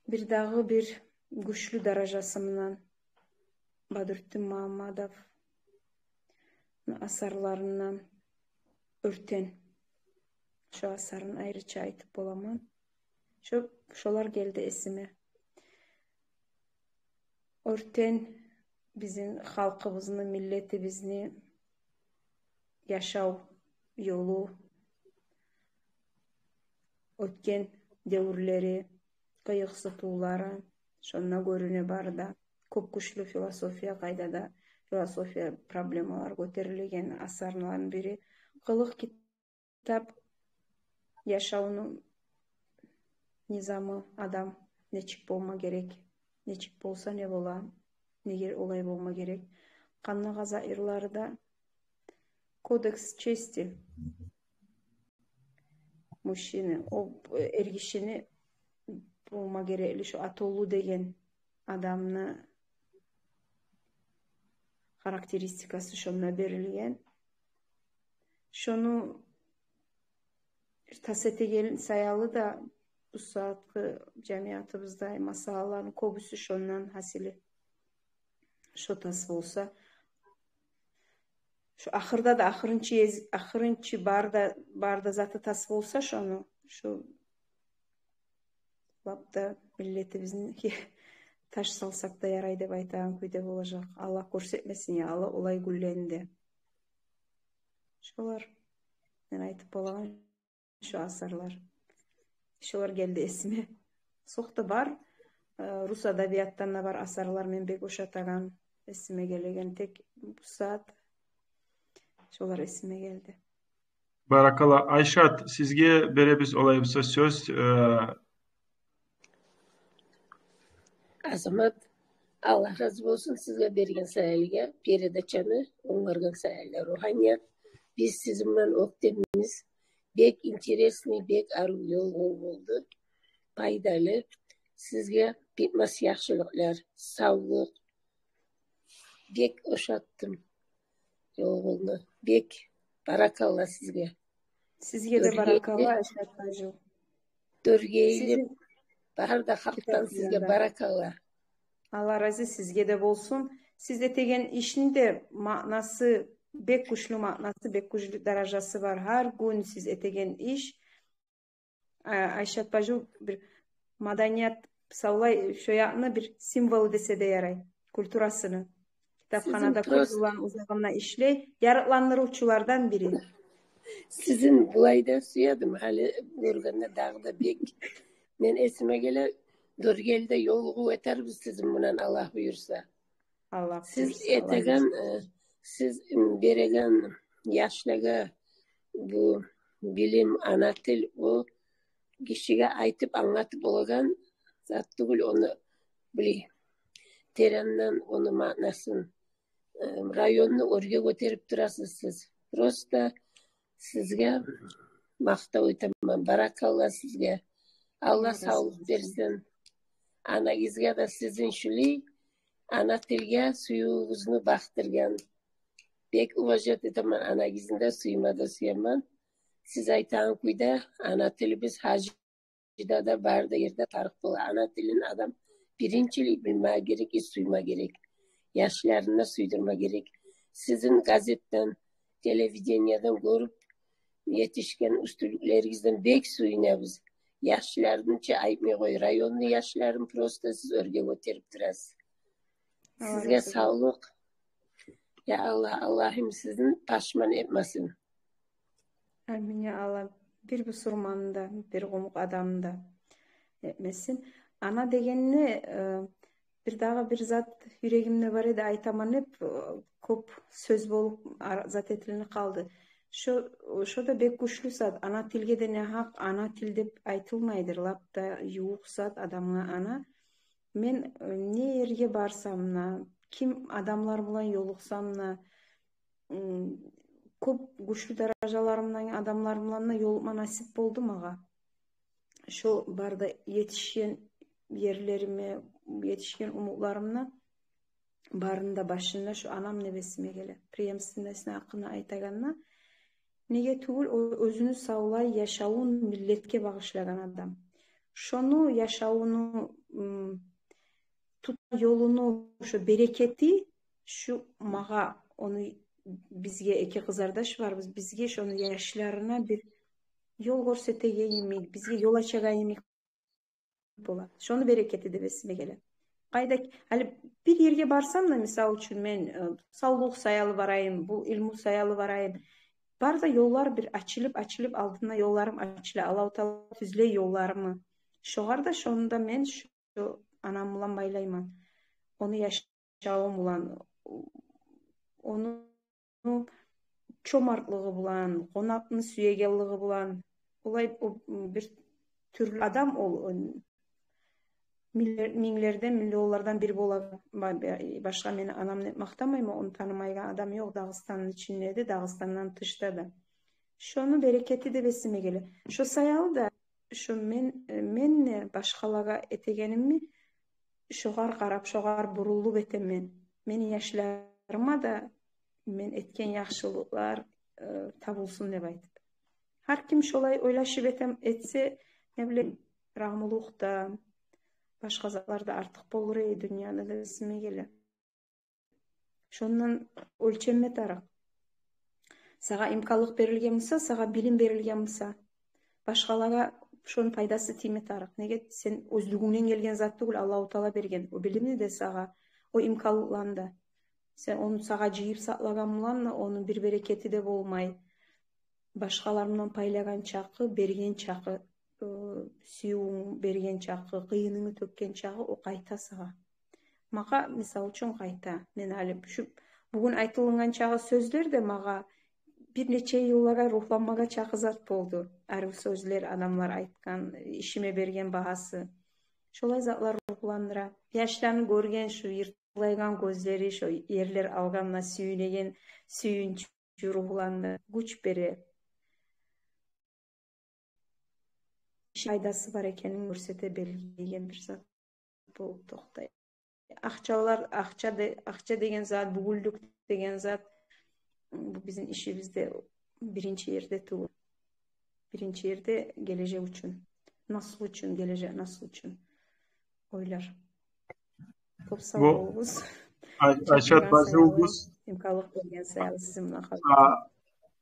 Бирдагъы бир гючлю даражасы мунан Бадрутдин Магьаммадовну асарларындан «Оьртен». Шо асарын айрыча айтып боламан. Шо, шолар гелди эсиме. «Оьртен» бизин халкъыбызны, миллетибизни яшав ёлу, оьтген девюрлери, къыйыкъсытывлары шонда гёрюне бары да. кёп гючлю философия, къайдада философия проблемалар гётерилеген асарланы бири. Къылыкъ китап, яшавну низамы, адам нечик болма герек, нечик болса не бола, неге олай болма герек. Къаннагъа заирлары да кодекс чести мужчины, о, эргишини болма герекли, шо атолу деген адамны характеристикасы шонда берилген. Шону тас этеген саялы да бу сагьатгъы жамиятыбызда масъалаланы кёбюсю шондан гьасили. Шо тас болса, шо ахырда да, ахырынчы ез-, ахырынчы барда, барда заты тас болса шону, шо бапда миллетибизни таш салсакъ да ярай деп айтагъан кюйде болажакъ. Аллагь гёрсетмесин, я Аллагь, олай гюнлени де. Шолар мен айтып болагъан шо асарлар. Шолар гелди эсиме. Сокъда бар, э, рус адабиятдан да бар асарлар мен бек ушатагъан, эсиме гелеген, тек бу сагьат шолар эсиме гелди. Баракалла. Айшат, сизге беребиз олай буса сёз. Э, Азамат, Аллагь рази болсун сизге берген саялыгъа, передачаны онгаргъан саялы. Руханият, биз сизин булан оьктембиз. Бек интересный, бек арив ёлугъув болду. Пайдалы. Сизге битмес яхшылыкълар, савлукъ. Бек ушатдым ёлугъувну. Бек баракалла сизге. Сизге де баракалла, Айшат бажи. Дёргейлип, бары да халкъдан сизге баракалла. Аллагь рази сизге де болсун. Сиз этеген ишни де маънасы, бек гючлю маънасы, бек гючлю даражасы бар. Гьар гюн сиз этеген иш, а, Айшат бажи бир маданият савлай, шо якъны бир символ десе де ярай, культурасыны. Китапханада кёп йылланы узагъында ишлей, ярыкъландырывчулардан бири. Сизин булай да сюедим, гьали гёргенде дагъы да бек. Мен эсиме геле, Дёргелиде ёлугъув этербиз сизин булан, Аллагь буюрса. Аллагь буюрса. Сиз этеген, э, сиз, м, береген яшлагъа бу билим, ана тил, о гишиге айтып англатып болагъан зат тюгюл, ону биле теренден, ону маънасын. Э, районну оьрге гётерип турасыз сиз. Просто сизге макътав этемен. Баракалла сизге. Аллагь савлукъ берсин. Анагизге де сизин шулай ана тилге сюювюгюзню бакъдыргъан. Бек уважать этемен анагизни де, сюйме де сюемен. Сиз айтагъан кюйде ана тилибиз гьажи да, бары да ерде тарыкъ бола. Ана тилин адам биринчилей билме герек, сюйме герек. Яшларын да сюйдюрме герек. Сизин газетден, телевидениеден гёрюп етишген уьстюнлюклеригизден бек сююнебиз. Яшларын чы айтмай къой, районну яшларын просто сиз оьрге гётерип турасыз. Сизге савлукъ. Я Аллагь, Аллагьым сизин пашман этмесин. Амин, я Аллагь. Бир бусурманны да, бир къумукъ адамны да этмесин. Ана дегенни, э, бир дагъы бир зат юрегимде бар эди, айтаман деп, э, кёп сёз болуп ара-, зат этилинип къалды. Шо, шо да бек гючлю зат. Ана тилге де негьакъ ана тил деп айтылмайдыр. Лап да ювукъ зат адамгъа ана. Мен, э, не ерге барсам да, ким адамлар булан ёлукъсам да, м, кёп гючлю даражаларымдан адамлар булан да ёлукъма насип болду магъа. Шо бары да етишген ерлериме, етишген умутларымны барыны да башында шо анам деп эсиме геле. Преемственностьну гьакъында айтагъанда, неге тюгюл, о оьзюню савлай яшавун миллетге багъышлагъан адам. Шону яшавуну, м, тутгъан ёлуну шо берекети, шу магъа, ону, бизге, эки къызардаш барбыз, бизге шону яшларына бир ёл гёрсетеген йимик, бизге ёл ачагъан йимик бола. Шону берекети деп эсиме геле. Къайда, гьали бир ерге барсам да, мисал учун, мен, э, савлукъ саялы барайым, бу илму саялы барайым, бары да ёллар бир ачылып, ачылып, алдымда ёлларым ачыла, Аллагьу Таала тюзлей ёлларымны. Шогъар да, шону да мен шо анам булан байлайман. ону яшаву булан, ону чомартлыгъы булан, къонакъны сюегенлиги булан, олай о бир тюрлю адам ол, о минглер-, минглерден, миллионлардан бири бола. Ба-, ба-, башгъа мен анамны макътамайман, ону танымайгъан адам ёкъ Дагъыстанны ичинде де, Дагъыстандан тышда да. Шону берекети деп эсиме геле. Шо саялы да, шо мен, мен де башгъалагъа этегенимни шогъар къарап, шогъар бурулуп этемен. Мени яшларыма да мен этген яхшылыкълар, э, табулсун деп айтып. Гьар ким шолай ойлашып этем, этсе, не билейим, рагьмулукъ да, башгъа затлар да артыкъ болур эди дюньяда деп эсиме геле. Шондан оьлченме тарыкъ. Сагъа имканлыкъ берилген буса, сагъа билим берилген буса, башгъалагъа шону пайдасы тийме тарыкъ. Неге? Сен оьзлюгюнгден гелген зат тюгюл, Аллагьу Таала берген. О билимни де сагъа, о имканлыкъланы да. Сен ону сагъа жыйып сакълагъан булан да, ону бир берекети де болмай. Башгъалар булан пайлагъан чакъы, берген чакъы, э, сюювюнгню берген чакъы, къыйынынгны тёкген чакъы, о къайта сагъа. Магъа, мисал учун, къайта. Мен гьали шу бугюн айтылынгъан чакъы сёзлер де магъа бир нече йыллагъа ругьланмагъа чакъы зат болду. Арив сёзлер, адамлар айтгъан, ишиме берген багьасы. Шолай затлар ругьландыра. Яшланы гёрген шу йырт- лагъан гёзлери, шо ерлер алгъанда сююнеген сююнч ругьландыра, гюч бере. Пайдасы бар экенин гёрсете, белгилейген бир зат болуп токътай. Акъчалар, акъча де-, акъча деген зат, бюгюнлюк деген зат, бу бизин ишибизде биринчи ерде тюгюл. Биринчи ерде гележек учун, наслу учун, гележек наслу учун ойлар. Кёп сав болугъуз. Ай-, Айшат бажывубуз, имканлыкъ берген саялы сизин булан хабар.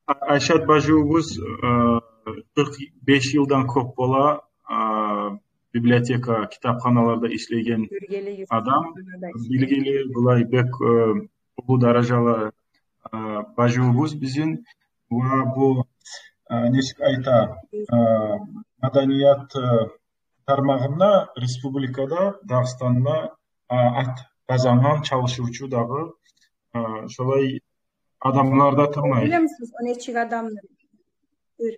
А, Айшат бажывубуз, э, къыркъ беш йылдан кёп бола, э, библиотека, китапханаларда ишлеген адам, билгили, булай бек, э, уллу даражалы, э, бажывубуз бизин. Ва бу, э, нечик айта, э, маданият, э, тармагъында республикада, Дагъыстанда, а, ат къазангъан чалышывчу дагъы, а, шолай адамлар да тынглай. Билемисиз, о нечик адамдыр? Бир.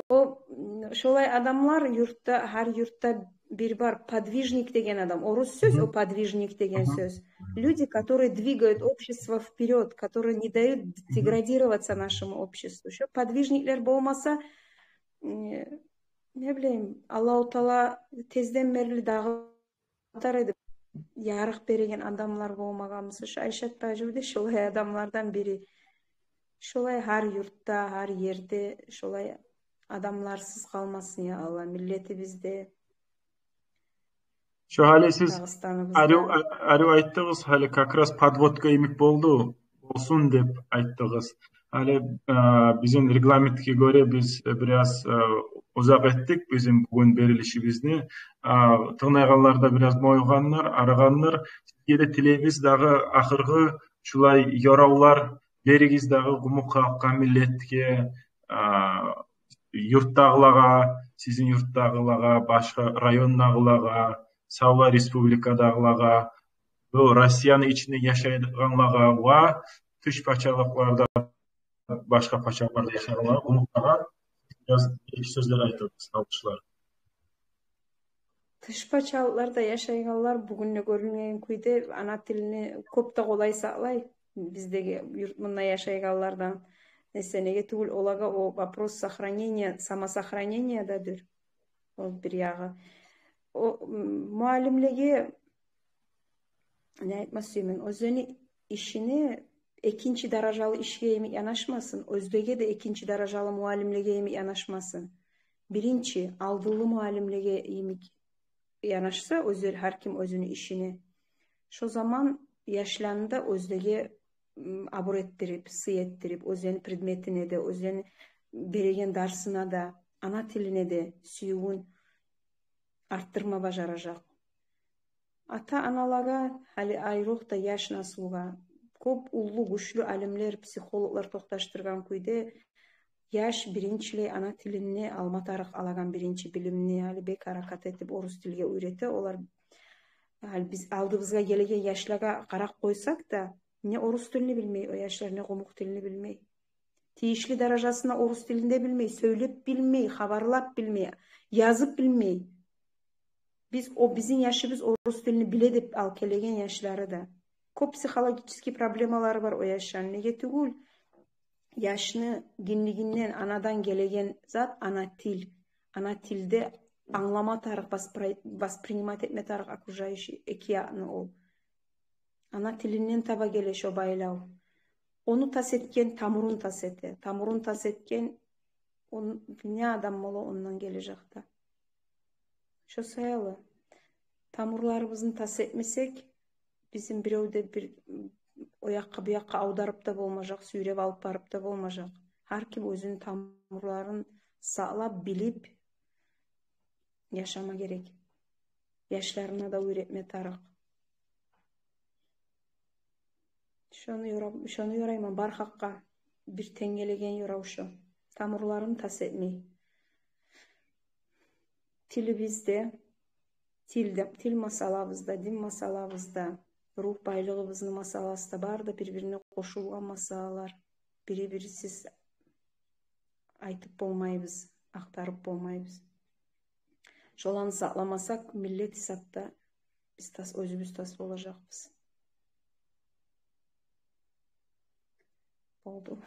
О, м, шолай адамлар юртда, гьар юртда бир бар, подвижник деген адам. Орус сёз о, подвижник деген сёз. Люди, которые двигают общество вперёд, которые не дают деградироваться нашему обществу. Шо подвижниклер болмаса, м, не билейим, Аллагьу Таала тезден берли дагъы тар эди. Ярыкъ береген адамлар болмагъан буса, шу Айшат бажи де шолай адамлардан бири. Шолай гьар юртда, гьар ерде шолай адамларсыз къалмасын, я Аллагь, миллетибизде. Шо гьали сиз Дагъыстаныбызда арив, арив айтдыгъыз, гьали как раз подводка йимик болду, болсун деп айтдыгъыз. Гьали, а, бизин регламентге гёре биз, э, бираз, э, узакъ этдик бизин бугюн берилишибизни. А, тынглайгъанлар да бираз моюгъанлар, арыгъанлар. Сизге де тилейбиз дагъы ахыргъы шулай ёравлар беригиз дагъы къумукъ халкъгъа, миллетге, а, юртдагъылагъа, сизин юртдагъылагъа, башгъа райондагъылагъа, савлай республикадагъылагъа, бу Россияны ичинде яшайгъанлагъа ва тыш пачалыкъларда, башгъа пачалыкъларда яшайгъанлагъа, къумукълагъа бираз эки сёзлер айтыгъыз, алгъышлар. Тыш пачалыкъларда яшайгъанлар бугюн де гёрюнген кюйде ана тилни кёп де къолай сакълай. Биздеги юрт мунда яшайгъанлардан эсе неге тюгюл, олагъа о вопрос сохранения, самосохранения да дюр. О бир ягъы. О, м, муаллимлеге не айтма сюемен? Оьзюню ишине экинчи даражалы ишге йимик янашмасын, оьзлеге де экинчи даражалы муаллимлеге йимик янашмасын. Биринчи, алдынлы муаллимлеге йимик янашса, оьзю, гьар ким оьзюню ишине, шо заман яшланы да оьзлеге, м, абур этдирип, сый этдирип, оьзлени предметине де, оьзлени береген дарсына да, ана тилине де сюювюн артдырма бажаражакъ. Ата-аналагъа, гьали айрокъда яш наслугъа, кёп уллу, гючлю алимлер, психологлар токъташдыргъан кюйде, яш биринчилей ана тилинде алма тарыкъ алагъан биринчи билимни, гьали бек гьаракат этип орус тилге уьйрете. Олар Гьали биз алдыбызгъа гелеген яшлагъа къарап къойсакъ да, не орус тилни билмей о яшлар, не къумукъ тилни билмей. Тийишли даражасына орус тилин де билмей, сёйлеп билмей, хабарлап билмей, язып билмей. Биз, о бизин яшыбыз орус тилни биле деп ал гелеген яшлары да. Кёп психологический проблемалары бар о яшланы. Неге тюгюл, яшны геннигинден, анадан гелеген зат ана тил. Ана тилде англама тарыкъ, воспри-, воспринимать этме тарыкъ окружающий экиягъын ол. Ана тилинден таба геле шо байлав. Ону тас этген тамурун тас эте. Тамурун тас этген, он, не адам бола ондан гележекде. Шо саялы тамурларыбызны тас этмесек, бизин бирев де бир о якъгъа, бу якъгъа авдарып да болмажакъ, сюйреп алып барып да болмажакъ. Гьар ким оьзюню тамурларын сакълап, билип яшама герек. Яшларына да уьйретме тарыкъ. Шону ёра-, шону ёрайман бар гьакъгъа. Бир тенг гелеген ёрав шо. Тамурларын тас этмей. Тилибизде, тилде, тил масъалабызда, дин масъалабызда, рух байлыгъыбызны масъаласында, бары да бир-бирине къошулгъан масъалалар. Бири-бирисиз айтып болмайбыз, ахтарып болмайбыз. Шоланы сакъламасакъ, миллет гьисапда биз тас, оьзюбюз тас болажакъбыз. Болду.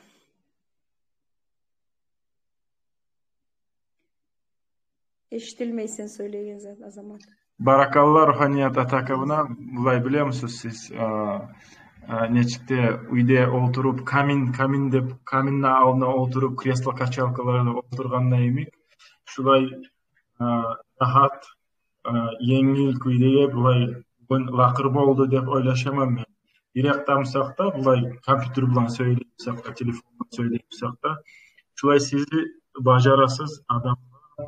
Эшитилмей сен сёйлеген зат, Азамат. Баракалла, Руханият Атаковна. Булай, билемисиз сиз, а, а, нечик де уьйде олтуруп, камин, камин деп, каминни алдына олтуруп, кресло-качалкаларда олтургъанда йимик, шулай, а, рагьат, а, енгил кюйде булай бугюн лакъыр болду деп ойлашаман мен. Директ тамсакъ да, булай компьютер булан сёйлейсакъ да, телефон булан сёйлейсакъ да, шулай сиз бажарасыз адамгъа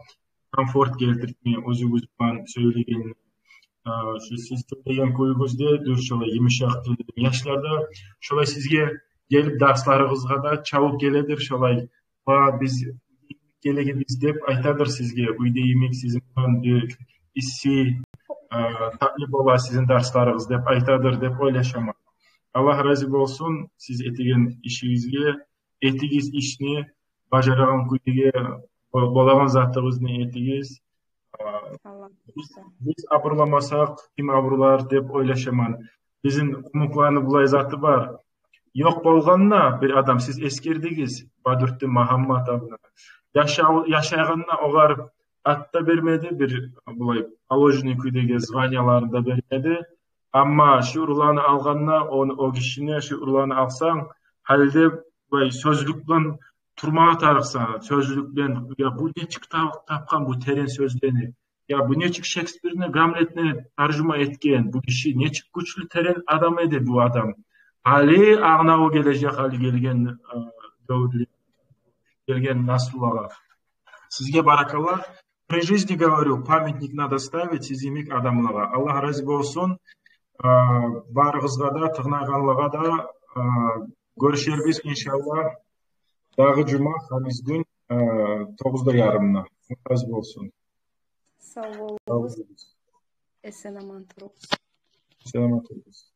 комфорт гелтиртме, оьзюгюз булан сёйлеген, а, шу сиз сёйлеген кююгюзде дюр, шолай йымышакъ тилден яшлар да шолай сизге гелип, дарсларыгъызгъа да чабып геледир, шолай: «Ва, биз гелегенбиз», — деп айтадыр сизге. Уьйде йимик сизин булан бир исси, а, татли бола сизин дарсларыгъыз деп айтадыр деп ойлашаман. Аллагь рази болсун сиз этеген ишигизге. Этигиз ишни, бажарагъан кюйде, бо-, болагъан затыгъызны этигиз. А, Аллагь биз, буюрса. Биз абурламасакъ, ким абурлар деп ойлашаман. Бизин къумукъланы булай заты бар: «Ёкъ болгъанда бир адам, сиз эсгердигиз Бадрутдин Магьамматовну, яшав-, яшагъанда огъар ат да бермеди, бир булай положенный кюйдеги званияларын да бермеди. Амма шу урланы алгъанда, ону, о гишини шу урланы алсанг, гьали де булай сёзлюк булан турмагъа тарыкъсан, сёзлюк булан, я бу нечик тап-, тапгъан бу терен сёзлени? Я бу нечик Шекспирни Гамлетни таржума этген? Бу гиши нечик гючлю, терен адам эди бу адам. Гьали агънаву гележек, гьали гелген, э, девюрлер, гелген наслулагъа». Сизге баракалла. При жизни, говорю, памятник надо ставить сиз йимик адамлагъа. Аллагь рази болсун. А, барыгъызгъа да, тынглагъанлагъа да, а, гёрюшербиз, иншаллагь, дагъы жума, хамис гюн, а, тогъузда ярымда. Аллагь рази болсун. Сав болугъуз. Сав болугъуз. Эсен-аман туругъуз. Эсен-аман туругъуз.